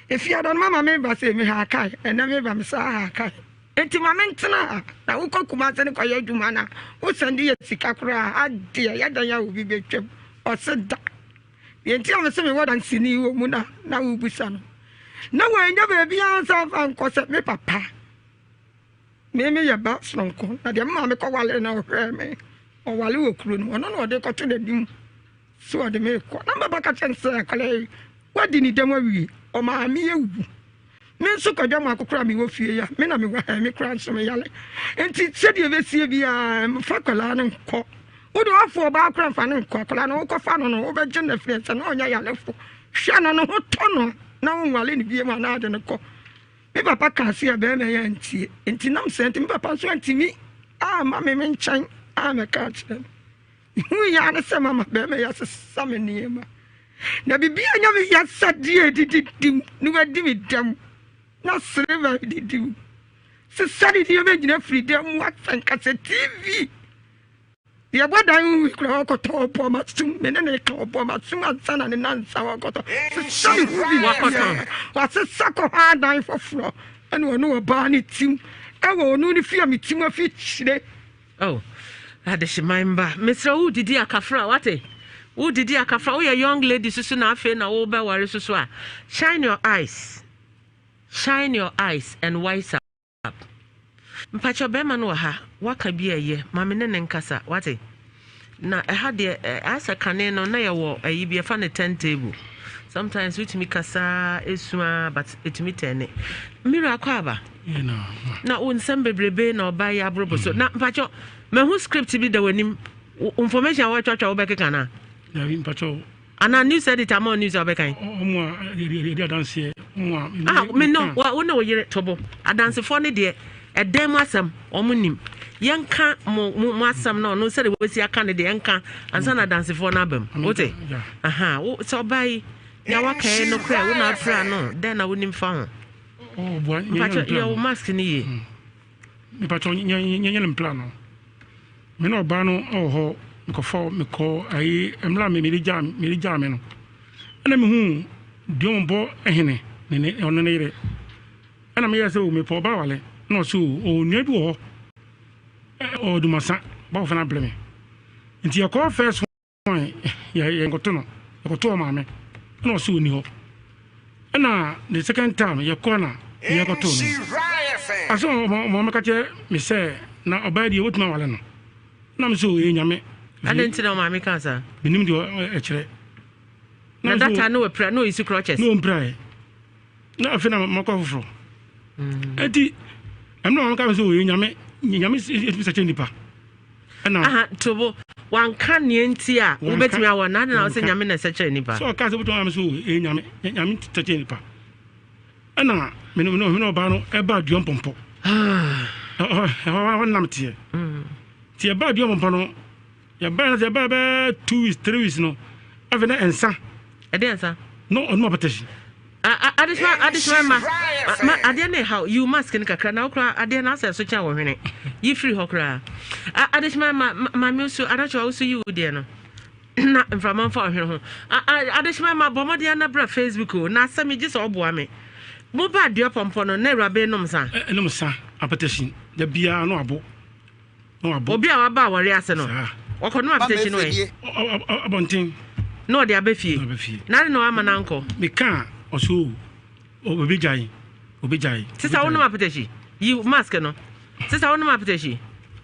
Efiada no mama meba sɛ meha akae, ɛnɛ meba mesaa ha akae. Enti ma mentena ha, na wokɔ Kumase no kɔyɛ adwuma no a, wosan de yɛ sika koraa ha deɛ, yɛ dɛn a obi bɛtwam? Ɔse da. Deɛ nti a mese mewɔ danseni wɔ mu na na wobisa no, na wannya baabiara nsa mfa nkɔ sɛ me papa. Me meyɛ ba soronko, na deɛ me maame kɔwale na ɔhwɛɛ me, ɔwale wɔ kuro no mu, ɔno na ɔde kɔto n'anim sɛ ɔde me rekɔ. Na me papa ka kyerɛ no sɛ akwadaa yi, wadi ne dɛm awie, ɔmaame awu. Me nso kwadwa mu akokora a mewɔ fie yi a, me na mewɔ ha yi, me koraa nso meyare. Nti sɛdeɛ ɛbɛsie biara, mfa akwadaa no nkɔ. Wode wafo ɔbaa koraa mfa no nkɔ. Akwadaa no wokɔfa no no, wobɛgye no afiri sɛ na ɔnyɛ yarefo. Hwɛ no, ne ho tɔ no na wonwale no bio anaa de no kɔ. Me papa kaa se bɛrima yi antie. Nti nam saa nti me papa nso antumi amma me me nkyɛn ammɛka akyerɛ me. Mehui ara ne sɛ mama bɛrima yi asesa me nneɛma. Na biribi anya me yɛ sɛdeɛ ɛdidi mu na wadi me dɛm na sereba didi mu. Sesa ne nneɛma nyina firi dɛm mu asɛ nkasɛ TV. Deɛ ɛbɔ dan ho wi koraa ɔkɔtɔ ɔbɔ m'asom me ne ne ka ɔbɔ m'asom ansa na ne nansa ɔkɔtɔ sesa ne ho bi wasesa kɔ hɔ adan foforɔ ɛna ɔne ɔbaa ne tim ɛwɔ ɔno ne fie a me tim afi kyire.
Oh, adehyeman mba, mesrɛ wo didi akafra, wate? Wo didi akafra, woyɛ young lady soso na afei na wobɛware soso a, shine your eyes. Shine your eyes and wise up. Mpakyɛ bɛrima no wɔ ha, waka bi a ɛyɛ, ma me ne ne nkasa, wate? Na ɛha deɛ, ayɛ sɛ kane no, na yɛwɔ ayi bi, yɛfa no turntable. Sometimes wotumi kasa esu ara, but etumi tɛne. Mira akɔ aba. Na wo nsɛm bebrebe na ɔba yi aborobo so. Na mpakyɛ, mahu script bi da w'anim. Information a wɔatwatwa wobɛkeka na?
Dabi, mpakyɛ.
Anaa news editor ma news a wobɛkan?
Ɔmo a yɛde adanseɛ, ɔmo a.
Ah, me no, wo ne wo yere tobo. Adansefoɔ no deɛ, ɛdan mu asɛm, wɔn nim. Yɛnka mo mo mo asɛm no, ɔno sɛdeɛ wɔasi aka no deɛ, yɛnka ansa na adansefoɔ no aba mu. Wote? Aha, wo sɛ ɔbaa yi, nea waka yi nokorɛ, wo na apira no, dɛn na wonim fa ho? Mpakyɛ, yɛ wo mask no yie.
Mepakyɛ nyɛ no mpla no. Me ne ɔbaa no wɔ hɔ mekɔfa mekɔ ayi mmerɛ a mede gyaa mede gyaa me no ɛna mehu Duombɔ hene ne ne ɔno ne yere ɛna meyɛ sɛ o mepɛ ɔbaa wale na ɔsɛ o ɔwɔ nua bi wɔ hɔ ɔwɔ Dumasa bɔfo no abrɛ me nti yɛkɔɔ first one yɛ yɛnkɔto no yɛkɔto ɔmaame ɛna ɔsɛ ɔni hɔ ɛna the second time yɛkɔ na yɛkɔto no asɛ ɔmaame ka kyerɛ me sɛ na ɔbaa deɛ wotumi awale no na me sɛ ɔyɛ nyame.
Adɛn nti na ɔmaame kaa saa?
Menim deɛ ɛkyerɛ.
Na data no wapira na ɔyi si crutches.
Na ɔmpiraeɛ na afei na makɔ foforɔ ɛnti ɛno na ɔmaame ka me sɛ ɔyɛ nyame nyame ɛtumi sɛ kyerɛ nipa.
Ɛna. Aha, tobo, wanka nea nti a wobɛtumi awɔ na na ɔsɛ nyame na ɛsɛ kyerɛ nipa.
Sɛ ɔka sɛ wobɛtumi awɔ sɛ ɛyɛ nyame, nyame sɛ kyerɛ nipa. Ɛna mene mene mene ɔbaa no ɛba dua mpɔmpɔ. Ɛhɔ nam teɛ. Nti ɛba dua mpɔmpɔ no, yɛba na sɛ ɛba bɛɛ 2 weeks 3 weeks no, afei na ɛnsa.
Ɛde nsa?
No, ɔno apɛtɛhyi.
Adesima adesima ma ma adeɛ no ɛhaw yiw mask no kakra na wokora adeɛ no asɛ so kyɛn wɔ hwene yi firi hɔ koraa adesima ma maame nso anakyɛ wo so yiw deɛ no na mframa mfa ɔhwene ho adesima ma bɔ mmɔden ana bra Facebook o na asɛm gye sɛ ɔboa me mo ba adeɛ pɔmpɔ no na awuraba nom sa
ɛnom sa apɛtɛhyi da biara no abo.
Obi a waba awɔre ase no, ɔkɔnom apetahyi no ɛ?
Abɔnten.
Na ɔde aba fie. Na ade na wama no ankɔ.
Meka a, ɔsɛ o. Obɛgyae, obɛgyae.
Sisa wo nom apetahyi? Yi mask no. Sisa wo nom apetahyi?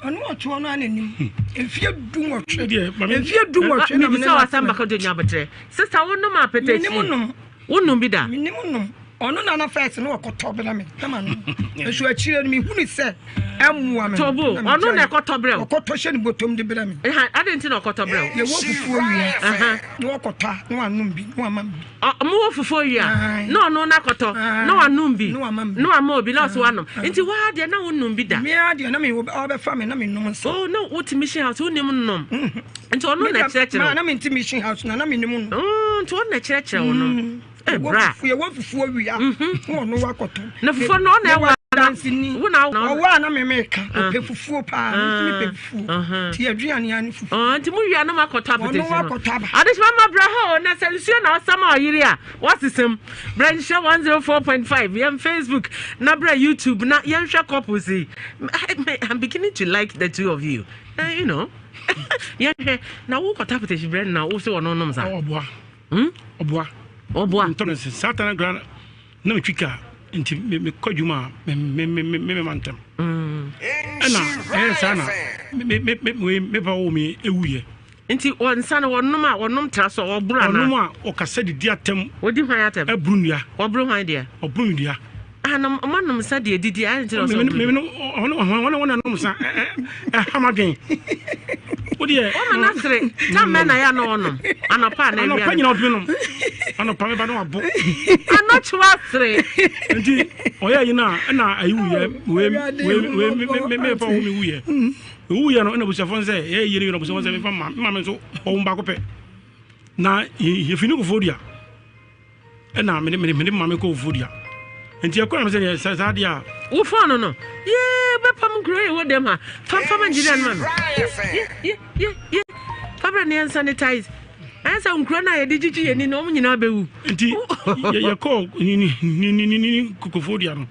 Ɔno ɔtoɔ no ananim. Mfie 18. Mfie 18 na
mene. Mebisa w'asɛm baka de nya abotrɛ. Sisa wo nom apetahyi?
Menim nom.
Wo nom bi da?
Menim nom. Ɔno na na first no ɔkɔtɔ brɛ me na ma nom. Nso akyire no mehunu sɛ ɛmmoa me.
Tobo, ɔno na ɛkɔtɔ brɛ wo.
Ɔkɔtɔ hyɛ ne bɔtɔm de brɛ me.
Adɛn nti na ɔkɔtɔ brɛ wo?
Yɛwɔ fufuo wie a, na ɔkɔtɔ a na wanom bi na wama me bi.
Mowɔ fufuo wie a, na ɔno no akɔtɔ na wanom bi na wama obi na ɔso wanom. Nti waa deɛ na wonom bi da?
Mea deɛ na ɔbɛfa me na menom nsa.
Oh, na wote mission house wonim nom. Nti ɔno na ɛkyerɛkyerɛ wo.
Na mente mission house na na menim
nom. Nti ɔno na ɛkyerɛkyerɛ wo no. Bra.
Yɛwɔ fufuo wie a, na ɔno wakɔtɔ.
Na fufuo no ɔna ɛwɔ
danseni. Ɔwɔ a na meme ka ɔpɛ fufuo paa me nso mepɛ fufuo nti aduane a ne fufuo.
Nti mo wia no makɔtɔ apetesi
no. Ɔno wakɔtɔ aba.
Adesima ma brɛ hɔ o na sɛ nsuo na ɔsam a ɔyere a wasesam. Brɛ nhyɛ 104.5 yɛn Facebook na brɛ YouTube na yɛnhwɛ couples yi. I'm beginning to like the two of you. You know. Yɛnhwɛ na wokɔtɔ apetesi brɛ no na wo sɛ ɔno nom sa.
Ɔboa.
Hmm?
Ɔboa.
Ɔboa.
Ntɔ no sɛ saa tana kura na metwi kaa nti mekɔ adwuma a memema ntɛm. Ɛna ɛyɛ saa na me papa wɔ me ɛwuyɛ.
Nti nsa no wɔnom a wɔnom tra so wɔboro anaa?
Wɔnom a wɔkasa didi atɛm.
Wɔdi hwan atɛm?
Ɛboro nnua.
Wɔboro hwan deɛ?
Ɔboro nnua.
Ah, na ɔma nom nsa deɛ didi ayɛ nti na ɔsɛ ɔboro.
Wɔn wɔn nom nsa ɛha ma dwen. O deɛ.
Wɔn na sere tam bɛ na yɛ ano ɔnom anɔpa na awia.
Anɔpa nyina ɔdumi nom anɔpa mi ba no abo.
Anɔkyewa sere.
Nti ɔyɛ yi na ɛna ayi wuyɛ wei wei wei me me me fa wo mi wuyɛ. Wuyɛ no ɛna busuafo nsɛ yɛ yɛ no busuafo nsɛ mi fa ma ma mi nso ɔwɔ baako pɛ na yɛ fi ne kofo dua. Ɛna mede mede mede maame kɔ ofuo dua nti ɛkɔ na mesɛ deɛ sɛ saa deɛ a.
Wo fɔn no no yee bɛpam nkuro yɛ wɔ dɛm ha fa fa ma engineer no ma me ye ye ye ye fa brɛ ne yɛn sanitize ayɛ sɛ nkuro no a yɛde gyigyi yɛn ni no wɔn nyinaa bɛwu.
Nti yɛkɔ ni ni ni ni ni kokofoɔ dua no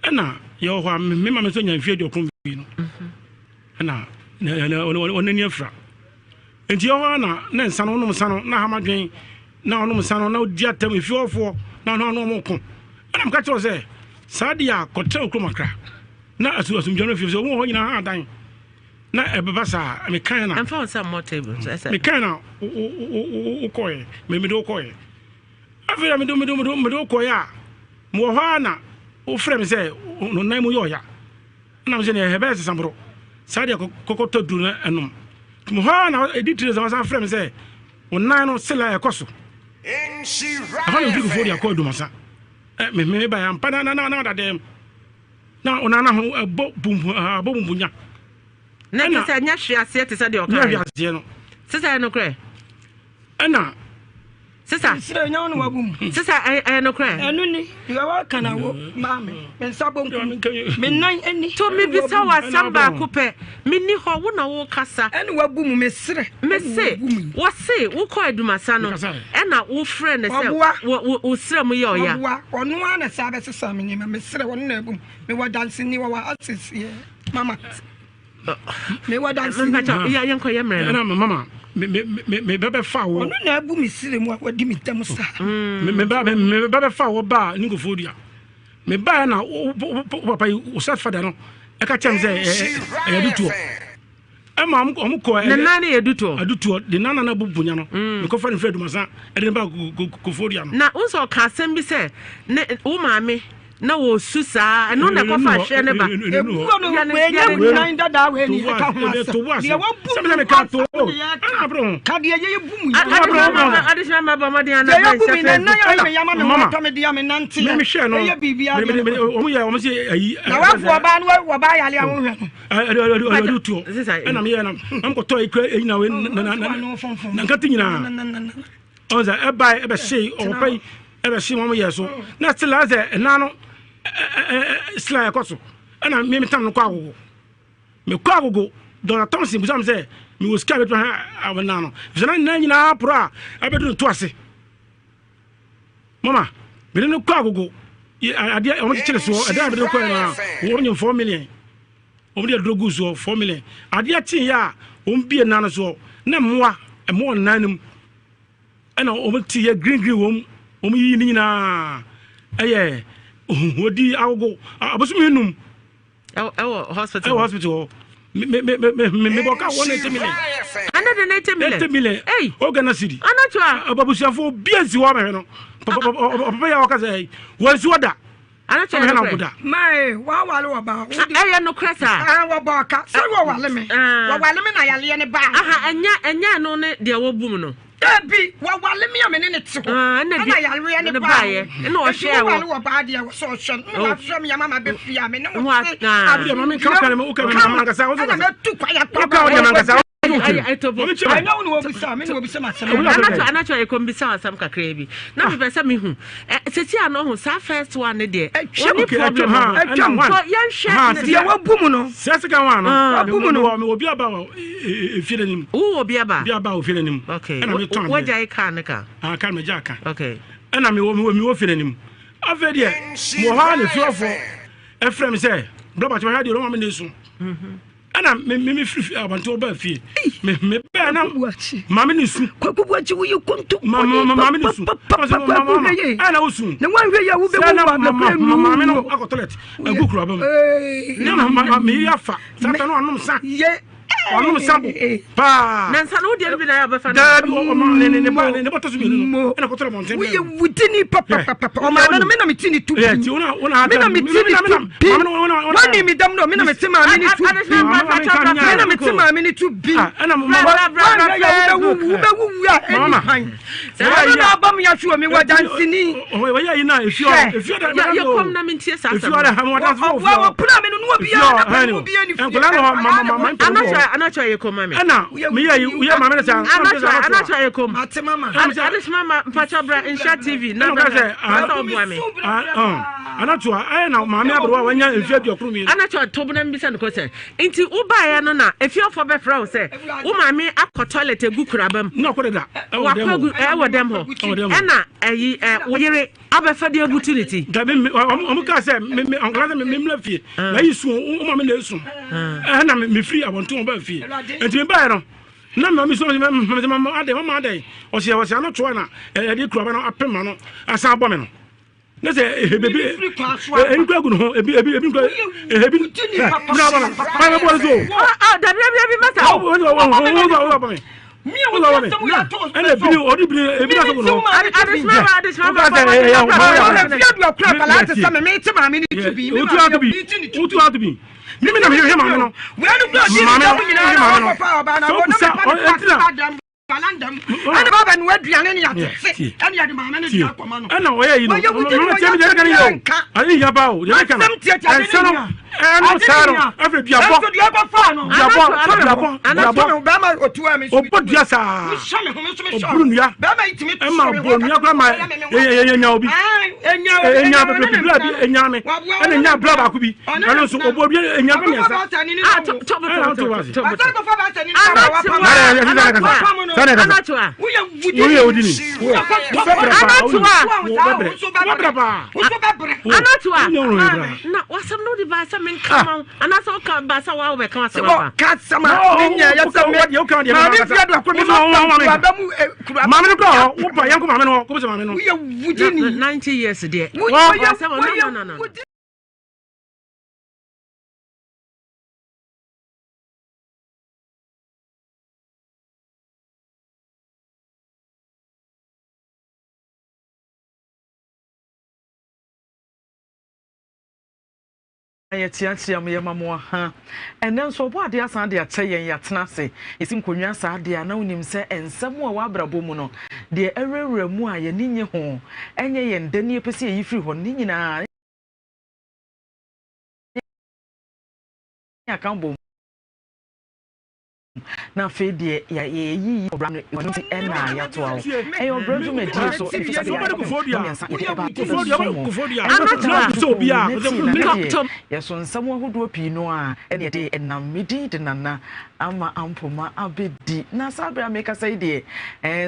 ɛna yɛwɔ hɔ a me maame nso nya mfeɛ 90 no ɛna ɔno ani afira. Enti ɛhɔ ara na na nsa no, wonom nsa no, na hama dwen, na ɔnom nsa no, na odi atam, efie hɔfoɔ, na ɔno ano ɔmo ko. Ɛna meka kyerɛ sɛ, saa deɛ a, kɔtena wo kurom Accra, na asu asomdwoeɛ no fie, sɛ wɔn hɔ nyinaa ha adan, na ɛbɛba saa, mekae na.
Ɛmfa wo nsa mmɔ table so, ɛsɛ.
Mekae na wokɔɛ, mede wokɔɛ. Afei na mede mede mede mede wokɔɛ a, mewɔ hɔ ara na wofrɛ me sɛ no nan mu yɛ ɔya. Ɛna mesɛ neɛ ɛbɛyɛ sesaboro saa deɛ kɔkɔtɔ duro no ɛnom nti mehɔ ara na ɛdi tiri sɛ wasan frɛ me sɛ wo nan no sela ɛkɔ so ɛhɔ na mfiri kufuo de akɔ adumasa me ba ampa na na na ɔda dɛm na ɔnan na ho ɛbɔ bum abɔ bumbunya
na te sɛ nyɛ hwe aseɛ te sɛ deɛ ɔka
nyɛ hwe aseɛ no
sesa yɛ nokorɛ
ɛna
Sisa.
Nsira nya wo na wabu mu.
Sisa ɛyɛ nokorɛ.
Ɛno ni deɛ waka na wo maa me me nsa bonkum me nan ani.
To me bisa wo asɛm baako pɛ me ni hɔ wo na wo kasa.
Ɛna wabu mu me srɛ.
Me se wɔ se wo kɔ adumasa no ɛna wo frɛ ne sɛ wɔ wo srɛ mu yɛ ɔya.
Ɔboa ɔno ara na saa bɛsesa me nneɛma me srɛ ɔno na abu mu me wɔ danseni wɔ wɔ ha seseɛ mama. mewɔ danse
yɛnkɔ yɛ mmerɛ
no mama mebɛbɛfa wo
ɔno na abu me sire mu a wadi me ntam saa
mebɛbɛfa wo baa ne nkurɔfoɔ dua mebaɛ na wo papa yi wo sɛ fada no ɛka kyɛm sɛ ɛyɛ dutoɔ ɛma ɔmo kɔ
ne nan ne yɛ dutoɔ
adutoɔ de nan nana bu bonya no mekɔfa ne firi adumasa ɛde ne ba kofoɔ dua no
na wo sɛ ɔka asɛm bi sɛ ne wo maame na wɔsu saa ɛno na ɛkɔfa ahwɛ ne ba
ebuo no wei nye nan dada wei ni ɛka ho asɛm deɛ wabu mu ansa ka deɛ yɛ bu mu
yɛ adesima ma bɔ mmɔden ana
deɛ yɛ bu mi na nan ayɛ mi yama mi ho atɔ mi deɛ mi nante yɛ ɛyɛ biribi adeɛ
wɔn yɛ wɔn sɛ ayi
na wafu ɔbaa no ɔbaa yale a wɔhwɛ
no ɛdu toɔ ɛna mi yɛ na na kɔtɔ ekura eyi na wei na na na nkate nyinaa ɔn sɛ ɛbae ɛbɛhyee ɔpapa yi ɛbɛhyee wɔn yɛ so na still ayɛ sɛ ɛnan no still ayɛ kɔ so ɛna me metam no kɔ agogo mekɔ agogo Dɔkta Thompson bisa me sɛ mewɔ sika a bɛtumi ahwɛ nan no efisɛ na nan nyinaa poro a ɛbɛdu no to ase mama mede no kɔ agogo adeɛ wɔn kyekyere soɔ ɛdan a mede no kɔɛ no a wɔn nyɛ 4 million wɔn de aduro gu soɔ 4 million adeɛ kyeeɛ a wɔn bie nan no soɔ na mmoa mmoa nan no mu ɛna wɔn ti yɛ green green wɔm wɔn yiyi ne nyinaa. Ɛyɛ odi agogo abosome num.
Ɛwɔ hospital.
Ɛwɔ hospital hɔ. Me me me me me bɔ ka 180 million.
180 million.
80 million.
Hey.
O Ghana cedi.
Anatua.
Abusuafo obi ansi hɔ abɛhwɛ no. Papa yɛ ɔka sɛ wɔn si hɔ da.
Anatua yɛ nokorɛ.
Mae wawale wɔ ba.
Ɛyɛ nokorɛ saa.
Ah wɔ bɔ ɔka sɛ wɔwale me. Wɔwale me na yaleɛ ne ba.
Aha ɛnyɛ ɛnyɛ ɛno ne deɛ wɔbum no.
Dabi, wɔwale me a me ne ne te hɔ.
Ah, ɛna
Ɛna yareɛ ne
baeɛ. Ɛna ɔhwɛɛ
wɔ. Wɔwale wɔ baa deɛ sɛ ɔhwɛ no. Na wahwɛ me ama ma bɛ fie a me ne wo te. Ɛna mɛtu kwa ya pa. Ɛnyɛ wo na wɔbisa me na wɔbisa m'asɛm.
Anatɔ yɛ kɔmbisa asɛm kakra bi. Na mepɛ sɛ mehu. Sɛsi ano ho saa first one ne deɛ. Wɔne problem ho. So yɛnhwɛ.
Deɛ wabu mu no.
Sɛ sika wa no.
Wabu mu no.
Obi aba wɔ efie n'anim.
Wo obi aba.
Obi aba wɔ fie n'anim.
Okay.
Ɛna mi tɔn adeɛ.
Wagya kaa ne ka.
Ah kaa mi gya ka.
Okay.
Ɛna mi wɔ mi wɔ mi wɔ fie n'anim. Afei deɛ mo wɔ hɔ a na efiewafo ɛfrɛ mi sɛ blɔba tí wɔhwɛ adeɛ ɔmo mi na esu. Ɛna mi mi mi firi abɔnten ɔba fie. Mi mi bɛɛ na maame ne su.
Kwaku Buakye woyɛ konto.
Maame ne su. Ɛna wosu.
Na wanhwɛ yɛ wo bɛ wu wɔ abɛkura nu.
Maame no akɔ toilet egu kura bɛ mu. Ne ma mi yi afa. Sata no anom sa.
Yɛ.
Ɔnom sa bo paa.
Na nsa no wo deɛ no bi na yɛ ɔbɛfa no.
Daabi ɔma ne ne ne ba ne ba tɔ so mmienu no ɛna kɔtɔ abɔnten.
Woyɛ wudini papapapa ɔmaame no me na me ti ne tu bi. Me na me ti ne tu bi. Wani mi dam no me na me ti maame ne tu bi. Me na me ti maame ne tu bi. Wani yɛ wobɛwuwu wobɛwuwu a ɛni kwan. Ɛno na aba mu yɛahwe wɔ me wɔ danseni.
Hwɛ.
Yɛ kɔm na mentie saa asɛm no.
Wɔpira me no na obiara na pɛn mu obiara ne fie.
Anatwa yɛ kɔm ma me.
Ɛna meyɛ yɛ maame no saa.
Anatwa anatwa yɛ kɔm.
Mate mama.
Adesima ma mpakyɛ bra nhyɛ TV na bra sɛ ɔboa me.
Anatwa ayɛ na maame aberewa a wanya mfe 22.
Anatwa tobo na mbisa no kɔsɛ. Nti wobaeɛ no na efiefoɔ bɛfrɛ wo sɛ wo maame akɔ toilet egu kuraba mu.
Na ɔkɔ deda.
Wakɔ agu ɛwɔ dɛm hɔ. Ɛna ɛyi ɛ wo yere abɛfa de abutu ne ti.
Dabi me ɔmo kaa sɛ me me ɔnkɔla sɛ me me mmla fie. Na yi su wo maame na esu. Ɛna me me firi abɔnten ɔbaa fie. Nti me baeɛ no na me maame su me me mama adɛn mama adɛn ɔsi ɔsi ano toa na ɛde kuraba no apem ma no asan abɔ me no. Ne sɛ ebi ebi nkura gu ne ho ebi ebi ebi nkura ebi na aba no ɔyɛ bɛ bɔ ne so.
Dabi dabi dabi masa.
Ɔwɔ ɔwɔ mi. Ɔwɔ mi ɛna ebi ɔdi bi ebi na so gu ne ho.
Adesima ba adesima ba
ba
Wotu
ato bi wotu ato bi mímí na mi hwɛ maame no maame no hwɛ maame no sɛ okusa ɛtina.
Ɛna baba no aduane ne atete ɛne yɛde maame no de akɔma no.
Ɛna ɔyɛ yi no ɔno tiɛ mi deɛ ɛka ne yɛ o ade ne hia paa o deɛ ɛka no ɛnsa no ɛno saa no afei duabɔ duabɔ duabɔ duabɔ ɔbɔ dua saa ɔburu nnua ɛma ɔbɔ nnua koraa ma ɛnya obi ɛnya bebree bla bi ɛnya me ɛna ɛnya bla baako bi ɛno nso ɔbɔ dua ɛnya bɛ mmiɛnsa ɛna ɔto wase. Woyɛ wodini.
Anatoa na wasɛm no wode baa sɛ menka ma wo anaasɛ woka baa sɛ woa wobɛka wasɛm afa
ka sɛm a menyɛ yɛ sɛ maame fia do akɔ me
maame no kɔ hɔ wopa yɛnkɔ maame no hɔ kɔbisɛ maame no
woyɛ wudini
90 years deɛ
woyɛ wudini.
Yɛkyeakyea mo, yɛma mo aha. Ɛnnɛ nso Ɔbɔadeɛ asan de akyɛ yɛn, yɛatena ase. Yɛsi nkonnwa saa deɛ a, na wonim sɛ nsɛm a ɛwɔ abrabɔ mu no, deɛ ɛwurawura mu a yɛn ani nnye ho, ɛnyɛ yɛn dɛ ne yɛpɛ sɛ yɛyi firi hɔ no, ne nyinaa yɛaka abom. Na afei deɛ yɛayiyi ɔbra no ɛno nti ɛna yɛatoa wo. Ɛyɛ ɔbrɛ dwumadie so ɛfiri sɛ yɛde akɔpem nnɔnmiɛnsa yɛde ɛba ɛbɛso mo. Ɛno na ɛfiri na deɛ yɛso nsɛm ahodoɔ pii no a ɛne yɛde ɛnam. Me din de Nana Ama Ampoma Abedi. Na saa berɛ a mekasa yi deɛ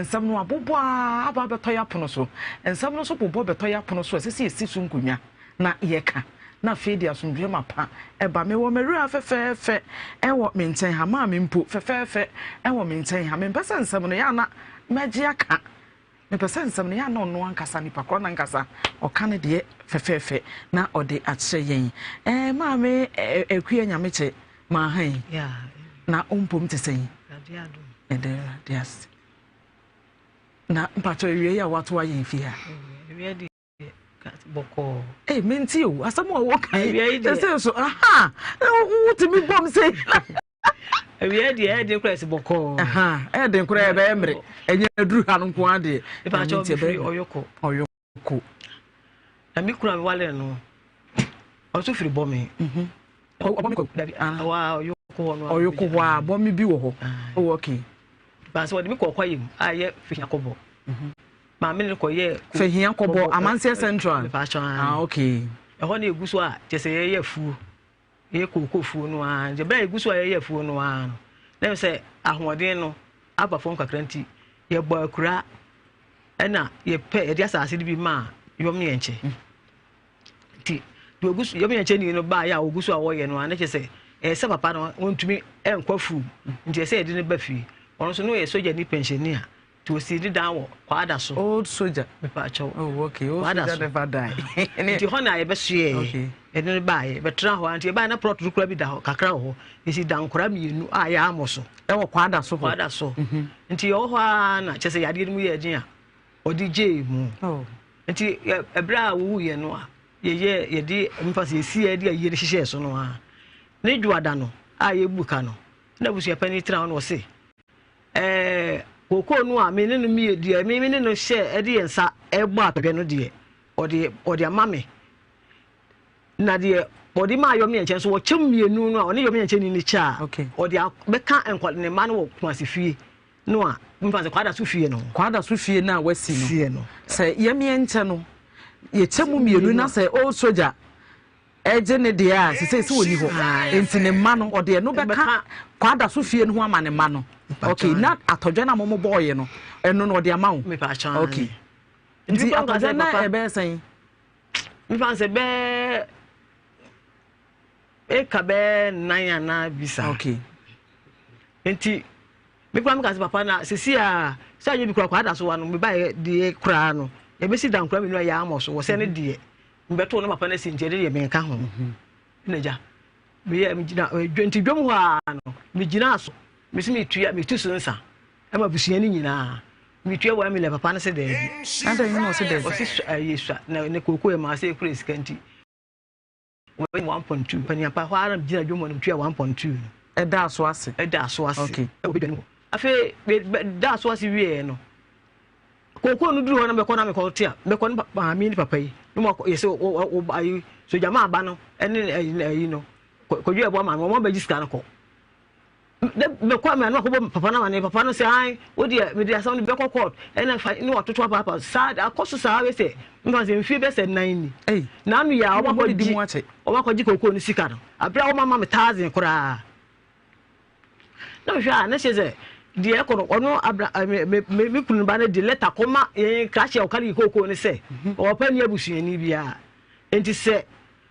nsɛm no abobɔ ara aba abɛtɔ yɛn apono so. Nsɛm no nso bobɔ bɛtɔ yɛn apono so a ɛsɛ sɛ yɛsi so nkonnwa. na yɛka, na afei de asomdwoeɛ mapa ba. Mewɔ m'awuraa fɛfɛɛfɛ wɔ me nkyɛn ha, maame mpo fɛfɛɛfɛ wɔ me nkyɛn ha. Mempɛ sɛ nsɛm no yɛ a na mɛgye aka. Mepɛ sɛ nsɛm no yɛ a na ɔno ankasa, nipa korɔ no ankasa, ɔka ne deɛ fɛfɛɛfɛ na ɔde akyerɛ yɛn. Ɛɛ maame Akua Nyamekyɛ maa ha yi. Na ɔmpom te sɛn? Ɛdɛ Awurade ase. Na mpakyɛ awia yi a wato ayɛ mfie ha.
Bɔkɔɔ.
Ee menti o asɛm a wɔka yi ɛsɛ so aha wotumi bɔm sɛ.
Awia deɛ ɛyɛ den koraa ɛsɛ bɔkɔɔ.
Ɛyɛ den koraa ɛbɛyɛ mmerɛ ɛnyɛ aduru ha no nko ara deɛ.
Mepa kyɛw mefiri Ɔyɔkɔ.
Ɔyɔkɔ.
Na me kunu a mewale no ɔnso firi Bɔme.
Ɔbɔme kɔ.
Dabi awa Ɔyɔkɔ hɔ no.
Ɔyɔkɔ hɔ a Bɔme bi wɔ hɔ. Oh okay.
Baasa wɔde me kɔ ɔkwa mu a ɛyɛ Fehia Kɔbɔ. Maame no kɔyɛɛ.
Fehia Kɔbɔ Amanseɛ Central.
Mepa kyɛw.
Ah okay.
Ɛhɔ na egu so a kyɛ sɛ yɛyɛ afuo. Yɛyɛ kooko fuo no ara nti berɛ a yɛgu so a yɛyɛ afuo no ara no na ɛsɛ sɛ ahoɔden no aba fam kakra nti yɛbɔ akura ɛna yɛpɛ yɛde asase no bi maa yɔm ne yɛnkyɛ nti deɛ ɔgu so yɔm yɛnkyɛ ni no baayɛ a ɔgu so a wɔyɛ no ara na kyerɛ sɛ ɛyɛ sɛ papa no wɔntumi ɛnkɔ afuo nti ɛsɛ yɛde no ba fie ɔno nso no yɛ sogya ni pɛnhyɛni a Nti osii ne dan wɔ Kwada so.
Old soldier.
Mepaakyɛw.
Oh, okay. Old
Kwada
soldier
so.
never die.
Nti hɔ na yɛbɛsoɛɛ.
Okay.
Yɛde no baeɛ. Yɛbɛtena hɔ a nti yɛbaeɛ na plot no koraa bi da hɔ kakra wɔ hɔ. Yɛsi dankora mmienu a yɛammɔ so.
Ɛwɔ Kwada so hɔ.
Kwada so. Nti yɛwɔ hɔ ara na kyerɛ sɛ yadeɛ no mu yɛɛ den a ɔde gyee mu.
Oh.
Nti ɛberɛ a wɔwuiɛ no a yɛyɛ yɛde mfa sɛ yɛsi yɛde ayie no hyehyɛɛ so no ara ne dwoada no a yɛbu ka no na abusuapanin tena hɔ na ɔse Ɛɛ, kookoo no a me ne no mie deɛ me ne no hyɛ ɛde yɛn nsa ɛbɔ atɔdwɛ no deɛ ɔde ɔde ama me na deɛ ɔde maa yɔmi nkyɛn so wɔkyɛm mmienu no a ɔne yɔmi nkyɛn ni ne kyɛ a ɔde bɛka nkɔ ne mma no wɔ Kumasi fie no a mfa sɛ kwada so fie no.
Kwada so fie no a wasi no
fie no
sɛ yɛmi nkyɛn no yɛkyɛ mu mmienu na sɛ old soldier Ɛgye ne deɛ a sesei sɛ ɔni hɔ nti ne mma no ɔde ɛno bɛka kwada so fie no ho ama ne mma no ok na atɔdwɛ no a momo bɔɔyɛ no ɛno no ɔde ama wo ok nti atɔdwɛ na ɛbɛyɛ sɛn
mefa sɛ bɛɛ eka bɛɛ nan anaa bisa
ok
nti me kura meka sɛ papa na sisi a sɛ anyɛ bi kura kwada so wa no mebaeɛ deɛ koraa no yɛbɛsi dankora mmienu a yɛamɔ so wɔ sɛ ne deɛ Mebɛtoo na papa no asi nti ɛno deɛ menka ho. Ɛna agya meyɛ megyina nti dwam hɔ ara no megyinaa so mesi metua metu so nsa ɛma abusua no nyinaa metua 1 million papa no sɛ daabi.
Adɛn na ɔsɛ daabi?
Ɔsi sua ɛyɛ sua na ne kooko yɛ maa sɛ ekura sika nti wɔyɛ 1.2 panyin apa hɔ ara gyina dwam hɔ no metua 1.2 no.
Ɛdaa so ase.
Ɛdaa so ase.
Okay.
Ɛwɔ badwa no mu. Afei daa so ase wieɛ no Kookoo no duru hɔ na mɛkɔ na mekɔ te a mɛkɔ ne maame ne papa yi na mo akɔ yɛsɛ wɔ wɔ wɔ ayi sogya maa ba no ɛne ayi ayi no kɔdwo ɛboa maame wɔn abɛgye sika no kɔ dɛ mɛkɔ amɛ no akɔbɔ papa no amane papa no sɛ an wo deɛ mede asɛm no bɛkɔ court ɛna fa ne watoto apaapa saa akɔ so saa bɛsɛ mfa sɛ mfie bɛsɛ nan ni na ano yɛ a wɔn akɔgye kookoo no sika no abere a wɔn ama me thousand koraa. Na mehwɛ a na kyerɛ sɛ deɛ ɛkɔ no ɔno abra me me me kunu ba no de lɛta kɔma yɛn krakye a ɔka ne kookoo no sɛ mhm. ɔpɛ ne abusuani biara nti sɛ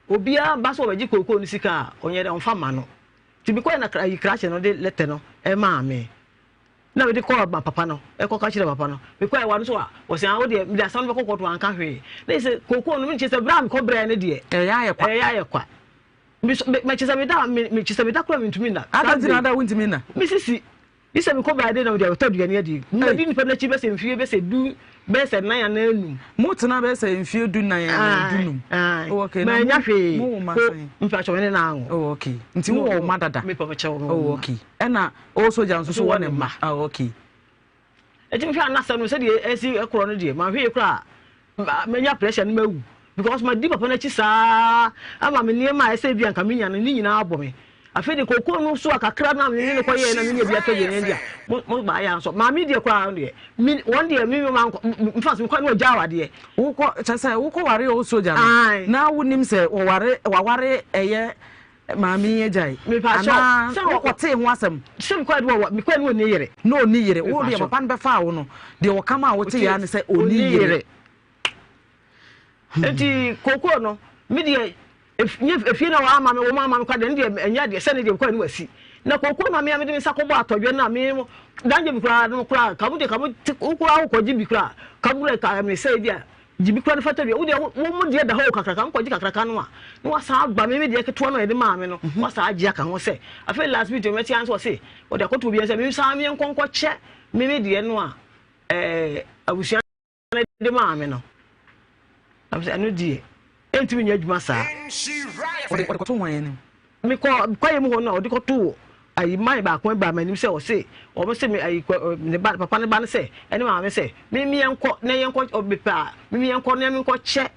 obiara ba sɛ ɔbɛgye kookoo no sika a ɔnyɛ dɛ ɔmfa ma no nti mekɔɛ na ayi krakye no de lɛtɛ no ɛmaa me na mede kɔɔ ma papa no ɛkɔka kyerɛ papa no mekɔɛ wa no so a wɔsɛ awo deɛ mede asɛm no bɛkɔ kɔto anka hwee na sɛ kookoo no mekyɛ sɛ berɛ a mekɔ brɛ no deɛ
ɛyɛ
ayɛ kwa Me kyesɛ me da me kyesɛ me da kura me ntumi nna.
Ada nti na ada wo ntumi nna.
Me sisi yi sɛ me kɔ baade na me de abɛtɔ aduane adi. Me di nipa n'akyi bɛsɛ mfie bɛsɛ du bɛsɛ nan anaa enum.
Mo tena bɛsɛ mfie du nan anaa du num.
Oh okay. Na nya hwee.
Mo wo ma sɛn.
Mpa kyɛw ne na anwo.
Oh okay. Nti wo wɔ ma dada.
Me pa kyɛw.
Oh okay. Ɛna o soja nso so wɔ ne mma. Oh okay.
Enti mehwɛ a na asɛm no sɛdeɛ ɛsi korɔ no deɛ manhwɛ yie koraa a mɛnya pressure no mawu because madi papa no akyi saa ama me nneɛma a ɛsɛ bi anka menya no ne nyinaa abɔ me afei de kookoo no so a kakra na me ne no kɔyɛɛ na menya bi atɔ deɛ ne deɛ mo mo baayɛ nso maame deɛ koraa deɛ me wɔn deɛ me ma nkɔ mfa so mekɔ ne ɔgya awadeɛ.
Wokɔ kyɛ sɛ wokɔ ware o soja no na wonim sɛ wɔware waware ɛyɛ Maame yi agyae.
Anaa
wokɔtee ho asɛm?
Sɛ mekɔɛ de wɔ mekɔɛ ne ɔnni yere.
Na ɔnni yere. Wo deɛ papa no bɛfaa wo no, deɛ ɔka maa wote ya ne sɛ ɔnni yere.
Nti kookoo no, me deɛ efie na wɔama me wɔn ama me kwa deɛ ne deɛ ɛnyɛ adeɛ sɛ ne deɛ mekɔɛ ne wasi.
Na kooko na me a mede me nsa kɔbɔ atɔdwɛ no a me dangye bi koraa no koraa ka mo deɛ ka mo te wo koraa wokɔgye bi koraa ka mo koraa ka me sɛ bi a gye bi koraa no fata dua wo deɛ wo mo deɛ da hɔ o kakraka nkɔgye kakraka no a na wasan aba me me deɛ ketewa no a yɛde maa me no mhm. wasan agye aka ho sɛ afei last minute mɛte anso ɔse ɔde akɔto obi sɛ me san me nkɔ nkɔkyɛ me me deɛ no a ɛɛ abusua no de maa me no na sɛ ɛno deɛ ɛntumi nyɛ adwuma saa.
Ɔde kɔto wɔn anim.
Mekɔ kwaeɛ mu hɔ no a ɔde kɔto ayi man baako baa m'anim sɛ ɔse wɔn se me ayi ne ba papa ne ba no sɛ ɛne maame sɛ me me yɛnkɔ na yɛnkɔ ɔbepɛ a me me yɛnkɔ na yɛnkɔ kyɛ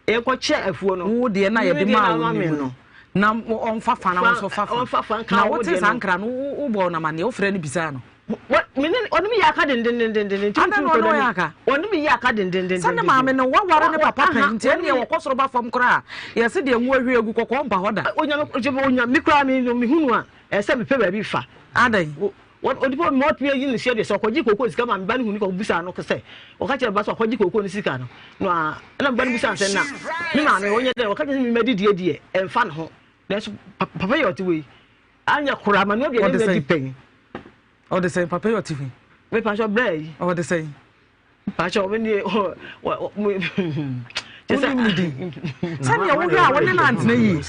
yɛnkɔ kyɛ afuo no.
Wo deɛ na yɛde maa wo no no na ɔnfa fa na wo nso fa fa na wote saa nkra no wobɔɔ no amanneɛ wofrɛ no bisaa no.
Me ne ɔne me yɛ aka dendendenden. Nti
Adɛn na ɔne wo yɛ aka?
Ɔne me yɛ aka dendendenden.
Sɛ ne maame no waware ne papa pɛn nti ɛnneɛ wɔkɔ soro ba fam koraa a yɛse deɛ ngo ahwie agu kɔkɔɔ mpa hɔ da.
Onyame onyame me koraa me no mehu no a ɛsɛ mepɛ baabi fa.
Adɛn?
Onipa ma ɔtumi ayi ne suadeɛ sɛ ɔkɔgye kooko sika ma me ba no hu no kɔbusaa no sɛ ɔka kyerɛ me ba sɛ ɔkɔgye kooko no sika no na ɛna me ba no busaa no sɛ na me maame ɔnyɛ dɛn ɔka kyerɛ sɛ me ma didie deɛ ɛmfa ne ho nanso papa yɛ ɔte wei anyɛ koraa ma no aduane
Ɔde
na
sɛn?
di pɛn.
Ɔde sɛn papa yi ɔte hwi?
Me pakyɛ brɛ yi.
Ɔde sɛn?
Pakyɛ ɔmo nie ɔ wɔ mo kyɛ sɛ.
Wonim ne din? Sɛdeɛ wohwɛ a wo ne no antena yie.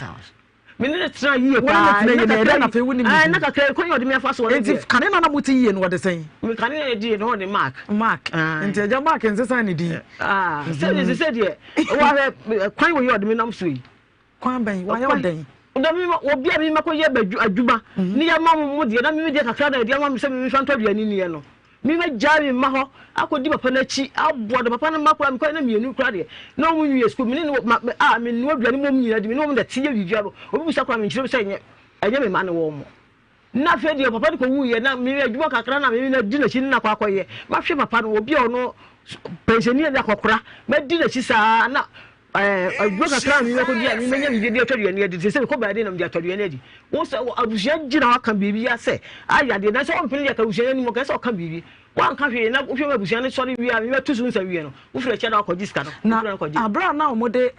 Me ne no tena yie
Wo ne no
paa.
tena yie na ɛdɛn na afei wonim ne din?
Na kakra kwan yɛ ɔde me afa so ɔno
Nti
deɛ.
kane na na mote yie no ɔde sɛn?
Me kane na yɛdi yie no ɔde Mark.
Mark. Nti agya Mark nsesa ne din.
Ah, sɛ sɛ deɛ wahwɛ kwan wɔ yi ɔde me nam so yi.
Kwan bɛn? Wayɛ wo dɛn?
Na me ma obi a me ma kɔyɛ adwuma mhm. ne yɛma mo mo deɛ na me deɛ kakra na yɛde ama me sɛ me mefa ntɔ aduane nniɛ no me ma gyaa me mma hɔ akɔdi papa no akyi aboa de papa no mma koraa mekɔyɛ na mmienu koraa deɛ na wɔn nwie sukuu me ne no ma a me nnoa aduane mom nyinaa di me ne wɔn na te yɛ biribiara no obi bisa koraa menkyerɛ sɛ ɛnyɛ ɛnyɛ me mma ne wɔn mo Na afei deɛ papa no kɔwuiɛ na me adwuma kakra na me na di n'akyi ne nakɔ akɔyɛ mahwɛ papa no obi a ɔno pɛnhyɛni ne akɔkora madi n'akyi saa na ɛɛ adwuma kakra na me akɔdi a me manya biribi de atɔ aduane adi sɛ sɛ mekɔ baabi na mede atɔ aduane adi wo sɛ abusua gyina hɔ aka biribi asɛ ayɛ adeɛ nanso ɔmpene deɛ ka abusua no anim ɔka sɛ ɔka biribi wanka hwee na wohwɛ ma abusua no sɔre wie a mebɛto so nsa wie no wofiri akyi na wakɔgye sika no
na aberɛ a na wɔde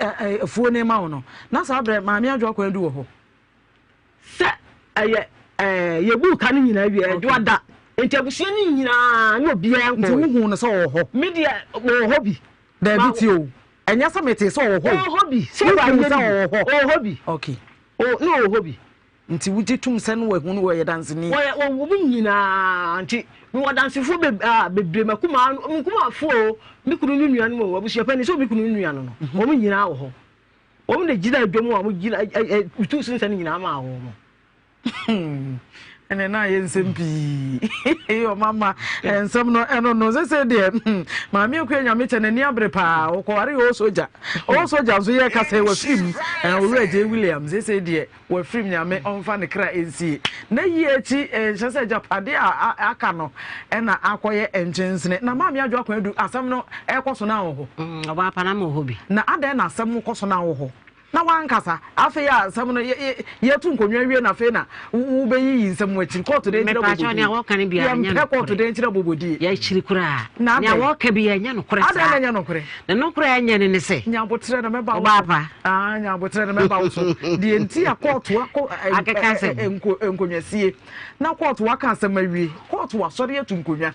afuo no ma wo no na saa berɛ maame adwoa kwan du wɔ hɔ
Sɛ ɛyɛ ɛɛ yɛbuu ka no nyinaa wie ɛdwo ada nti abusua no nyinaa ne obiara nkɔɔ.
Nti wohuu no sɛ ɔwɔ hɔ?
Me deɛ ɔwɔ hɔ bi.
Daabi tie o, ɛnyɛ sɛ metee sɛ ɔwɔ hɔ o.
Ɔwɔ hɔ bi. Sɛ
wohuu sɛ ɔwɔ hɔ?
Ɔwɔ hɔ bi.
Okay.
O ne ɔwɔ hɔ bi.
Nti wogye tom sɛ ne wahu no wɔyɛ danseni?
Wɔyɛ wɔwɔ mu nyinaa nti mewɔ adansefoɔ bebree makumaa nkumafoɔ o me kunu ne nuanom o abusua panin sɛ obi kunu ne nua no no wɔn nyinaa wɔ hɔ. Wɔn na gyina dwom a wɔn gyina ɛ ɛ tu so nsa no nyinaa maa wɔn.
Ɛnna na ayɛ nsɛm pii ɔmama nsɛm no ɛno no sese deɛ hmm, maame akua nyame kyɛ n'ani abere paa ɔkɔware yɛ ɔsogya ɔsogya nso yɛ kasa wafiri mu owura J Williams sese deɛ Wafirim Nyame ɔmfa ne kra nsie. Na yie akyi nhyɛ sɛ agyapadeɛ a aka no na akɔyɛ nkyensene. Na Maame Adwoa Kwadu asɛm no ɛkɔ so na wɔ hɔ.
Mm, ɔbaa pa na mewɔ hɔ bi.
Na adɛn na asɛm kɔ so na wɔ hɔ? Na wankasa. Afei a asɛm no yɛtu nkonnwa awie na afei na wobɛyiyi nsɛm mu akyiri. Kɔɔto dɛn nkyerɛ
bobodie? Nea wɔka no biara nyɛ
nokorɛ. Yɛmpɛ kɔɔto dɛn nkyerɛ bobodie.
Yɛakyiri koraa. Nea wɔka biara nyɛ nokorɛ saa.
Adɛn na ɛnyɛ nokorɛ?
Na nokorɛ a ɛnyɛ no ne sɛ.
Nya aboterɛ na mɛba wo so.
Ɔbaa pa.
Ah, nya aboterɛ na mɛba wo so. Deɛ nti a kɔɔto akɔ
Akeka asɛm.
nkonnwasie na kɔɔto aka asɛm awie. Kɔɔto asɔre atu nkonnwa.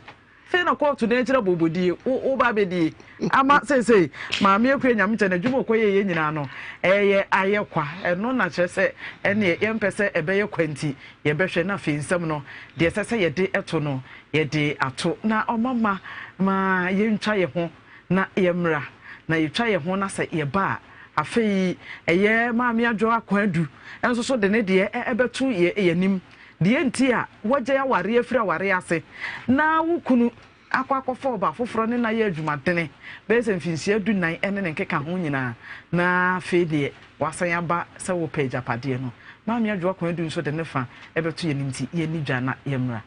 Afei na kɔɔto no akyerɛ bobodie wo ba abɛdie. Ama seesei Maame Akua Nyamekyɛ n'adwuma ɔkɔyɛeɛ yɛ nyinaa no ɛyɛ ayɛ kwa. Ɛno na kyerɛ sɛ ɛneɛ yɛmpɛ sɛ ɛbɛyɛ kwa nti yɛbɛhwɛ na afei nsɛm no deɛ ɛsɛ sɛ yɛde to no yɛde ato na ɔmama ma yɛntwa yɛ ho na yɛmmra, na yɛtwa yɛn ho na sɛ yɛba a, afei ɛyɛ Maame Adwoa Akwadu nso so de ne deɛ ɛbɛto yɛn anim. Deɛ nti a woagyae awareɛ afiri awareɛ ase na wo kunu akɔ akɔfa ɔbaa foforɔ ne no ayɛ adwumadene bɛyɛ sɛ mfinhyia dunan ne ne nkekaho nyinaa na afei deɛ wasan aba sɛ wopɛ agyapadeɛ no. Maame Adwoa Kwadu nso de ne fa ɛbɛto yɛn anim nti yɛnni dwa na yɛmmra.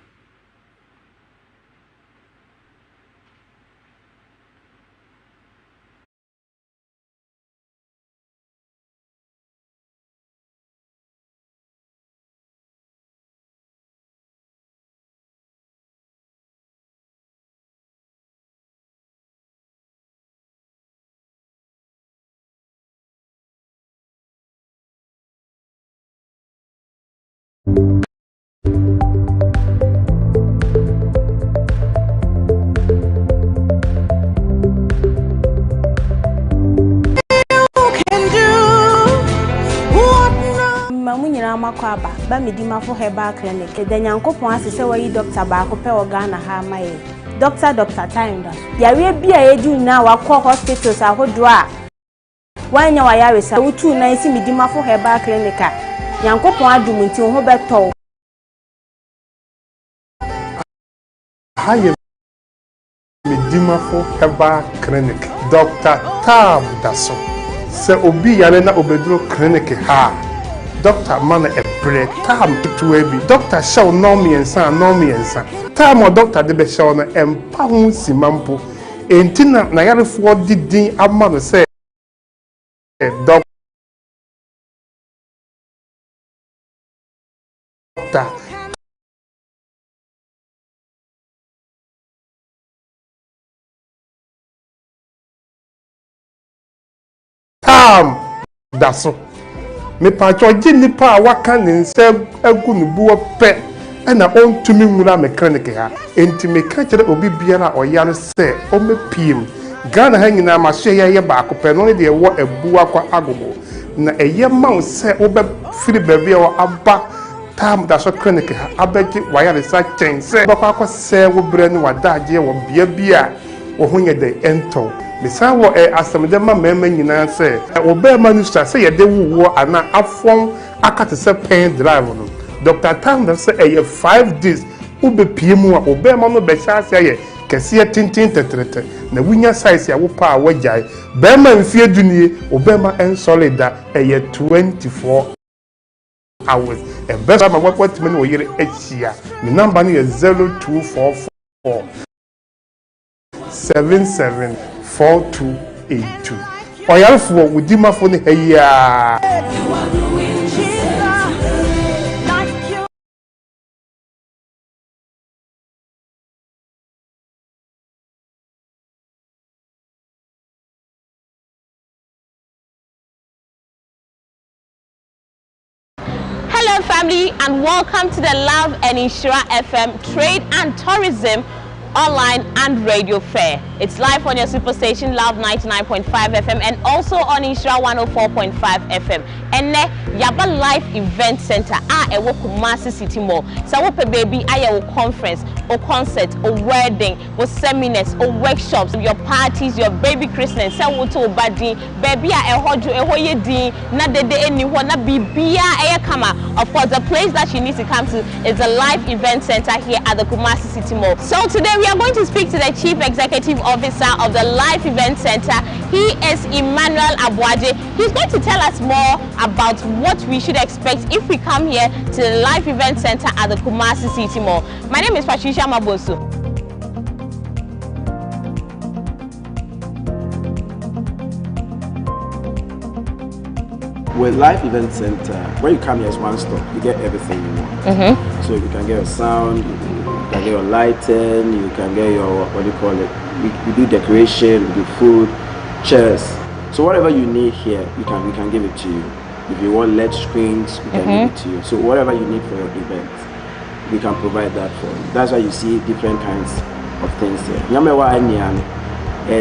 mo akwaaba ba Medimafo Herbal Clinic. Yɛda Nyankopɔn ase sɛ wayi dɔkta baako pɛ wɔ Ghana ha ama yɛn, Dɔkta Dɔkta Time da so. Yareɛ bi a yɛdi wo nyinaa a wakɔ hospitals ahodoɔ a woannya w'ayaresa, wotuu nan si Medimafo Herbal Clinic a, Nyankopɔn adom nti wo ho bɛtɔ wo.
Aha yɛ Medimafo Herbal Clinic. Dɔkta Taab da so. Sɛ obi yare na obeduru clinic ha a, dɔkta ma no ɛberɛ, taam ketewa bi. Dɔkta hyɛ wo nnɔnmiɛnsa a, nnɔnmiɛnsa. Taam a dɔkta de bɛhyɛ wo no, ɛmpa ho simma mpo. Enti na n'ayarefoɔ de din ama no sɛ Dɔkta. Tam da so. Mepakyɛw gye nipa a waka ne nsa agu ne boɔ pɛ na ɔntumi nwura me clinic ha. Enti meka kyerɛ obi biara a ɔyare sɛ ɔmmɛpiem. Ghana ha nyinaa m'asoɛeɛ yɛ baako pɛ, ɛno ne deɛ ɛwɔ Abuakwa Agogo. Na ɛyɛ ma wo sɛ wobɛfiri baabi a wɔ aba Tam da so clinic ha abɛgye w'ayaresa kyɛn sɛ wobɛkɔ akɔsɛe wo berɛ ne w'adagyeɛ wɔ bea bi a wo ho nyɛ dɛn ɛntɔ wo. Mesan wɔ ɛ asɛmdɛ ma mmarima nyinaa sɛ, wo barima no sua sɛ yɛde wo woɔ anaa afɔn aka te sɛ pen drive no. Doctor Tam da so sɛ ɛyɛ 5 days wobɛpue mu a wo barima no bɛhyɛ ase ayɛ kɛseɛ tenten tɛtrɛtɛ na wonya size a wopɛ a woagyae. Barima mfeɛ du nie wo barima ɛnsɔre da ɛyɛ 24 hours. Ɛbɛsɔ ama woatumi ne wo yere ahyia. Me number no yɛ 0244 77 4282. Ɔyarefoɔ, wo dimafo ne ha yi ara.
Hello family and welcome to the Love and Nhyira FM Trade and Tourism Online and Radio Fair. It's live on your superstation Love 99.5 FM and also on Nhyira 104.5 FM. Ɛnɛ yaba Live Event Center a ɛwɔ Kumasi City Mall. Sɛ wopɛ baabi ayɛ wo conference, wo concert, wo wedding, wo seminars, wo workshops, your parties, your baby christening, sɛ woto wo ba din, baabi a ɛhɔ dwo, ɛhɔ yɛ din, na dede ɛni hɔ, na biribiara ɛyɛ kama. Of course, the place that you need to come to is the Live Event Center here at the Kumasi City Mall. So today we are going to speak to the Chief Executive Officer of the Live Event Center. He is Emmanuel Abuaje. He's going to tell us more about what we should expect if we come here to the Live Event Center at the Kumasi City Mall. My name is Patricia Mabosu.
With Live Event Center, when you come here as one stop, you get everything you want. So you can get your sound, you can get your lighting, you can get your, what do you call it? We do decoration, we do food, chairs. So whatever you need here, we can give it to you. If you want LED screens, we can give it to you. So whatever you need for your event, we can provide that for you. That's why you see different kinds of things here. Nyame wa ani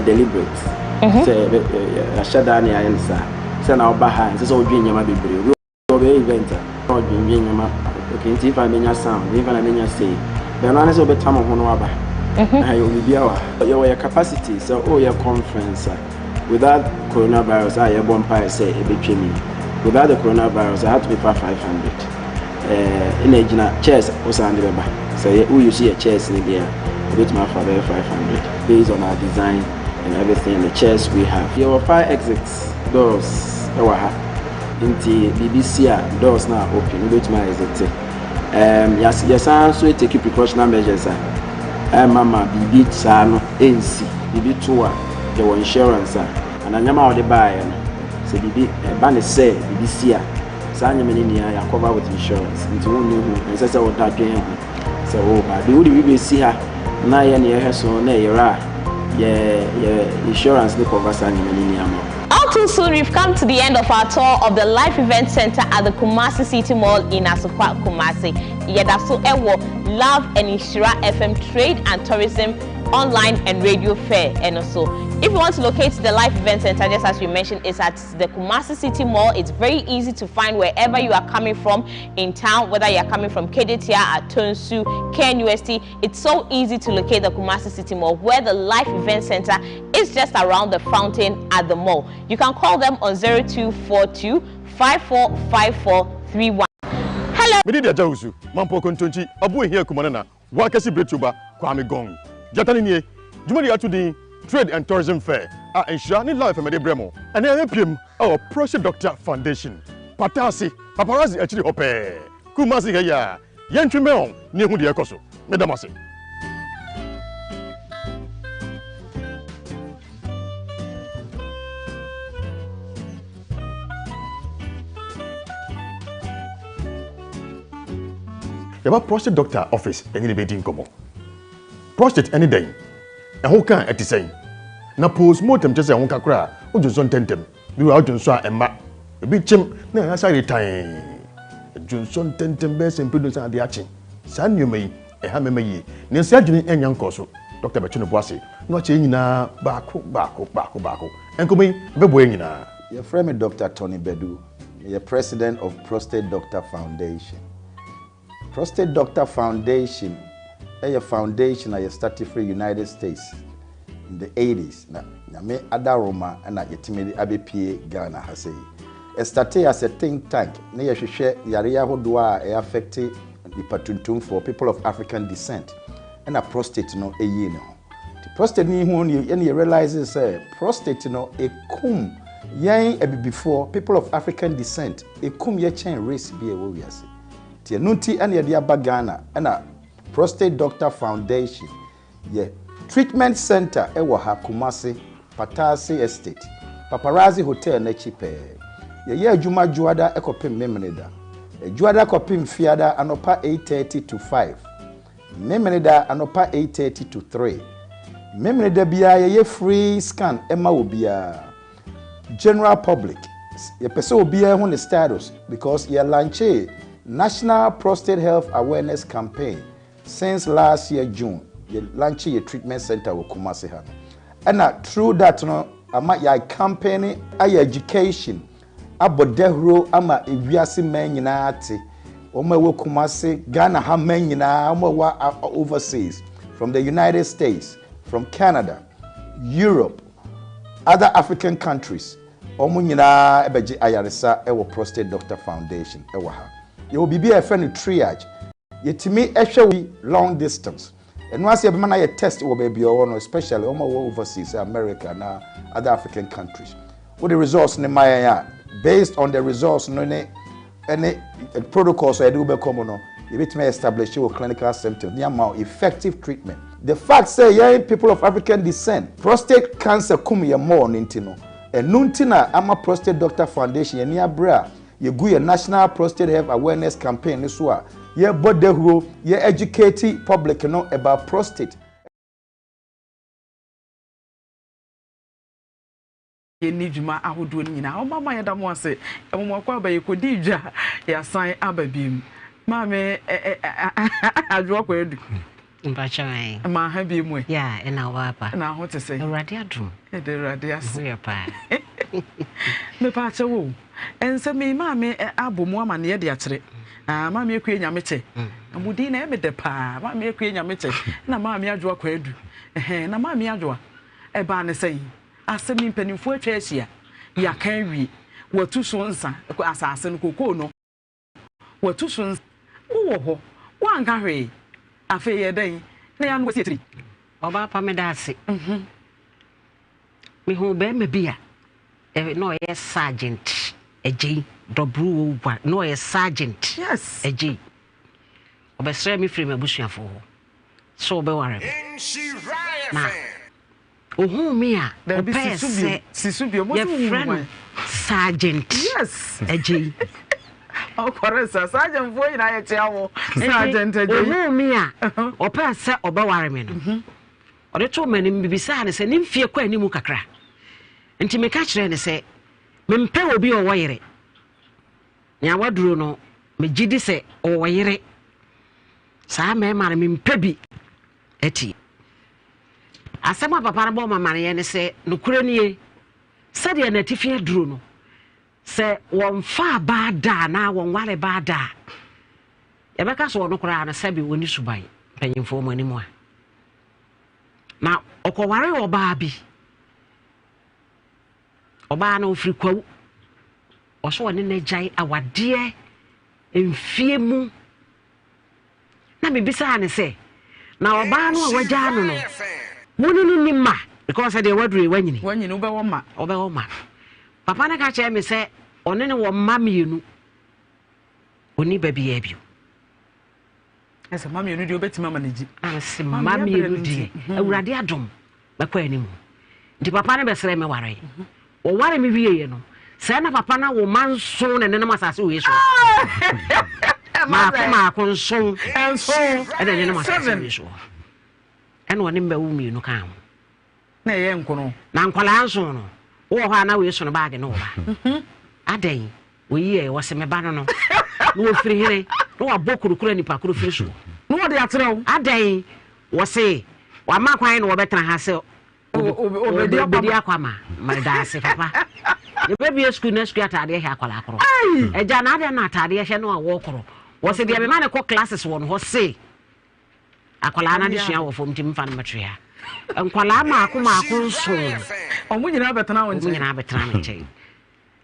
deliberate. Sɛ ahyɛ da ne ayɛ no saa. Sɛ na ɔba ha, ɛnsɛ sɛ ɔdwe nneɛma bebree. Obi ɔbɛyɛ event a, na ɔdwendwen nneɛma. Okay, nti ifa na menya sound, ifa na menya sei. Bɛn no ane sɛ wobɛtam ho no aba. Na yɛwɔ biribi wɔ ha. Yɛwɔ yɛ capacity sɛ woyɛ conference a, without coronavirus a yɛbɔ mpaeɛ sɛ ɛbɛtwa mu. Without the coronavirus, I had to be 500. Ɛna gyina chairs wosan de bɛba. Sɛ woyi so yɛ chairs no deɛ a, wobɛtumi afa bɛyɛ 500 based on our design and everything, the chairs we have. Yɛwɔ fire exits doors ɛwɔ ha. Nti biribi si a, doors na open, wobɛtumi a exit. Yɛsan nso take precautionary measures a ɛma ma biribi saa no ɛnsi. Biribi to a, yɛwɔ insurance a anaa nneɛma a wɔde baeɛ no, sɛ biribi ɛba ne sɛ biribi si a, saa nneɛma no nyinaa yɛ cover with insurance. Nti wonni ho ɛnsɛ sɛ woda dwen ho sɛ woba de wode biribi bɛsi ha na yɛ ne yɛhwɛ so na ɛyerɛ a, yɛ insurance ne cover saa nneɛma no nyinaa ma wo.
All too soon, we've come to the end of our tour of the Life Event Center at the Kumasi City Mall in Asokwa, Kumasi. Yɛda so wɔ Love and Nhyira FM Trade and Tourism Online and Radio Fair ɛno so. If you want to locate the Life Event Center, just as we mentioned, it's at the Kumasi City Mall. It's very easy to find wherever you are coming from in town, whether you are coming from Kejetia, Atonsu, KNUST. It's so easy to locate the Kumasi City Mall, where the Life Event Center is just around the fountain at the mall. You can call them on 0242 545431. Hello.
Me din de Agya Wusu, Mampɔw Kontonkyi, Aboa Ehia Kuma Nana, Wakɛse Biretuba, Kwame Gong. Gyata no nie, dwumadi a yɛato din Trade and Tourism Fair a Nhyira ne Love FM de brɛ mo. Ɛnnɛ yɛapiem wɔ Prossy Doctor Foundation, Pata ase, Paparazzi akyiri hɔ pɛɛ, Kumasi ha yi a. Yɛntwe mmɛn wɔn na yɛnhu deɛ ɛrekɔ so. Meda mo ase. Yɛba prostate doctor office yɛne no bɛdi nkɔmmɔ. Prostate ɛne dɛn? Ɛho ka a ɛte sɛn? Na postmortem kyerɛ sɛ ɛho ka koraa a, wodwo nsɔ ntɛmntɛm. Bi wɔ hɔ a wodwo nsɔ a ɛmma. Ebi kyem na ɛyɛ asa yere tann. Ɛdwo nsɔ ntɛmntɛm bɛyɛ sɛ mprenu ansa na ade akye. Saa nneɛma yi, ɛha mmarima yie. Nanso yɛn adwene nnya nkɔɔ so. Dɔkta bɛto ne bo ase na wakyerɛ yɛn nyinaa baako baako baako baako. Nkɔmmɔ yi bɛboa yɛn nyinaa.
Yɛfrɛ me Doctor Tony Badu. Meyɛ President of Prostate Doctor Foundation. Prostate Doctor Foundation yɛ foundation a yɛ starte firi United States in the eighties na Nyame adaworoma na yɛtumi de abɛpue Ghana ha sei. Ɛstartee as a think tank na yɛhwehwɛ yareɛ ahodoɔ a ɛ affecte nipa tuntumfoɔ, people of African descent, ɛna prostate no yii ne ho. Nti prostate no yi ho no ɛna yɛ realize sɛ prostate no ɛkum yɛn abibifoɔ, people of African descent, ɛkum yɛ kyɛn race bi a ɛwɔ wiase. Nti ɛno nti ɛna yɛde aba Ghana ɛna Prostate Doctor Foundation yɛ treatment center ɛwɔ ha Kumasi, Pataase Estate, Paparazzi Hotel n'akyi pɛɛ. Yɛyɛ adwuma Dwoada kɔpem Memeneda. Dwoada kɔpem Fiada anɔpa 8:30 to 5. Memeneda anɔpa 8:30 to 3. Memeneda biara yɛyɛ free scan ɛma obiara. General public, yɛpɛ sɛ obiara hu ne status because yɛ lanchee National Prostate Health Awareness Campaign since last year June, yɛ lanchee yɛ treatment center wɔ Kumasi ha no. Ɛna through that no ama yɛ campaign ayɛ education abɔ dahuro ama ewiase man nyinaa ate, wɔn a ɛwɔ Kumasi, Ghana ha man nyinaa, wɔn a ɛwɔ overseas, from the United States, from Canada, Europe, Other African countries, wɔn nyinaa bɛgye ayaresa wɔ Prostate Doctor Foundation wɔ ha. Yɛwɔ biribi a yɛfrɛ no triage. Yɛtumi hwɛ obi long distance. Ɛno ara sɛ yɛbɛma no ayɛ test wɔ baabi a ɔwɔ no, especially wɔn a wɔwɔ overseas, sɛ America anaa other African countries. Wode results no ma yɛn a, based on the results no ne ne protocols a yɛde wo bɛkɔ mu no, yɛbɛtumi establish wo clinical symptoms ne ama wo effective treatment. The fact sɛ yɛn people of African descent, prostate cancer kum yɛn more no nti no, ɛno nti na ama Prostate Doctor Foundation yɛn ani abere a yɛgu yɛn National Prostate Health Awareness Campaign no so a yɛbɔ dahuro, yɛ educate public no about prostate.
Yɛnni dwuma ahodoɔ no nyinaa. Ɔma ma yɛda mo ase. Ɛmoma kɔ aba yɛkɔdii dwa yɛasan aba biom. Maame Adwoa Kwadu.
Mpakyɛw ɛn.
Ma ha bi mu ɛ.
Yeah, ɛna wɔ aba.
Na ho te sɛ.
Awurade adom.
Ɛda Awurade ase.
Ho yɛ paa.
Mepakyɛw o. Nsɛm yi maame abɔ mu amaneɛ de akyerɛ. Ah, maame Akua Nyame kyɛ. Mo din na ɛyɛ me dɛ paa. Maame Akua Nyame kyɛ. Na maame Adwoa Kwadu. Ɛhɛn, na maame Adwoa ɛbaa ne sɛn? Asɛm yi mpanimfoɔ atwa ahyia, yɛaka awie, wɔatu so nsa, asase no, kokoo no, wɔatu so nsa, wowɔ hɔ, woanka hwee, afei yɛ dɛn na yɛano asi akyiri?
Ɔbaa pa meda ase. Mehuu barima bi a na ɔyɛ sergeant Agyei, Dɔboro wɔ wa, na ɔyɛ sergeant Agyei. Ɔbɛsrɛɛ me firii m'abusuafoɔ hɔ sɛ ɔbɛware me. Na Ohuu me a, ɔpɛɛ sɛ yɛfrɛ no Sergeant Agyei. Enti ohuu me a, ɔpɛɛ sɛ ɔbɛware me no, ɔde too m'anim. Mebisaa no sɛ ne mfeɛ kɔ anim kakra. Enti meka kyerɛɛ no sɛ mempɛ obi a ɔwɔ yere. Nea waduro no, megye di sɛ ɔwɔ yere. Saa mmarima no mempɛ bi atie. Asɛm a papa no bɔɔ me amaneɛ ne sɛ, nokorɛ nie, sɛdeɛ n'atifi aduro no, sɛ wɔmfaa baa da anaa wɔnware baa da a, yɛbɛka sɛ ɔno koraa no sɛbe ɔnni suban mpanyimfoɔ mu anim a. Na ɔkɔwaree ɔbaa bi. Ɔbaa no ɔfiri Kwawu. Ɔso ɔne no agyae awadeɛ mfie mu. Na mebisaa no sɛ, na ɔbaa no a wagyaa no no, wo ne no nni mma? Because deɛ waduru yi, wanyini.
Wanyini, wobɛwɔ mma.
Wobɛwɔ mma. Papa no ka kyerɛɛ me sɛ ɔne no wɔ mma mmienu. Ɔnni ba biara bio.
Ɛsɛ mma mmienu deɛ wobɛtumi ama no gyi.
Anse mma mmienu deɛ, mhm. Awurade adom bɛkɔ anim. Nti papa no bɛsrɛ me ware. Mhm. Wɔware me wieɛ no, sɛ na papa no awo mma nson na ɛnenam asase wei so. Maako maako nson ɛna ɛnenam asase wei so. Ɛna ɔne mma wo mmienu ka ho.
Na ɛyɛ nkono.
Na nkwadaa nson no, wowɔ hɔ a na wei sono baage ne wo ba. Mhm. Adɛn? Oyi ɛ, wɔse me ba no no. Na wɔfiri hene? Na wabɔ kurokuro a nipa koro firi soɔ.
Na wɔde atrɛ wo.
Adɛn? Wɔse wama kwan na wɔbɛtena ha sɛ obɛdi akwama. Meda ase papa. Yɛbɛbie sukuu na sukuu ataadeɛ hyɛ akwadaa korɔ. Agya na adɛn na ataadeɛ hyɛ no a wɔkorɔ? Wɔse deɛ mema no kɔ classes wɔ no hɔ se Akwadaa no adesua wɔ fam nti mfa no mmɛto ha. Nkwadaa mmaako mmaako nson.
Wɔn nyinaa bɛtena wo nkyɛn.
Wɔn nyinaa bɛtena me nkyɛn.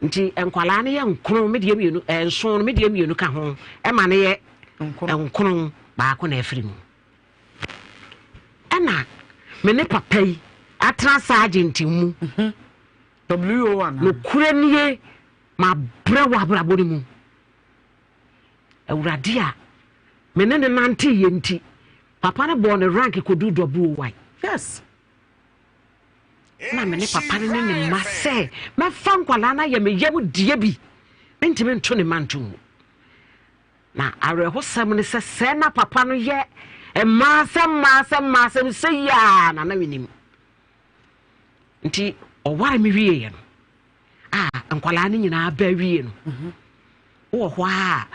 Nti nkwadaa no yɛ nkron, me deɛ mmienu, eh, nson no, me deɛ mmienu ka ho, ɛma no yɛ nkron, baako na afiri mu. Ɛna me ne papa yi atena sergeant mu.
Mhm. WO1.
Nokorɛ nie, mabrɛ wɔ abrabɔ no mu. Awurade a me ne no nanteeɛ nti, papa no bɔɔ ne rank kɔduu WOY.
Yes.
Na me ne papa no ne ne mma sɛ mɛfa nkwadaa no ayɛ me yam deɛ bi. Mentumi nto ne mma nto mu. Na awerɛhosɛm ne sɛ sɛ na papa no yɛ mmaasɛm mmaasɛm mmaasɛm sɛ yia na na menim. Nti ɔware me wieeɛ no, a nkwadaa no nyinaa ba awie no wowɔ hɔ a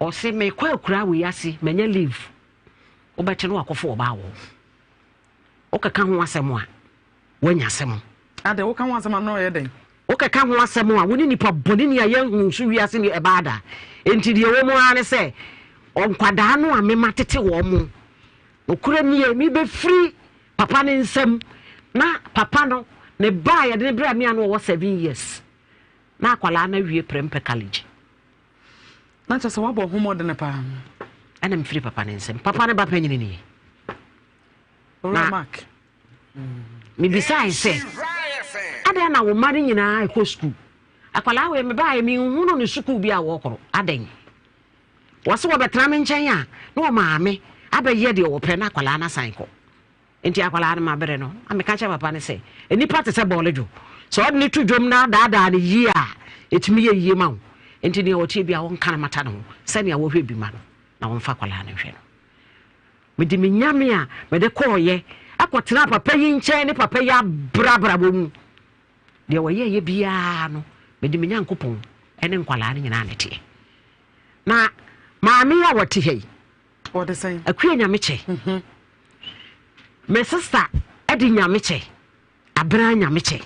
ɔse mekɔ akura wei ase manya leave wobɛte no wakɔfo ɔbaa wɔ wokɛka ho asɛm a woanya asɛm
ade woka ho asɛm a na ɔyɛ dɛn
wokɛka ho asɛm a wo ne nipa bɔne ni a yɛnhu so wiase ne ɛbaa da enti deɛ wɔ mu ara ne sɛ ɔnkwadaa no a mema tete wɔ mo nokorɛ nie mebɛfiri Papa no nsam na papa no ne ba a yɛde no brɛɛ me a na ɔwɔ seven years na akwadaa no awie prɛmpɛ college.
Na kyerɛ sɛ wabɔ ho mmɔden paa.
Ɛna mfiri papa no nsam. Papa no ba panyini nie.
Owura Mark.
Mebisae sɛ adɛn na wo mma no nyinaa ɛkɔ sukuu? Akwadaa wei mebaeɛ menhunu ne sukuu bi a wɔkɔrɔ adɛn? Wɔse wɔbɛtena me nkyɛn a na ɔmaame abɛyɛ deɛ ɔpɛ na akwadaa no asan kɔ. Nti akwadaa no mabere no na meka kyerɛ papa no sɛ nnipa te sɛ bɔɔle dwo. Sɛ ɔde no to dwom na adaadaa no yie a ɛtumi yɛ yie ma wo. Nti deɛ ɔteɛ biara wɔnka no mata ne ho sɛnea wɔhwɛ bi ma no na wɔmfa akwadaa no nhwɛ no. Mede me nyame a mede kɔɔyɛ kɔtenaa papa yi nkyɛn ne papa yi abrabrabɔ mu. Deɛ ɔyɛeɛ biara no, mede me Nyankopɔn ne nkwadaa no nyinaa na ɛteɛ. Na maame yi a wɔte ha yi, Akua Nyamekyɛ, mhm. me sista de Nyamekyɛ, Abena Nyamekyɛ.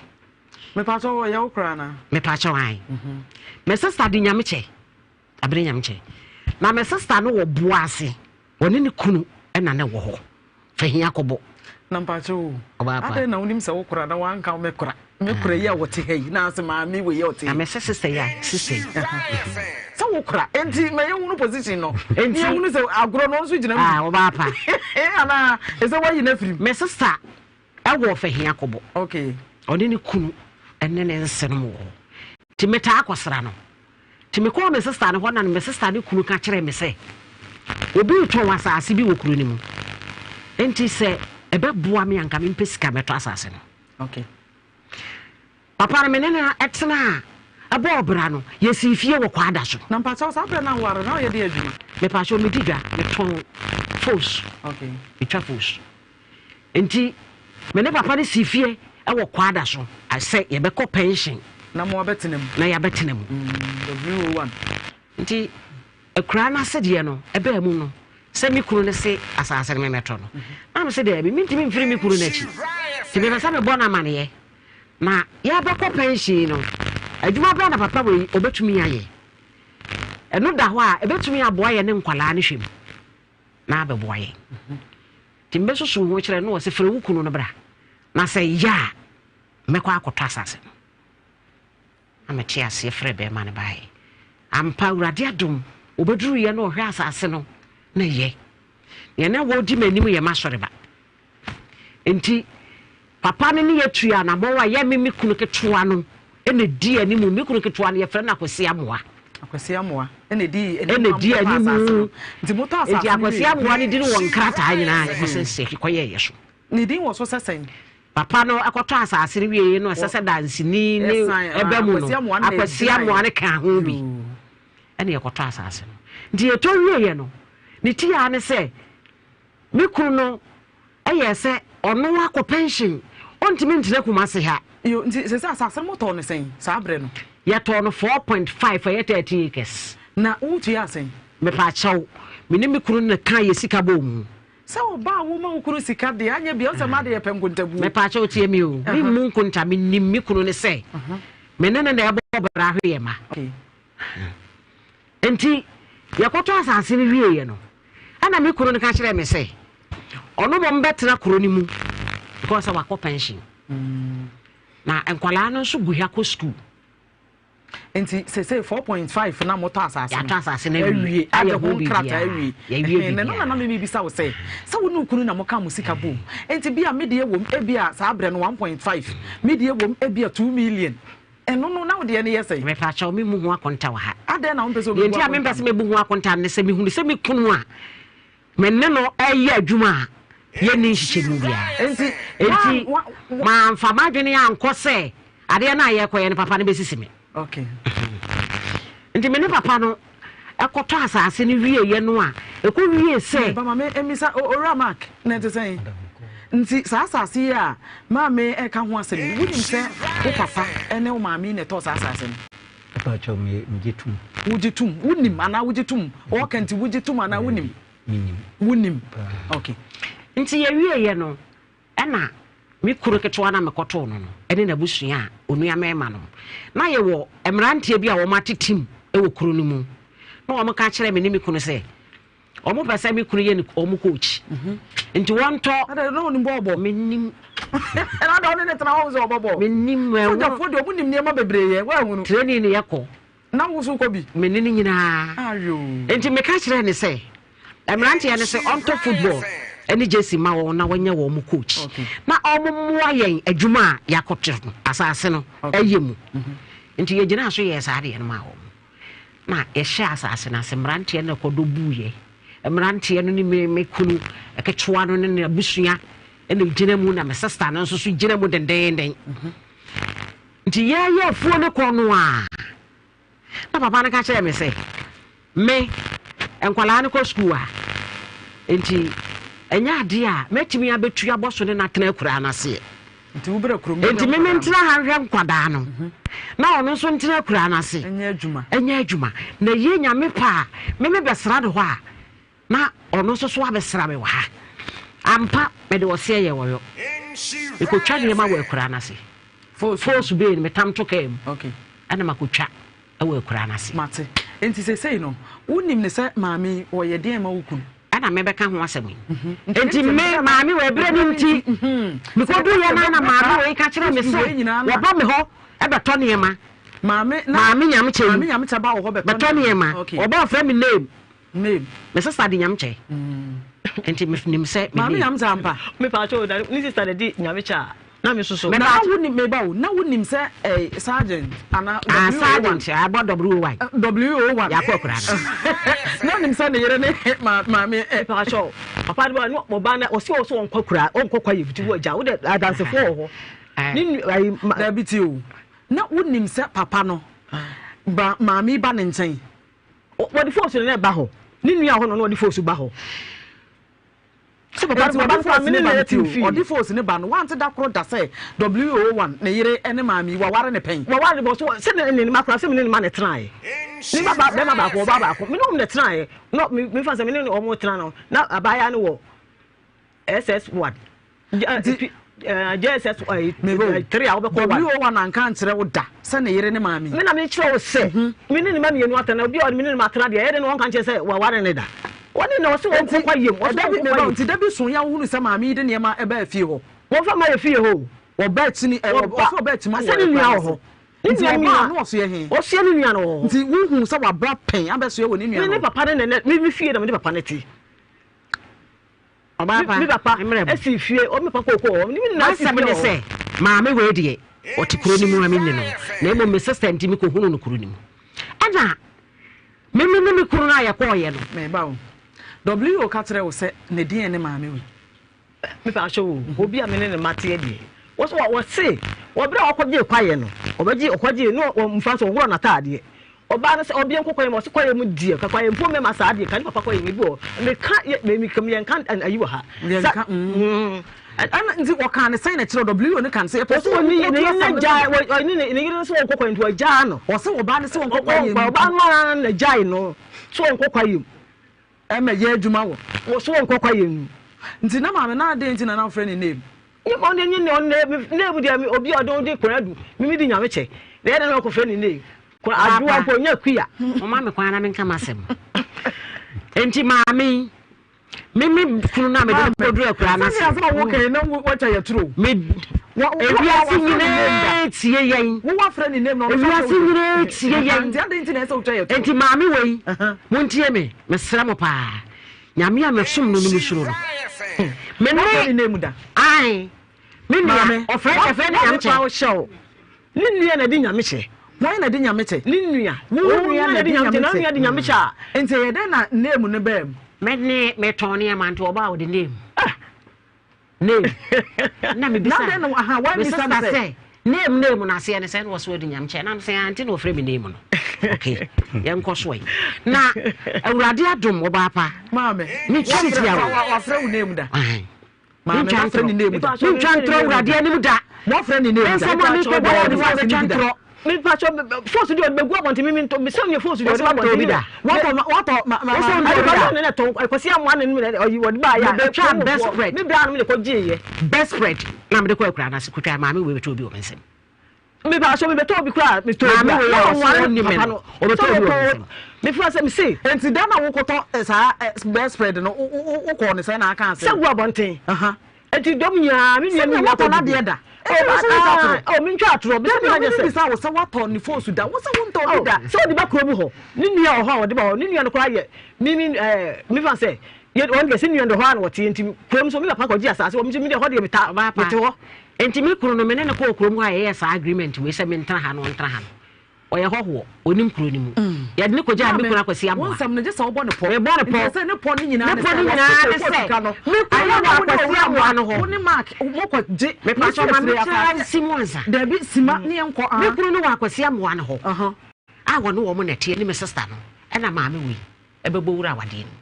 Mepakyɛ wɔ yɛ wo koraa na.
Mepakyɛ wɔn. Mhm. Me sista de Nyamekyɛ, Abena Nyamekyɛ. Na me sista no wɔ boa ase. Ɔne ne kunu na na ɛwɔ hɔ. Fa hia kɔbɔ.
Na mpakyɛ o. Ɔbaa pa. Adɛn na wonim sɛ wo kora na wanka wo me kora. Me kora yi a wɔte ha yi na ase maame wei a ɔte.
Na mɛsɛ sista yi a sista yi.
Sɛ wo kora enti ma yɛhunu position no. Enti yɛhunu sɛ agorɔ no nso gyina mu.
Ah ɔbaa pa.
Anaa ɛsɛ wayi no afiri mu.
Me sista ɛwɔ fa hia kɔbɔ.
Okay.
Ɔne ne kunu ɛne ne nsenom wɔ hɔ. Nti metaa kɔsra no. Nti mekɔɔ me sista no hɔ na me sista no kunu ka kyerɛɛ me sɛ obi retɔn asase bi wɔ kuro no mu. Nti sɛ ɛbɛboa me a nka mempɛ sika mɛtɔ asase no.
Okay.
Papa no me ne no tenaa ɛbɔɔ bra no yɛsii fie wɔ Kwada so.
Na mpakyɛw saa berɛ no a woware no na woyɛ deɛ adwuma?
Mepakyɛw medi dwa metɔn fos.
Okay.
Metwa fos. Nti me ne papa no sii fie wɔ Kwada so sɛ yɛbɛkɔ pension.
Na mo abɛtena mu.
Na yɛabɛtena mu.
Mm, WO1.
Nti akuraa no ase deɛ no ɛbaa mu no. Sɛ me kunu no se asase no memmɛtɔ no, na mese daabi, mentumi mfiri me kunu no akyi. Nti mepɛ sɛ mebɔ no amaneɛ. Na yɛrebɛkɔ pɛnhyen no, adwuma bɛn na papa wei ɔbɛtumi ayɛ? Ɛno da hɔ a, ɛbɛtumi aboa yɛn ne nkwadaa no hwɛ mu na abɛboa yɛn. Nti mebɛsusu ho kyerɛ no, ɔse frɛ wo kunu no bra, na sɛ ɛyɛ a mɛkɔ akɔtɔ asase no. Na metee aseɛ frɛɛ bɛrima no baeɛ. Ampa, Awurade adom, ɔbɛduruiɛ na ɔhwɛ asase no, na ɛyɛ. Deɛ na wɔredi m'anim yɛ m'asɔreba. Enti, papa no ne yɛtuu anammɔn a yɛ me me kunu ketewa no na ɛdi anim. Me kunu ketewa no, yɛfrɛ no Akwasi Amoah.
Akwasi Amoah na ɛdi
anim ma
motɔ asase no. Nti motɔ asase no
Enti Akwasi Amoah no din wɔ nkrataa nyinaa yɛkɔsɛsɛ kɔyɛeɛ so.
Ne din wɔ so sɛ sɛn?
Papa no kɔtɔ asase no wieeɛ no, ɛsɛ sɛ danseni ne ɛba mu no, Akwasi Amoah no kaa ho bi. Ɛna yɛkɔtɔ asase no. Nti yɛtɔ wieeɛ no, ne ti ara ne sɛ, me kunu no yɛɛ sɛ ɔno akɔ pension, ɔntumi ntena Kumasi ha.
Yo, nti sɛ sɛ asase no motɔɔ no sɛn saa berɛ no?
Yɛtɔɔ no 4.5, ɛyɛ 13 acres.
Na wotuaa sɛn?
Mepaakyɛw, me ne me kunu no na ɛkaa yɛn sika bɔɔ mu.
Sɛ ɔbaa a woma wo kunu sika deɛ anyɛ bia ɔsɛ mmaa deɛ yɛpɛ nkontabuo.
Mepaakyɛw tie me o, me mmu nkonta, me nim me kunu ne sɛ me ne no na ɛbɔ bra hwe yɛ ma. Nti yɛkɔtɔ asase no wieɛ no, ɛna me kunu no ka kyerɛɛ me sɛ ɔno mmom bɛtena kuro no mu because sɛ wakɔ pension. Na nkwadaa no nso gu ha kɔ sukuu.
Nti sesei 4.5 na motɔ asase no.
Yɛatɔ asase no awie.
Ayɛ ho nkrataa awie.
Yɛawie
biribiara. Na na na mebisa wo sɛ, sɛ wo ne wo kunu na moka mo sika bom, nti bi a me deɛ wom ebi a saa berɛ no 1.5, me deɛ wom ebi a 2 million. Ɛno no na wo deɛ no yɛ sɛn?
Mepakyɛw, memmu ho akonta wɔ ha.
Adɛn na wompɛ sɛ wobɛbu
akonta? Deɛ nti a mempɛ sɛ mebu ho akonta ne sɛ mehunu sɛ me kunu a Me ne no reyɛ adwuma a yɛnni nhyehyɛmu biara. Enti mamfa m'adwene ankɔ sɛ adeɛ no a yɛrekɔyɛ no papa no bɛsisi me. Nti me ne papa no kɔtɔ asase no wieeɛ no a, ɛkɔwie sɛ.
Ba ma me mmisa Owura Mark, na ɛte sɛn? Nti saa asase yi a maame reka ho asɛm yi, wonim sɛ wo papa ne wo maame yi na ɛtɔɔ saa asase no?
Mepakyɛw me megye tom.
Wogye tom? Wonim anaa wogye tom? Ɔɔka nti wogye tom anaa wonim?
Menim.
Wonim. Okay.
Nti yɛwieɛ no, ɛna me kunu ketewa no a mekɔtoo no no ne n'abusua a onua mmarima nom. Na yɛwɔ mmeranteɛ bi a wɔate tim wɔ kuro no mu. Na wɔka kyerɛɛ me ne me kunu sɛ, Wɔn pɛ sɛ me kunu yɛ ne wɔn coach. Mhm. Nti wɔn tɔ.
Ada na onim bɔɔl bɔ.
Menim.
Ɛna ada ɔne ne tena hɔ sɛ ɔbɔ bɔɔl.
Menim.
Sogyafoɔ deɛ ɔmo nim nneɛma bebree yɛ wɔahunu.
Training ne yɛ kɔ.
Na wo so kɔ bi.
Me ne ne nyinaa.
Ayo.
Nti meka kyerɛ ne sɛ mmeranteɛ no sɛ ɔntɔ football ɛne jersey ma wɔn na wɔnyɛ wɔn coach. Na wɔn mmoa yɛn adwuma a yɛakɔto no asase no ɛyɛ mu. Mhm. Nti yɛgyinaa so yɛɛ saa adeɛ no maa wɔn. Na yɛhyɛɛ asase no ase, mmeranteɛ no kɔdɔ buiɛ. Mmeranteɛ no ne me, me kunu ketewa no ne n'abusua na gyina mu, na me sista no nso so gyina mu dendeenden. Nti yɛyɛ afuo no kɔ no a, na papa no ka kyerɛɛ me sɛ, me, nkwadaa no kɔ sukuu a, nti ɛnyɛ adeɛ a mɛtumi abɛtu abɔ so ne no atena akuraa no aseɛ.
Nti wo brɛ kurom.
Nti me mentena ha nhwɛ nkwadaa no na ɔno nso ntena akuraa no ase.
Ɛnyɛ adwuma.
Ɛnyɛ adwuma. Na yie Nyame pɛ a, me me bɛsra no hɔ a, na ɔno nso so abɛsra me wɔ ha. Ampa, mede ɔseɛ yɛ ɔyɔ. Mekɔtwa nneɛma wɔ akuraa no ase. Foosu bee no, metam to kaa mu.
Okay.
Ɛna makɔtwa wɔ akuraa no ase.
Mate. Nti seesei no, wonim no sɛ maame yi, ɔyɛ deɛn ma wo kunu?
Ɛna mebɛka ho asɛm yi. Nti me maame wɔ ɛberɛ no nti, mekɔduruiɛ no na maame wei ka kyerɛɛ me sɛ wɔba me hɔ bɛtɔ nneɛma.
Maame
Nyamekyɛ yi bɛtɔ nneɛma. Ɔba ɔfrɛ me name.
Name.
Me sista de Nyamekyɛ. Nti menim sɛ me
name. Maame Nyamekyɛ ampa.
Mepa kyɛw na ne sista na di Nyamekyɛ a. Na me soso.
Na wonim meba o na wonim sɛ eh, sergeant ana
ah, sergeant abɔ WOY.
WO1.
Yakɔ akura no.
Na wonim sɛ ne yere ne ma maame eh.
Mepa kyɛw. Papa de ba no ɔba na ɔsi ɔsɛ ɔnkɔ akura ɔnkɔ kwa yɛ bi wɔ gya wo de adansefo wɔ hɔ. Ne ayi ma.
Dabi ti o. Na wonim sɛ papa no ba maame ba ne nkyɛn.
Wɔde foosu na ɛba hɔ. Ne nua hɔ na ɔde foosu ba hɔ.
Sɛ papa no ɔde force ne ba no ti o, ɔde force ne ba no, wante da koro da sɛ WO1 ne yere ne maame yi waware ne pɛn.
Waware ne bɔ so sɛ ne ne ma kora sɛ me ne ne ma na ɛtenaeɛ. Me ba ba bɛrima baako ɔbaa baako me ne wɔn na ɛtenaeɛ na me mefa sɛ me ne wɔn tena no na abaayewa no wɔ SS one JSS 3 a wobɛkɔ one.
WO1 anka ankyerɛ wo da sɛ ne yere ne maame yi.
Me na mekyerɛ wo sɛ mhm. me ne ne ma mmienu atena obi a ɔne me ne ne ma atena deɛ ɛyɛ de na wɔnka nkyerɛ sɛ waware ne da. Wɔne na ɔse wɔn kɔkɔ yam ɔse wɔn kɔkɔ yam.
Nti da bi so yɛ wohunu sɛ maame yi de nneɛma ɛbaa fie hɔ.
Wɔmfa ma yɛ fie hɔ o.
Wɔba akyini ɛ ɔsɛ ɔba akyima wɔ
ɛkwan no nua wɔ hɔ. Ne
nti
nua
ɔbaa na ɔsoɛ he?
Ɔsoɛ ne nua no wɔ hɔ.
Nti wohu sɛ waba pɛn abɛsoɛ wɔ ne nua no
hɔ. Me ne papa ne nɛnɛ me fie na me ne papa ne te.
Ɔbaa pa,
Me papa
mmerɛ mu.
si fie, ɔ me papa kookoo hɔ, me nyinaa si
M'asɛm
fie
ne
wɔ hɔ.
sɛ, maame wei deɛ, ɔte kuro no mu a menni no, na mmom me sister nti mekɔhunuu no kuro no mu. Ɛna me me ne me kunu no a yɛkɔeɛ no.
Meba o. WO ka kyerɛɛ wo sɛ ne deɛn ne maame wei?
Me pa akyɛw o, obi a me ne ne mma teɛ deɛ, wɔse wɔ wɔse wɔ berɛ a ɔkɔgyee kwaeɛ no, ɔbɛgye ɔkɔgyee no wɔ mfa sɛ ɔworɔ n'ataadeɛ. Ɔbaa no sɛ ɔbea nkɔ kwaeɛ mu, ɔse kwaeɛ mu deɛ, ka kwaeɛ mpo mɛma saa deɛ, ka ne papa kwaeɛ mu ebi wɔ hɔ. Meka yɛ me me yɛnka ayi wɔ ha. Sa
Yɛnka mm. Ɛna nti wɔkaa ne sɛn na kyerɛ WO no ka ne sɛ yɛpɛ
Wɔse
sɛ
wɔne ne
wɔtu
yere
asɛm
no
no
gyae
so.
wɔ ɔne ne ne yere no sɛ wɔnkɔ kwaeɛ nti wɔgyaa no.
Wɔse ɔbaa no sɛ wɔnkɔ kwaeɛ mu.
Ɔbaa no ara na gyae no sɛ wɔnkɔ kwaeɛ mu.
Ɛmɛ yɛ adwuma wɔ.
Wɔ so wɔnkɔ kwaeɛ mu.
Nti na maame na adɛn nti na na wofrɛ no name?
Nye ma ɔno nye ne name deɛ obi a ɔde ɔde kwan adu mimi di nyame kyɛ na yɛ dɛ na ɔkɔfrɛ ne name kwan adoa mpo ɔnyɛ kuya.
Moma me kwan na menka m'asɛm. Nti maame yi me me kunu no a mede no kɔduru akuraa no ase.
Sɛdeɛ asɛm a woka yi na woatwa yɛ turo.
Me ewiase nyinaa tie yɛn.
Wowafrɛ ne name na ɔno
Ewiase nyinaa tie yɛn.
Nti adɛn nti na ɛsɛ wotwa yɛ turo?
Nti maame wei montie me mesrɛ mo paa Nyame a mesom no no mesuro no. Me ne ae me nua ɔfrɛ ɔfrɛ ne nyame kyɛ.
Ne nua na di nyame kyɛ.
Wɔn na di nyame kyɛ.
Ne nua.
Wo nua na di nyame kyɛ.
Na nua di nyame kyɛ a.
Nti ɛyɛ dɛn na name no baa mu?
Me ne metɔn nneɛma nti ɔbaa ɔde name. Ah. Name. Na mebisa.
Na dɛn na aha wɔn
Me
bisa
sister
no sɛ.
sɛ name name no aseɛ ne sɛ na wɔsɛ ɔdi nyame kyɛ na mesɛ ante na ɔfrɛ me name no. Okay. Yɛnkɔ so ɛ. Na Awurade adom ɔbaa pa.
Maame.
Metwa ne tia wo.
Wafrɛ wo name da.
Ahan.
Maame
Mentwa
wafrɛ ne
ntorɔ.
name da.
Mentwa ntorɔ Awurade anim da.
Wɔfrɛ ne name da.
Nsɛm a mekɔ bɔ wɔ de wɔbɛtwa ntorɔ.
Mepakyɛ force deɛ ɔde bɛgu abɔnten mi ntɔ mesɛ nyɛ force deɛ ɔde ba abɔnten
obi da.
Watɔ watɔ ma ma
Wosɛ
ma.
ntɔ obi da.
Ne na tɔn kwasi amoa ne ne ɔyi wɔde ba yɛ
Mebɛtwa best spread.
Me bra no me de kɔ gye yɛ.
Best spread na mede kɔ akura no ase kotwa maame wei bɛtɔ obi wɔ me nsam.
Mepakyɛ mebɛtɔ obi koraa metɔ obi
Maame wei
a
a
na
ɔsɛ
ɔnware
ɔnni me
papa
no
no
ɔbɛtɔ
sɛ
obi wɔ me
ɔtɔ
nsam.
mefra sɛ mese.
Nti da na wokɔtɔ saa best spread no wokɔɔ ne sɛn na aka asɛm.
Sɛ gu abɔnten. Enti dɔm nyinaa, me nua
Sɛnea
nyinaa
watɔ
kɔ
n'adeɛ
didi.
da.
Oh,
Ɛnna
ba-
sɛ wotwa
ah,
atorɔ.
oh, mentwa atorɔ. Bisa
Dabi
me
a
na nyɛ
mene
sɛ.
bisa wo sɛ watɔ ne foosu da. Wo sɛ wontɔ bi
Oh,
da.
sɛ ɔde ba kurom hɔ. Ne nua wɔ hɔ a ɔde ba hɔ. Ne nua no koraa yɛ me me ɛɛ me fa sɛ yɛ wɔn deɛ sɛ nua no deɛ hɔ ara na wɔte nti kurom so me papa kɔgye asase wɔ me nso me deɛ hɔ deɛ meta
Ɔbaa pa.
mete hɔ.
Enti me kunu no me ne no kɔɔ kurom hɔ a yɛyɛɛ saa agreement wei sɛ mentena ha na ɔntena ha no. Ɔyɛ hɔhoɔ, ɔnim kuro no mu. Yɛde no kɔgyaa me kunu Akwasi
Wo
Amoah.
nsɛm no, gye sɛ wobɔ ne pɔ.
Mebɔ ne pɔ.
Nti sɛ ne pɔ no nyinaa
Ne pɔ no nyinaa ne sɛ, me kunu no wɔ Akwasi Amoah no hɔ.
Wo ne Mark, mokɔgye.
Mepakyɛ ma mekyerɛ nsi mu ansa.
Dabi, sima ne yɛnkɔ.
Me kunu no wɔ Akwasi Amoah no hɔ a wɔne wɔn na ɛteɛ ne me sista no ɛna maame wei ɛbɛbɔ wura awadeɛ no mu.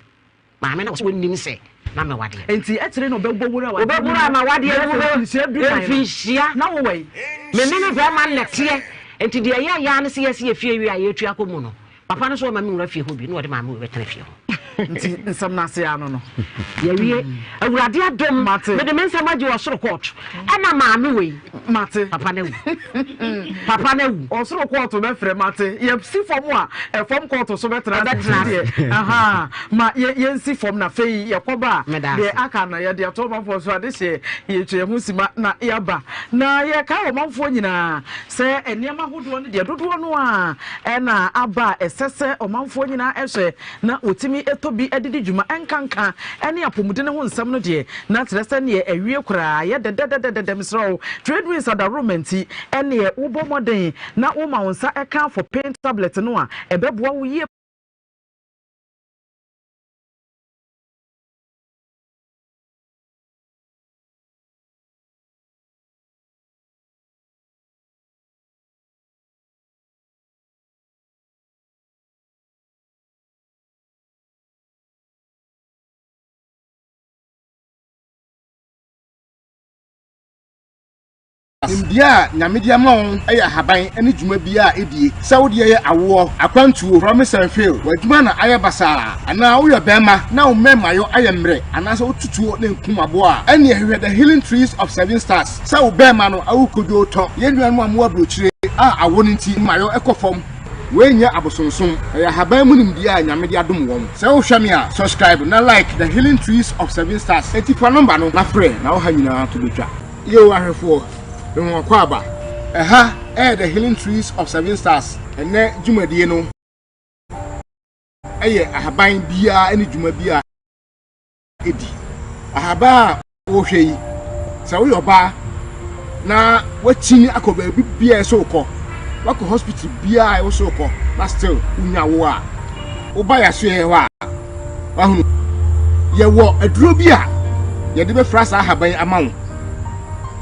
Maame na wɔnim sɛ na mewɔ adeɛ.
Enti akyire na ɔbɛbɔ wura w'adeɛ mu.
Ɔbɛbura ma w'adeɛ mu bɛ mfinhyia.
Na wowɔ yi.
Me ne me bɛrima na teɛ. Enti deɛ ɛyɛ ya ne sɛ yɛsi yɛ fie wie a yɛtu akɔ mu no, papa no so ɔma me nwura fie hɔ bi na ɔde maame wei bɛtena fie hɔ.
Nti nsɛm no ase ano no.
Yɛwie. Awurade adom.
Mate.
Mede me nsɛm agye ɔsoro kɔɔto. Ɛna maame wei.
Mate.
Papa no awu. Papa no awu.
Ɔsoro kɔɔto bɛfrɛ mate. Yɛsi fam a, ɛfam kɔɔto so bɛtena ase.
Ɛbɛtena ase.
Aha. Ma yɛnsi fam na afei yɛkɔba a,
Meda
deɛ
ase.
aka no yɛde ato ɔmanfoɔ so adehyeɛ. Yɛtwa yɛn ho sima na yɛaba. Na yɛkae ɔmanfoɔ nyinaa sɛ nneɛma ahodoɔ no deɛ dodoɔ no ara na aba a ɛsɛ sɛ ɔmanfoɔ nyinaa hwɛ na wɔtumi tɔ bi de di dwuma ɛnkanka ne apɔmuden ho nsɛm no deɛ na kyerɛ sɛ neɛ awie koraa yɛ dɛdɛdɛdɛdɛ mesrɛ wo trade winds adaworoma nti ɛneɛ wobɔ mmɔden na woma wo nsa ɛka for pain tablet no a ɛbɛboa wo yie.
Nimdeɛ a Nyame de ama wo yɛ ahaban ne dwuma biara a edie. Sɛ wo deɛ yɛ awoɔ, akwantuo, promise and fail, w'adwuma na ayɛ basaa, anaa woyɛ ɔbarima na wo mmarimayɔ ayɛ mmerɛ anaasɛ woto tuo na nkum aboa a, ɛnneɛ hwehwɛ The Healing Trees of Seven Stars sɛ wo barima no awo kodwoo tɔ. Yɛn nuanom a mowɔ aburokyire a awoɔ no nti mmayɔ kɔ fam, wei nyɛ abosonsom, ɛyɛ ahaban mu nimdeɛ a Nyame de adom wɔn. Sɛ wohwɛ me a, subscribe na like The Healing Trees of Seven Stars. Enti fa nɔmba no na frɛ na wo ha nyinaa to bɛtwa. Yo ahwɛfoɔ, me ho akwaaba. Ɛha ɛyɛ The Healing Trees of Seven Stars. Ɛnnɛ dwumadie no ɛyɛ ahaban biara ne dwuma bi a ɛdi. Ahaban a wohwɛ yi, sɛ woyɛ ɔbaa na woakyini akɔ baabi biara ɛsɛ wokɔ, woakɔ hospital biara ɛwɔ sɛ wokɔ na still wonya wo a, woba yɛasoɛɛ hɔ a, Wahunu? Yɛwɔ aduro bi a yɛde bɛfra saa ahaban yi ama wo,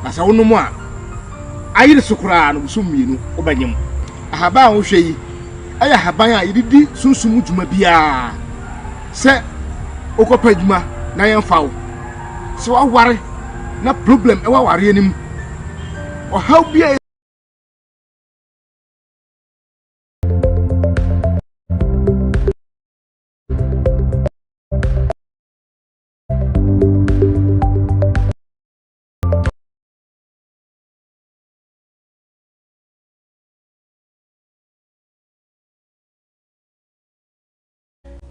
na sɛ wonom a, ayere so koraa no bosom mmienu wobɛnyem. Ahaban a wohwɛ yi yɛ ahaban a yɛde di sunsum mu dwuma biara. Sɛ wokɔpɛ adwuma na yɛmfa wo, sɛ woaware na problem ɛwɔ awareɛ no mu, ɔhaw bi a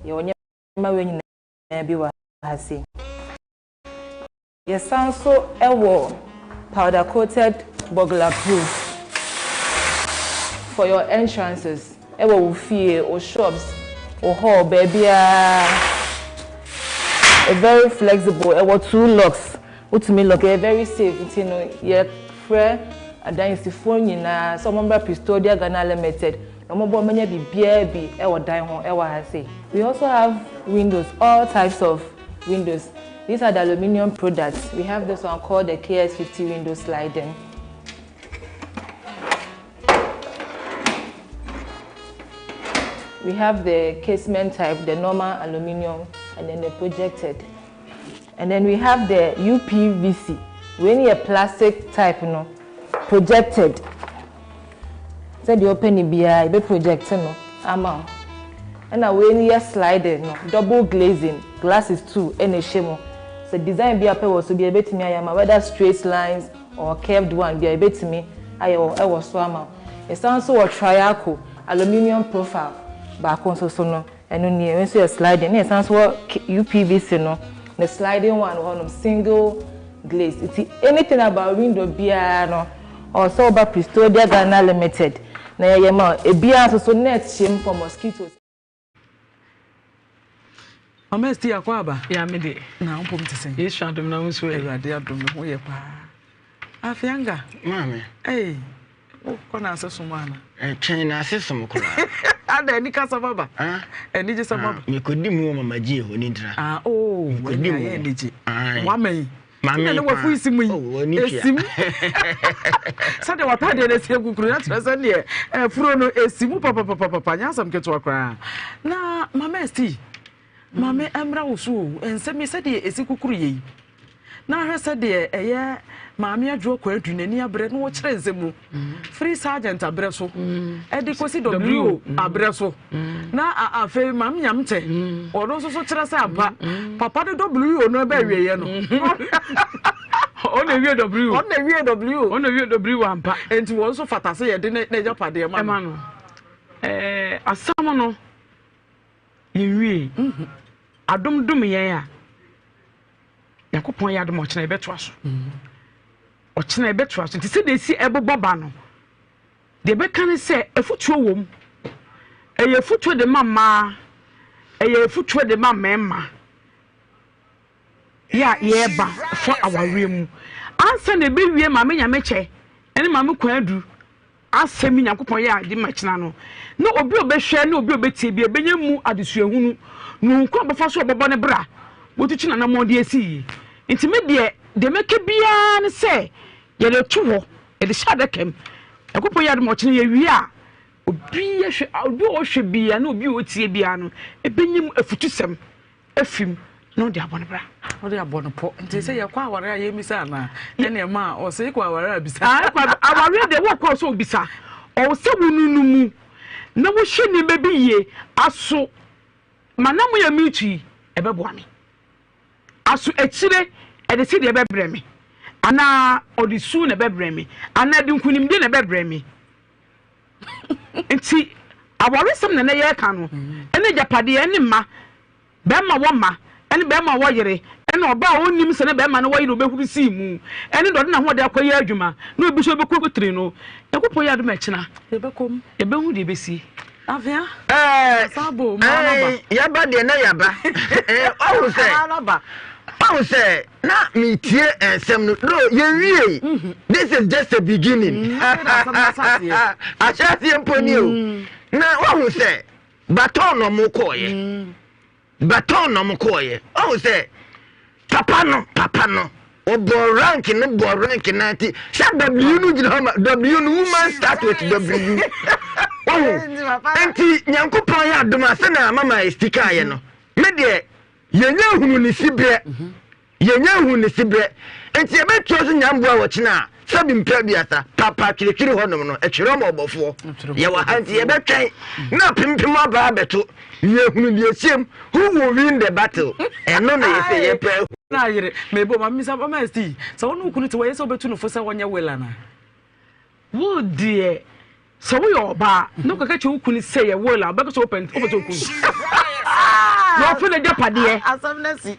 Yɛwɔ nneɛma wei nyinaa bi wɔ ha sei. Yɛsan nso wɔ powder coated burglar proof for your entrances wɔ wo fie, wo shops, wo hall, baabiara. Very flexible, ɛwɔ two locks, wotumi lock, ɛyɛ very safe nti no yɛfrɛ adansifoɔ nyinaa sɛ wɔmmra Pistodia Ghana Limited na wɔbɔ wɔanya biribiara bi wɔ dan ho wɔ ha sei. We also have windows, all types of windows. These are the aluminium products. We have this one called the KS50 window sliding. We have the casement type, the normal aluminium, and then the projected. And then we have the UPVC. We need a plastic type, you know, projected. Sɛdeɛ wopɛ no biara yɛbɛ project no ama wo. Ɛna wei no yɛ sliding no, double glazing, glasses too ɛna ɛhyɛ mu. Sɛ design bi a wopɛ wɔ so biara yɛbɛtumi ayɛ ama wo, whether straight lines or curved one biara yɛbɛtumi ayɛ wɔ ɛwɔ so ama wo. Yɛsan nso wɔ triaco, aluminium profile baako nso so no. Ɛno nie, wei nso yɛ sliding, ɛna yɛsan nso wɔ UPVC no, ne sliding one wɔ hɔnom, single glaze. Nti anything about window biara no, ɔwɔ sɛ woba Pristodia Ghana Limited na yɛyɛ ma wo. Ebiara nso so net hyɛ mu for mosquitoes.
Mama Esti akɔ aba.
Ya me de.
Na wo mpom te sɛn?
Yesu adom na wo nso ɛ.
Awurade adom me ho yɛ paa. Afianga.
Maame.
Hey. Wokɔ n'ase som ana?
Ɛtwɛn n'ase som koraa.
Ada ani kasa baba. Anigye sɛm aba.
Mekɔdi mu wɔ mama gye hɔ ne ntira.
Ah, oh,
Mekɔdi mu.
Ayɛ anigye. Wama yi.
Maame
ne wafu isi mu yi.
Oh, wani tua.
Esim. Sɛdeɛ w'ataadeɛ no asi agu kuro no akyerɛ sɛ neɛ afuro no esi mu papapapapa nyɛ asɛm ketewa koraa. Na mama esti. Maame ɛmmra wo so o, nsɛm yi sɛdeɛ ɛsi kukuru yɛ yi, na ahwɛ sɛdeɛ ɛyɛ Maame Adwoa Kwadu n'ani abrɛ na ɔkyerɛ nsɛm mu firi Sergeant abrɛ so ɛde kɔsi WO abrɛ so na afei Maame Nyamkyɛ ɔno nso so kyerɛ sɛ ampa papa de WO no ɛbɛ awieɛ no
ɔna ewie W
ɔna ewie W
ɔna ewie W ampa
nti wɔn nso fata sɛ yɛde n'agyapadeɛ ma
no ɛɛ asɛm no. Yɛnwiei. Adom dom yɛn a, Nyankopɔn yɛ adom a ɔkyena yɛbɛtoa so. Ɔkyena yɛbɛtoa so. Nti sɛdeɛ ɛsi ɛbobɔ ba no, deɛ ɛbɛka ne sɛ afutuo wɔ mu. Ɛyɛ afutuo de ma mmaa, ɛyɛ afutuo de ma mmarima. Yɛ a yɛreba fa awareɛ mu. Ansa na ɛbɛwie Maame Nyamekyɛ ne Maame Kwadu asɛm yi Nyankopɔn yɛ ade ma kyena no, na obi a ɔbɛhwɛ ne obi a ɔbɛtie biara bɛnya mu adesuahunu, na ohu kwan a ɔbɛfa so a ɔbɛbɔ ne bra, watutu n'anammɔn de asi yie. Nti me deɛ, deɛ mɛka biara ne sɛ, yɛde to hɔ, yɛde hyɛ adaka mu. Nyankopɔn yɛ ade ma ɔkyena yɛwie a, obi ahwɛ, obi a ɔhwɛ biara ne obi a ɔtie biara no, ɛbɛnya mu afutusɛm afi mu. Na ɔde abɔ no bra.
Ɔde abɔ no pɔ. Nti sɛ yɛkɔ aware a yɛmmisa anaa? Ɛne ɛma a ɔsɛ yɛkɔ aware a bisa.
Aware deɛ wɔkɔ sɛ obisa. Ɔwɔ sɛ wonunu mu na wohyɛ nneɛma bi yie aso ma na moyɛ meetu yi ɛbɛboa me. Aso akyire ɛde sedeɛ bɛbrɛ me anaa ɔde su na ɛbɛbrɛ me anaa ɛde nkunimdie na ɛbɛbrɛ me. Nti awaresɛm na na yɛreka no ɛne agyapadeɛ ɛne mma. Bɛrima wɔ mma, ɛne bɛrima wɔ yere, ɛne ɔbaa a ɔnnim sɛ ne bɛrima no wɔ yere a ɔbɛhuru sii mu, ɛne deɛ ɔde n'ahoɔden akɔyɛ adwuma na obi nso bɛkɔ tiri no. Nyankopɔn yɛ adom a ɛkyena yɛbɛhu deɛ ɛbɛsi.
Yaba deɛ na yaba. Ɔhu sɛ ɔhu sɛ na metie nsɛm no no yɛnwiei. Mhm. This is just a beginning. Mm, Ahyɛaseɛ mpo ni o. Mm. Na wahu sɛ Baton na ɔmo kɔɔyɛ. Baton na ɔmo kɔɔyɛ. Ɔhu sɛ papa no papa no ɔbɔ rank no bɔ rank na nti sɛ W no gyina hɔ ma W no woman start with W. Ɔhu nti Nyankopɔn yɛ adom a sɛnea mama esti kaayɛ no me deɛ yɛnya hunu ne siberɛ. Yɛnya hu ne siberɛ, enti yɛbɛtoa so nya mmoa wɔ kyena a, sɛbi mpɛ aduasa, papa twiritwiri hɔnom no, ɛtwerɛ ma ɔbɔfoɔ. Yɛwɔ ha nti yɛbɛtwɛn na apempem aba abɛto, na yɛahunu deɛ ɛsiam, who will win the battle, ɛno na yɛsɛ yɛpɛ ahu.
Na ayere, mebɔ ma misa mama esti, sɛ wo ne wo kunu te hɔ, ɛyɛ sɛ wobɛtu no fo sɛ ɔnyɛ will anaa?
Wo deɛ sɛ woyɛ ɔbaa na wokɔka kyerɛ wo kunu sɛ yɛ will a ɔbɛka sɛ wopɛ wopɛ sɛ oku na ɔpɛ n'agyapadeɛ.
Asɛm no asi.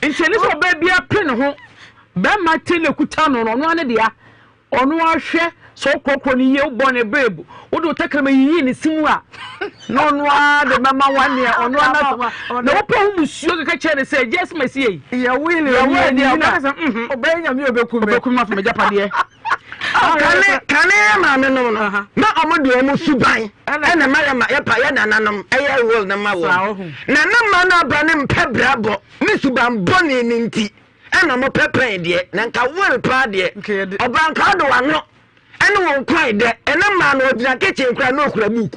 Nti ɛne sɛ ɔbaa biara pere ne ho bɛrima te na kuta no no ɔno ara ne dea ɔno ahwɛ sɛ wokorɔkorɔ no yie wobɔ ne beeb wode wo tɛkrɛma yiyi ne se mu a na ɔno ara de bɛma wa neɛ ɔno ara n'asɛm na wopɛ ho musuo keka kyerɛ ne sɛ gye asɛm asi yei
yɛ will
yɛ will deɛ ɔbɛka sɛ mhm
ɔbɛyɛ nyame ɔbɛku me
ɔbɛku me afa m'agyapadeɛ.
Kane kane yɛ maame nom no na ɔmo de ɔmo suban ɛna ma yɛ ma yɛ pa yɛ nananom ɛyɛ will no ma wɔn na ne mma no aba ne mpɛ brabɔ ne suban bɔne ne nti ɛna ɔmo pɛ pɛn deɛ na nka will paa deɛ ɔbaa nka ɔde wano ɛne wɔn kwan dɛ ɛne mmaa no ɔgyina kitchen koraa na ɔkura book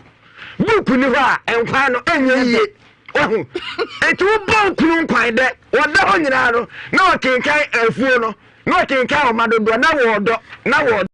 book ni hɔ a nkwan no ɛnyɛ yie wahu eti wobɔ okunu nkwan dɛ wɔda hɔ nyinaa no na ɔkenkan afuo no na ɔkenkan ɔma dodoɔ na wɔɔdɔ na wɔɔdɔ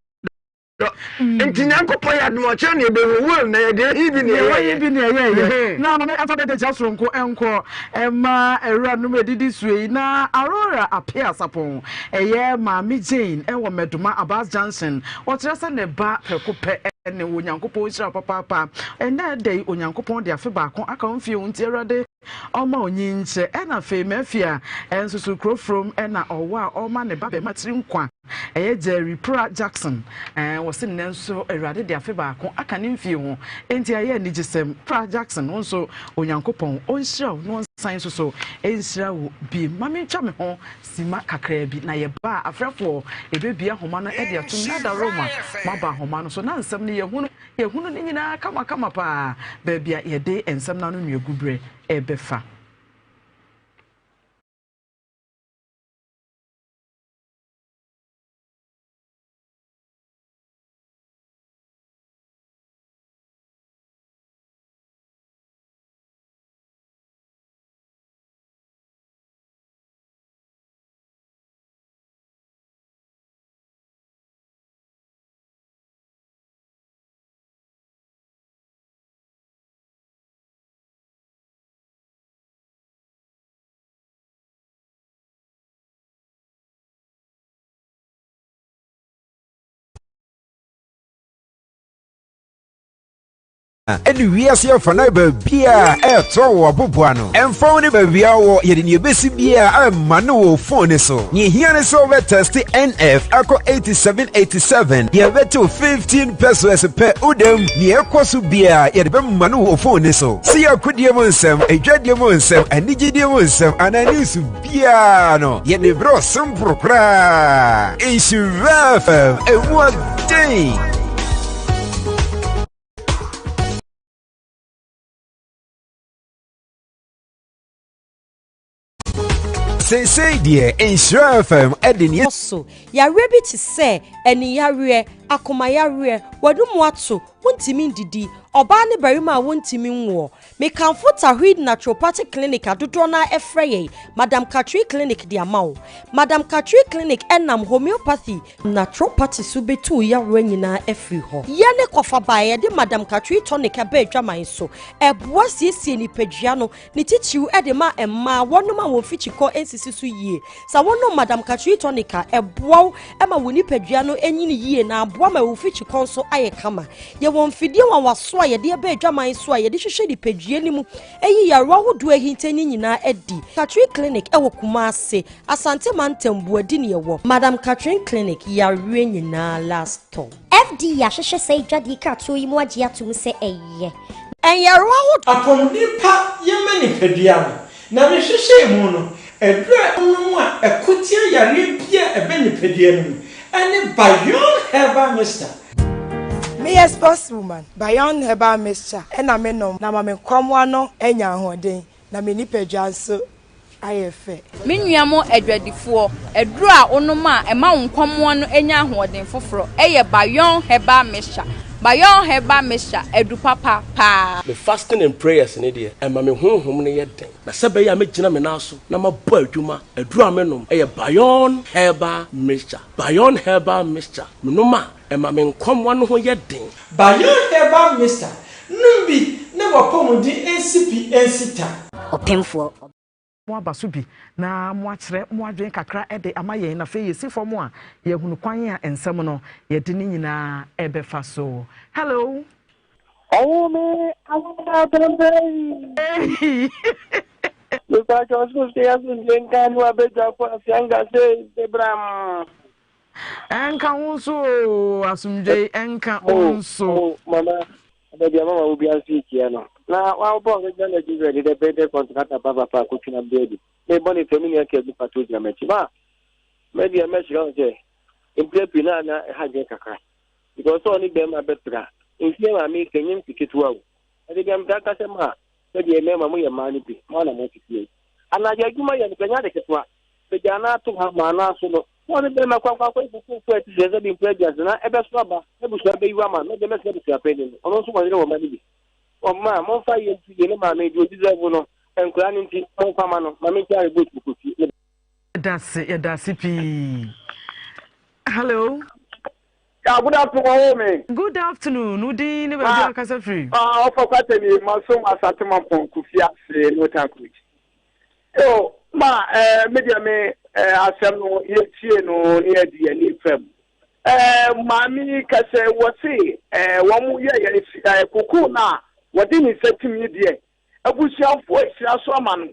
nti nyankopɔn yɛ adom ɔkyerɛ ne ɛbɛhu will na yɛde ɛhi bi ne ɛyɛyɛ
bi ne ɛyɛyɛ na mame ɛmfa bɛdagya soronko ɛnkɔ ɛma awura nom ɛdidi soɔ yi na Aurora Apea Sapon ɛyɛ Maame Jane ɛwɔ Mɛdoma Abas Junction ɔkyerɛ sɛ ne ba prɛko pɛ ɛne Onyankopɔn nhyira papaapa ɛnɛ ɛda yi Onyankopɔn de afe baako aka wo mfie ho nti Awurade Ɔma onyin kyɛ. Ɛna afei Mafia nso so Kurofrom na ɔwɔ a ɔma ne ba bɛma tiri nkwa. Ɛyɛ Jerry Pra Jackson. Ɛɛ wɔse nnɛ nso Awurade de afe baako aka ne mfie ho. Enti ɛyɛ anigyesɛm. Pra Jackson wo nso Onyankopɔn ɔnhyira wo na ɔnsan nso so nhyira wo biem. Ma mentwa me ho sima kakraa bi na yɛba a afrɛfoɔ yɛbɛbue ahoma no de atom na adaworoma moaba ahoma no so na nsɛm no yɛhunu. Yɛhunu ne nyinaa kamakama paa baabi a yɛde nsɛm no ano nnuaguberɛ rebɛfa.
ɛne wiase afanan baabiara a ɛretɔ wɔ aboboa no. Ɛmfa wo ne baabi a wɔ, yɛde nea ɛbɛsi biara ɛma no wɔ fon no so. Nea ɛhia ne sɛ wobɛtɛste NF akɔ 8787, yɛbɛtew 15 pesos pɛ wodam. Nea ɛkɔ so biara yɛde bɛma no wɔ fon no so. Sɛ yɛ akodie mu nsɛm, adwadie mu nsɛm, anigyedie mu nsɛm anaa news biara no, yɛde brɛ wo simple koraa. Nhyira FM, ɛmu ɔden. Seesei deɛ Nhyira FM de ne.
So yareɛ bi te sɛ ani yareɛ, akoma yareɛ, w'anomu ato, wontumi ndidi, Ɔbaa ne barima a wontumi nwoɔ. Mekamfo Tawheed Naturopathic Clinic a dodoɔ no ara frɛ yɛn Madam Katri Clinic de ama wo. Madam Katri Clinic nam homeopathy, naturopathy so bɛtu wo yareɛ nyinaa afiri hɔ. Yɛn ne kɔfaba a yɛde Madam Katri Tonic ba adwaman so. Ɛboa siesie nipadua no, ne titiriw de ma mmaa, wɔnom a wɔn fikyikɔ nsisi so yie. Sɛ wonom Madam Katri Tonic a, ɛboa wo ma wo nipadua no nyini yie na aboa ma wo fikyikɔ nso ayɛ kama. Yɛwɔ mfidie nwanwaso a yɛde ɛba adwaman so a yɛde hwehwɛ nipadua no mu yi yarewa ahodoɔ ahinta no nyinaa adi. Catherine Clinic wɔ Kumasi, Asante Mantam, Buadi ne yɛwɔ. Madam Catherine Clinic, yareɛ nyinaa last stop.
FDA ahwehwɛ saa adwadie kratoɔ yi mu agye atom sɛ ɛyɛ.
Nyarewa ahodoɔ.
Apɔmuden pa yɛ ma nipadua no, na ne nhwehwɛɛ mu no, aduru a wɔnom a ɛko tia yareɛ biara a ɛba nipadua no mu ne Bayon Herbal Mixture.
Me yɛ sports woman, Bayon Herbal Mixture na me nom na ama me nkwammoa no anya ahoɔden na me nipadua nso ayɛ fɛ.
Me nua mo adwadifoɔ, aduro a wonom a ɛma wo nkwammoa no nya ahoɔden foforɔ yɛ Bayon Herbal Mixture. Bayon Herbal Mixture, adu papa paa.
Me fasting and prayers no deɛ, ɛma me honhom no yɛ den. Na sɛ ɛbɛyɛ a mɛgyina me nan so na mabɔ adwuma, aduro a menom yɛ Bayon Herbal Mixture. Bayon Herbal Mixture, menom a, ɛma me nkwammoa no ho yɛ den.
Bayon Herbal Mixture, Nom bi na w'apɔmuden nsi pi nsi ta.
Ɔpemfoɔ.
Moaba so bi na moakyerɛ mo adwene kakra de ama yɛn, na afei yɛsi fam a, yɛahunu kwan a nsɛm no yɛde ne nyinaa bɛfa so. Hello.
Ɔwo me awona pɛmpɛn. Mepa kyɛw so se asomdwe nka ne wabɛdwafo afianga se debram.
Ɛnka wo nso oo, asomdwee ɛnka wo nso.
Oh, mama, baabi a mama obi nso ekyia no. Na wabɔ ɔbɛgyina n'akyi sɛ ɛde dɛ bɛdɛ kɔntrata papapa akotwina bɛɛbi. Mebɔ ne fɛ me nua kɛ bi pato gyina m'akyi. Ma, mɛdeɛ mɛkyerɛ wo sɛ, mprɛ pii na na ɛha dwen kakra. Because sɛ ɔne bɛrima bɛtra, mfie maame kɛnyɛ mfe ketewa o. Ɛde deɛ metaa ka sɛ ma, sɛdeɛ mmarima moyɛ mmaa no bi, mo ana mo teteɛ yi. Anadwo adwuma yɛ no kɛnyɛ ade ketewa. Pagya no ato hɔ ama no aso no, na ɔne bɛrima kɔ akɔ akɔyɛ fufuo a ɛte sɛ sɛ bi mpo aduasa na ɛbɛso aba, n'abusua bɛyi wo ama no, na deɛ mɛsrɛ abusua panin no, ɔno nso wɔnyere wɔn mma no bi. Ɔma, momfa yɛ nto yie, ne maame deɛ ɔdeserve no, nkwadaa no nti, momfa ma no, ma menkyɛ areboat mekɔ fie. Ne.
Yɛdase yɛdase pii. Hello.
Yeah, good afternoon, wɔwɔ me.
Good afternoon, wo din ne baabi a wakasa firi?
Ah, ɔfa kwata ni, masom Asante Mampɔn, Kofi ase, Northern Coach. Yo, ma eh, me deɛ me eh, asɛm no yɛtie no ne yɛde yɛn ani fam. Eh, maame yi kɛsɛ wɔse eh, wɔn yɛ yɛ eh, kokoo no a wɔde ne nsa tim yi deɛ abusuafoɔ ahyira so ama no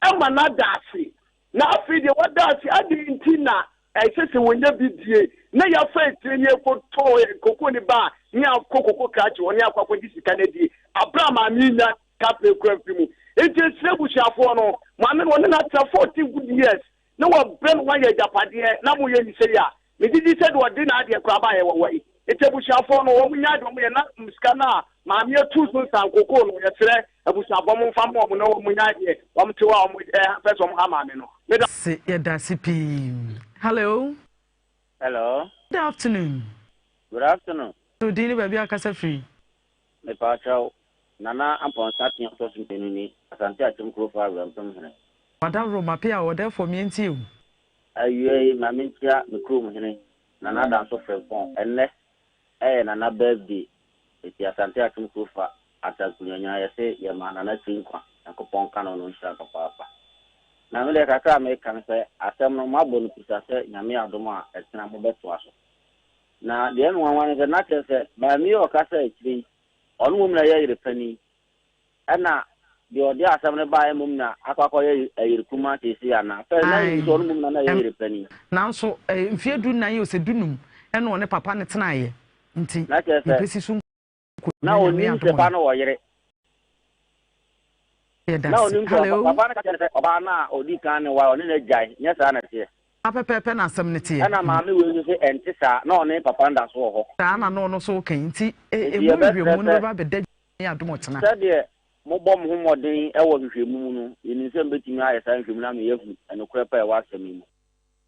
ɛma no ada ase na afei deɛ wada ase adɛn nti na ɛsɛ sɛ wɔnya bi die na yɛafa akyire ne yɛkɔtɔ kokoo no ba a ne akɔ koko krakye hɔ ne akɔ akɔgye sika no adie aberɛ a maame yi nya Kapre kura mfi mu. Nti mesrɛ abusuafoɔ no, maame no wɔne no atena 14 good years na wabrɛ ne ho ayɛ agyapadeɛ na moyɛ no sei a, megye di sɛ deɛ ɔde n'adeɛ koraa baeɛ wɔ hɔ yi. Nti abusuafoɔ no wɔn nyae deɛ wɔyɛ na sika no a maame atu so nsankokoo no yɛsrɛ abusuafoɔ momfa mma wɔn na wɔn nyae deɛ wɔn te hɔ a wɔn pɛ sɛ wɔn ha maame no. Meda.
Se yɛdase pii. Hello.
Hello.
Good afternoon.
Good afternoon.
Wo din ne baabi a kasa firi.
Mepaakyɛw, Nana Amponsah Tea ɔtɔ so mmienu ni, Asante Akyem Kurofa Awurampem Hene.
Wadaworo mape a ɔdɛɛfoɔ meɛ ntie o.
Awiei ma menkyia me kurom hene Nana Adanso Frimpong, ɛnnɛ ɛyɛ Nana birthday, enti Asante Akyem Kurofa Atankunya nyinaa yɛse yɛma Nana tiri nkwa, Nyankopɔn nka no no nhyira no papaapa. Na me deɛ kakra a meka ne sɛ asɛm no moabɔ no pusa sɛ Nyame adom a ɛkyena mobɛtoa so. Na deɛ ɛyɛ me nwanwa ne sɛ, na kyerɛ sɛ maame yi a ɔkasa akyire yi, ɔno mmom na ɛyɛ yere panin, ɛna deɛ ɔde asɛm no baeɛ mmom na akɔ akɔyɛ ɛyere kumaa seesei anaa? First na menim sɛ ɔno mmom na na ɛyɛ yere panin.
Nanso mfeɛ dunnan o sɛ dunum ɛna ɔne papa no tenaeɛ nti
Na kyerɛ sɛ
yɛbɛsi so
na
nkonnwa Nyame
ɔnim sɛ
adom
pa
a.
no wɔ yere.
Yɛda
Na
ase.
ɔnim sɛ
Hello.
papa no ka kyerɛ no sɛ ɔbaa no a ɔdi kan ne ware ɔne no agyae, nyɛ saa na ɛteɛ?
Saa pɛpɛɛpɛ na asɛm no teɛ.
Ɛna maame wei nso se ɛnte saa, na ɔne papa no da so wɔ hɔ.
Saa na na ɔno nso reka yi, nti
Nti
emu
yɛbɛsrɛ
nhwehwɛmu no
sɛ,
bɛba abɛda Nyame adom ɔkyena.
sɛdeɛ mobɔ mo ho mmɔden wɔ nhwehwɛmu mu no, yɛnim sɛ mobɛtumi ayɛ saa nhwehwɛmu no ama yɛahu nokorɛ pa a ɛwɔ asɛm yi mu.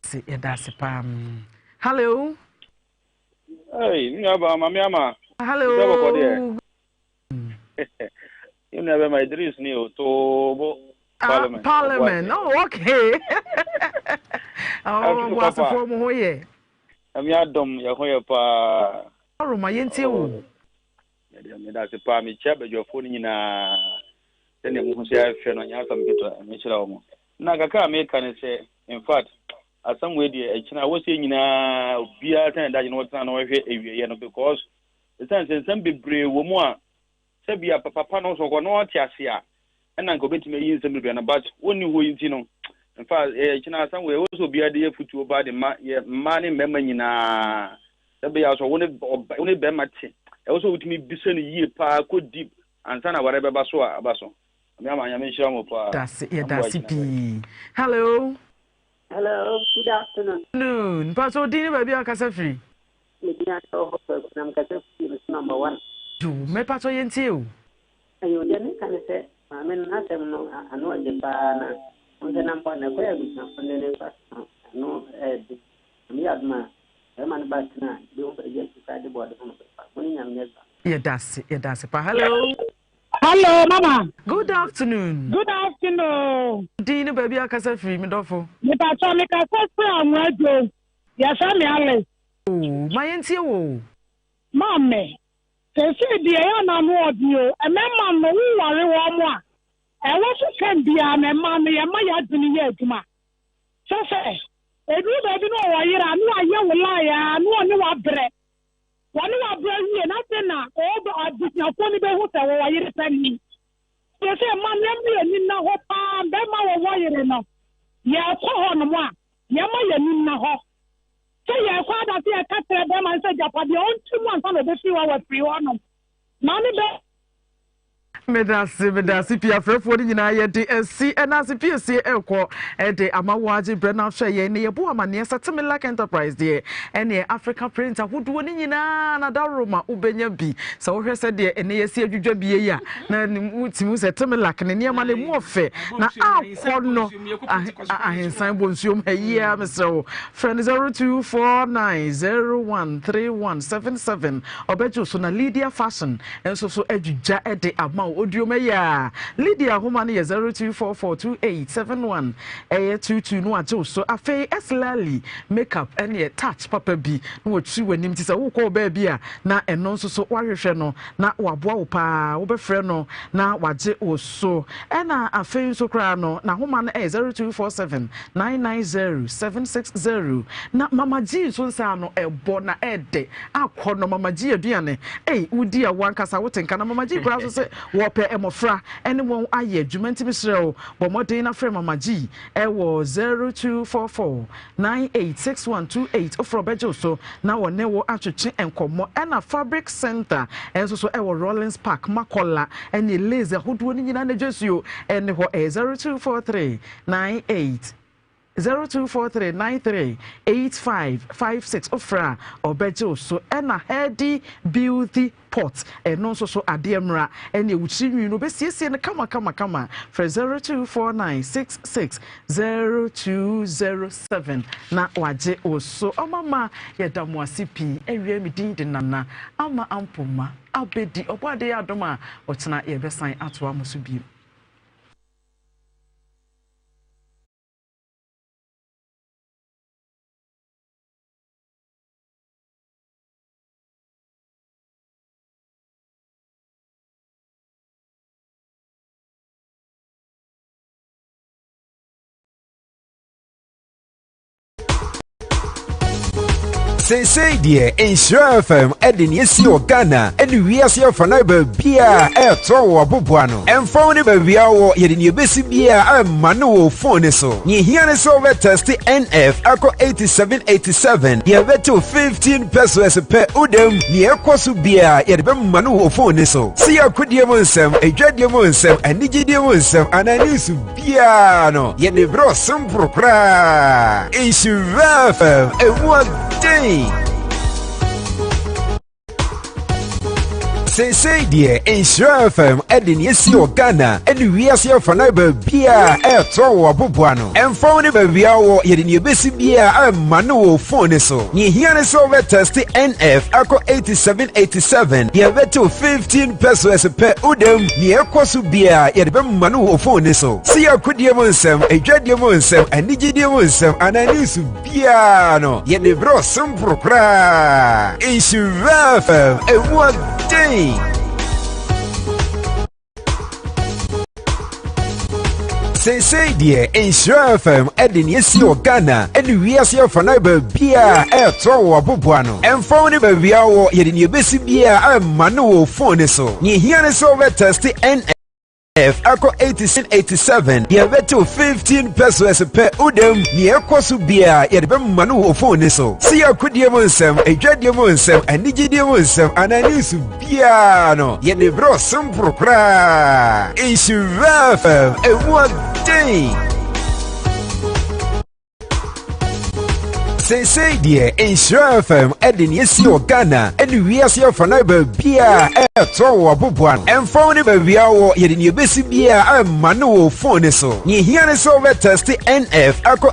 Ase, yɛda ase paa. Hello.
Hey, me nua baa, Maame Ama.
Hello.
Sɛ bɔkɔ deɛ.
Yɛn nua bɛma Idris ni o, Toobo
Ah,
Parliament.
Parliament. Oh, okay. Oh,
Afi papa.
Boasefoɔ mo ho yɛ.
Nyame adom yɛ ho yɛ paa.
Roma yɛntie wo.
Mede meda ase paa mekyia badwafoɔ no nyinaa sɛdeɛ mohu sɛ ayɛ fɛ no nyɛ asɛm ketewa mekyerɛ wɔ mo na kakra a meka ne sɛ in fact asɛm wei deɛ ɛkyena wɔ sɛ nyinaa obiara sɛ ne dagye no wɔtena na wɔhwɛ awieɛ no because ɛsiane sɛ nsɛm bebree wɔ mu a sɛ bia papa no sɛ ɔkɔ na ɔte ase a ɛna nka obɛtumi ayi nsɛm bebree no but wɔnni hɔ yi nti no in fact ɛkyena asɛm wei ɛwɔ sɛ obiara de yɛ futuo ba de ma yɛ mmaa ne mmarima nyinaa sɛ bɛyɛ sɛ wo ne ɔba wo ne bɛrima te ɛwɔ sɛ wotumi bisa no yie paa kɔ deep ansa na aware bɛba so a aba so Nyame ama Nyame nhyira mo paa
Dase, yɛda
Amboa
ase
gyina bɛyɛ.
pii. Hello.
Hello, good afternoon.
Afternoon. Mpatsɔ wo din ne baabi a wokasa firi?
Me din ade wɔ hɔ Kwaku na mekasa firi me so number one.
Yoo, mɛpatsɔ yɛntie o.
Ayo, deɛ meka ne sɛ maame no n'asɛm no ano ɔden paa na wohu sɛ number one ɛkwan a abusuafo no de no fa so no ano ɛden. Nyame yɛ adom a barima no ba kyena a yɛbɛhu baabi a sika de bɔ ɔde ho no bɛfa. Mo ne Nyame nyɛ adwuma.
Yɛdase, yɛdase paa. Hello.
Hello, mama.
Good afternoon.
Good afternoon.
Din ne baabi a kasa firi, me dɔfo.
Mepatɔ me kasa firi Anwadwo. Yɛfrɛ me Alice.
Oo, ma yɛntie wo o.
Maame, seesei deɛ ɛyɛ a na ano ɔden o. Mmarima no, woware wɔn a, ɛwɔ so tɛm biara no, mmaa no, yɛma yɛn adwene yɛ adwuma. Kyɛ sɛ, ɛduru baabi na ɔwɔ yere a, na wayɛ wo lie ara, na ɔne wo abrɛ. Wɔne wo abrɛ awie na afei na ɔba abusuafoɔ no bɛhu sɛ wɔwɔ yere panin. Seesei mma no yɛmma yɛn ani nna hɔ paa, mmarima a wɔwɔ yere no, yɛrekɔ hɔnom a, yɛmma yɛn ani nna hɔ. Sɛ yɛrekɔ ada sɛ yɛka kyerɛ barima no sɛ agyapadeɛ ɔnte mu ansa na ɔbɛfiri hɔ a, wafiri hɔnom. Maame bɛ.
Medase medase pii afrɛfoɔ no nyinaa yɛde asi ɛna ase piesie ɛkɔ ɛde ama wo agye brɛ no ahwɛ yɛn ne yɛbɔ amaneɛ sɛ Temilak Enterprise deɛ ɛneɛ Africa print ahodoɔ no nyinaa na daworo ma wobɛnya bi sɛ wohwɛ sɛ deɛ ɛnɛ yɛsi adwidwa bie yi a na wotumi sɛ Temilak ne nneɛma no ɛmu ɔfɛ na akɔ no ahensan bɔ nsuom ha yi a mesrɛ wo frɛ no 0249013177 ɔbɛgye wo so na Lydia Fashion nso so adwidwa de ama wo. Oduom ɛyɛ a Lydia nhoma no yɛ 02442871 ɛyɛ 22 na wagye wo so. Afei Eslali makeup ɛneɛ touch papa bi na watiri w'anim ti sɛ wokɔ wo baabi a na ɛno nso so wahwehwɛ no na waboa wo paa wobɛfrɛ no na wagye wo so. Ɛna afei nso koraa no n'ahoma no ɛyɛ 0247 990 760 na Mama G nso nsa ano ɛbɔ na ɛdɛ akɔ no Mama G aduane ei wodi a wo ankasa wote nka na Mama G koraa nso sɛ wɔpɛ mmɔfra ne wɔn ayɛ adwuma nti mesrɛ wo bɔ mmɔden na frɛ Mama G ɛwɔ 0244 986128 wofrɛ ɔbɛgye wo so na wɔne wo atwetwe nkɔmmɔ ɛna Fabric Center nso so ɛwɔ Rawlings Park Makola ɛne lace ahodoɔ no nyinaa na dwasuo ɛne hɔ ɛyɛ 0243 98 0243938556 wofrɛ a ɔbɛgye wo so. Ɛna Healthy Beauty Pot ɛno nso so adeɛ mmra ɛne wo tiri nwi no ɔbɛsiesie no kama kama kama. Frɛ 0249660207 na wagye wo so. Ɔmama yɛda mo ase pii. Awia me din de Nana Ama Ampoma Abedi. Ɔbɔadeɛ adom a ɔkyena yɛbɛsan atoa mo so bio.
Seesei deɛ Nhyira FM de nea esi wɔ Ghana ne wiase afanan baabiara ɛretɔ wɔ aboboa no. Ɛmfa wo ne baabi a wɔ, yɛde nea ebesi biara ɛrema no wɔ fon no so. Nea ehia ne sɛ wobɛtɛste NF akɔ 8787, yɛbɛtew 15 pesos pɛ wodam. Nea ɛkɔ so biara yɛde bɛma no wɔ fon no so. Sɛ yɛ akodie mu nsɛm, adwadie mu nsɛm, anigyedie mu nsɛm anaa news biara no, yɛde brɛ wo simple koraa. Nhyira FM, emu ɔden. Seesei deɛ Nhyira FM de nea esi wɔ Ghana ne wiase afanan baabiara ɛretɔ wɔ aboboano. Ɛmfa wo ne baabi a wɔ, yɛde nea ebesi biara ɛma no wɔ phone no so. Nea ehia ne sɛ wobɛtɛste NF akɔ 8787, deɛ ɛbɛtew 15 pesos pɛ wodam. Nea ɛkɔ so biara yɛde bɛma no wɔ phone no so. Sɛ yɛ akodie mu nsɛm, adwadie mu nsɛm, anigyedie mu nsɛm anaa news biara no, yɛde brɛ wo simple koraa. Nhyira FM, emu ɔden. Seesei deɛ Nhyira FM de nea esi wɔ Ghana ne wiase afanan baabiara ɛretɔ wɔ aboboano. Ɛmfa wo ne baabi a wɔ, yɛde nea ebesi biara ɛma no wɔ phone no so. Nea ehia ne sɛ wobɛtɛste NF akɔ 8787, deɛ ɛbɛtew 15 pesos pɛ wodam. Nea ɛkɔ so biara yɛde bɛma no wɔ phone no so. Sɛ yɛ akodie mu nsɛm, adwadie mu nsɛm, anigyedie mu nsɛm anaa news biara no, yɛde brɛ wo simple koraa. Nhyira FM, emu ɔden. Seesei deɛ Nhyira FM de nea esi wɔ Ghana ne wiase afanan baabiara ɛretɔ wɔ aboboano. Ɛmfa wo ne baabi a wɔ, yɛde nea ebesi biara ɛma no wɔ phone no so. Nea ehia ne sɛ wobɛtɛste NF akɔ.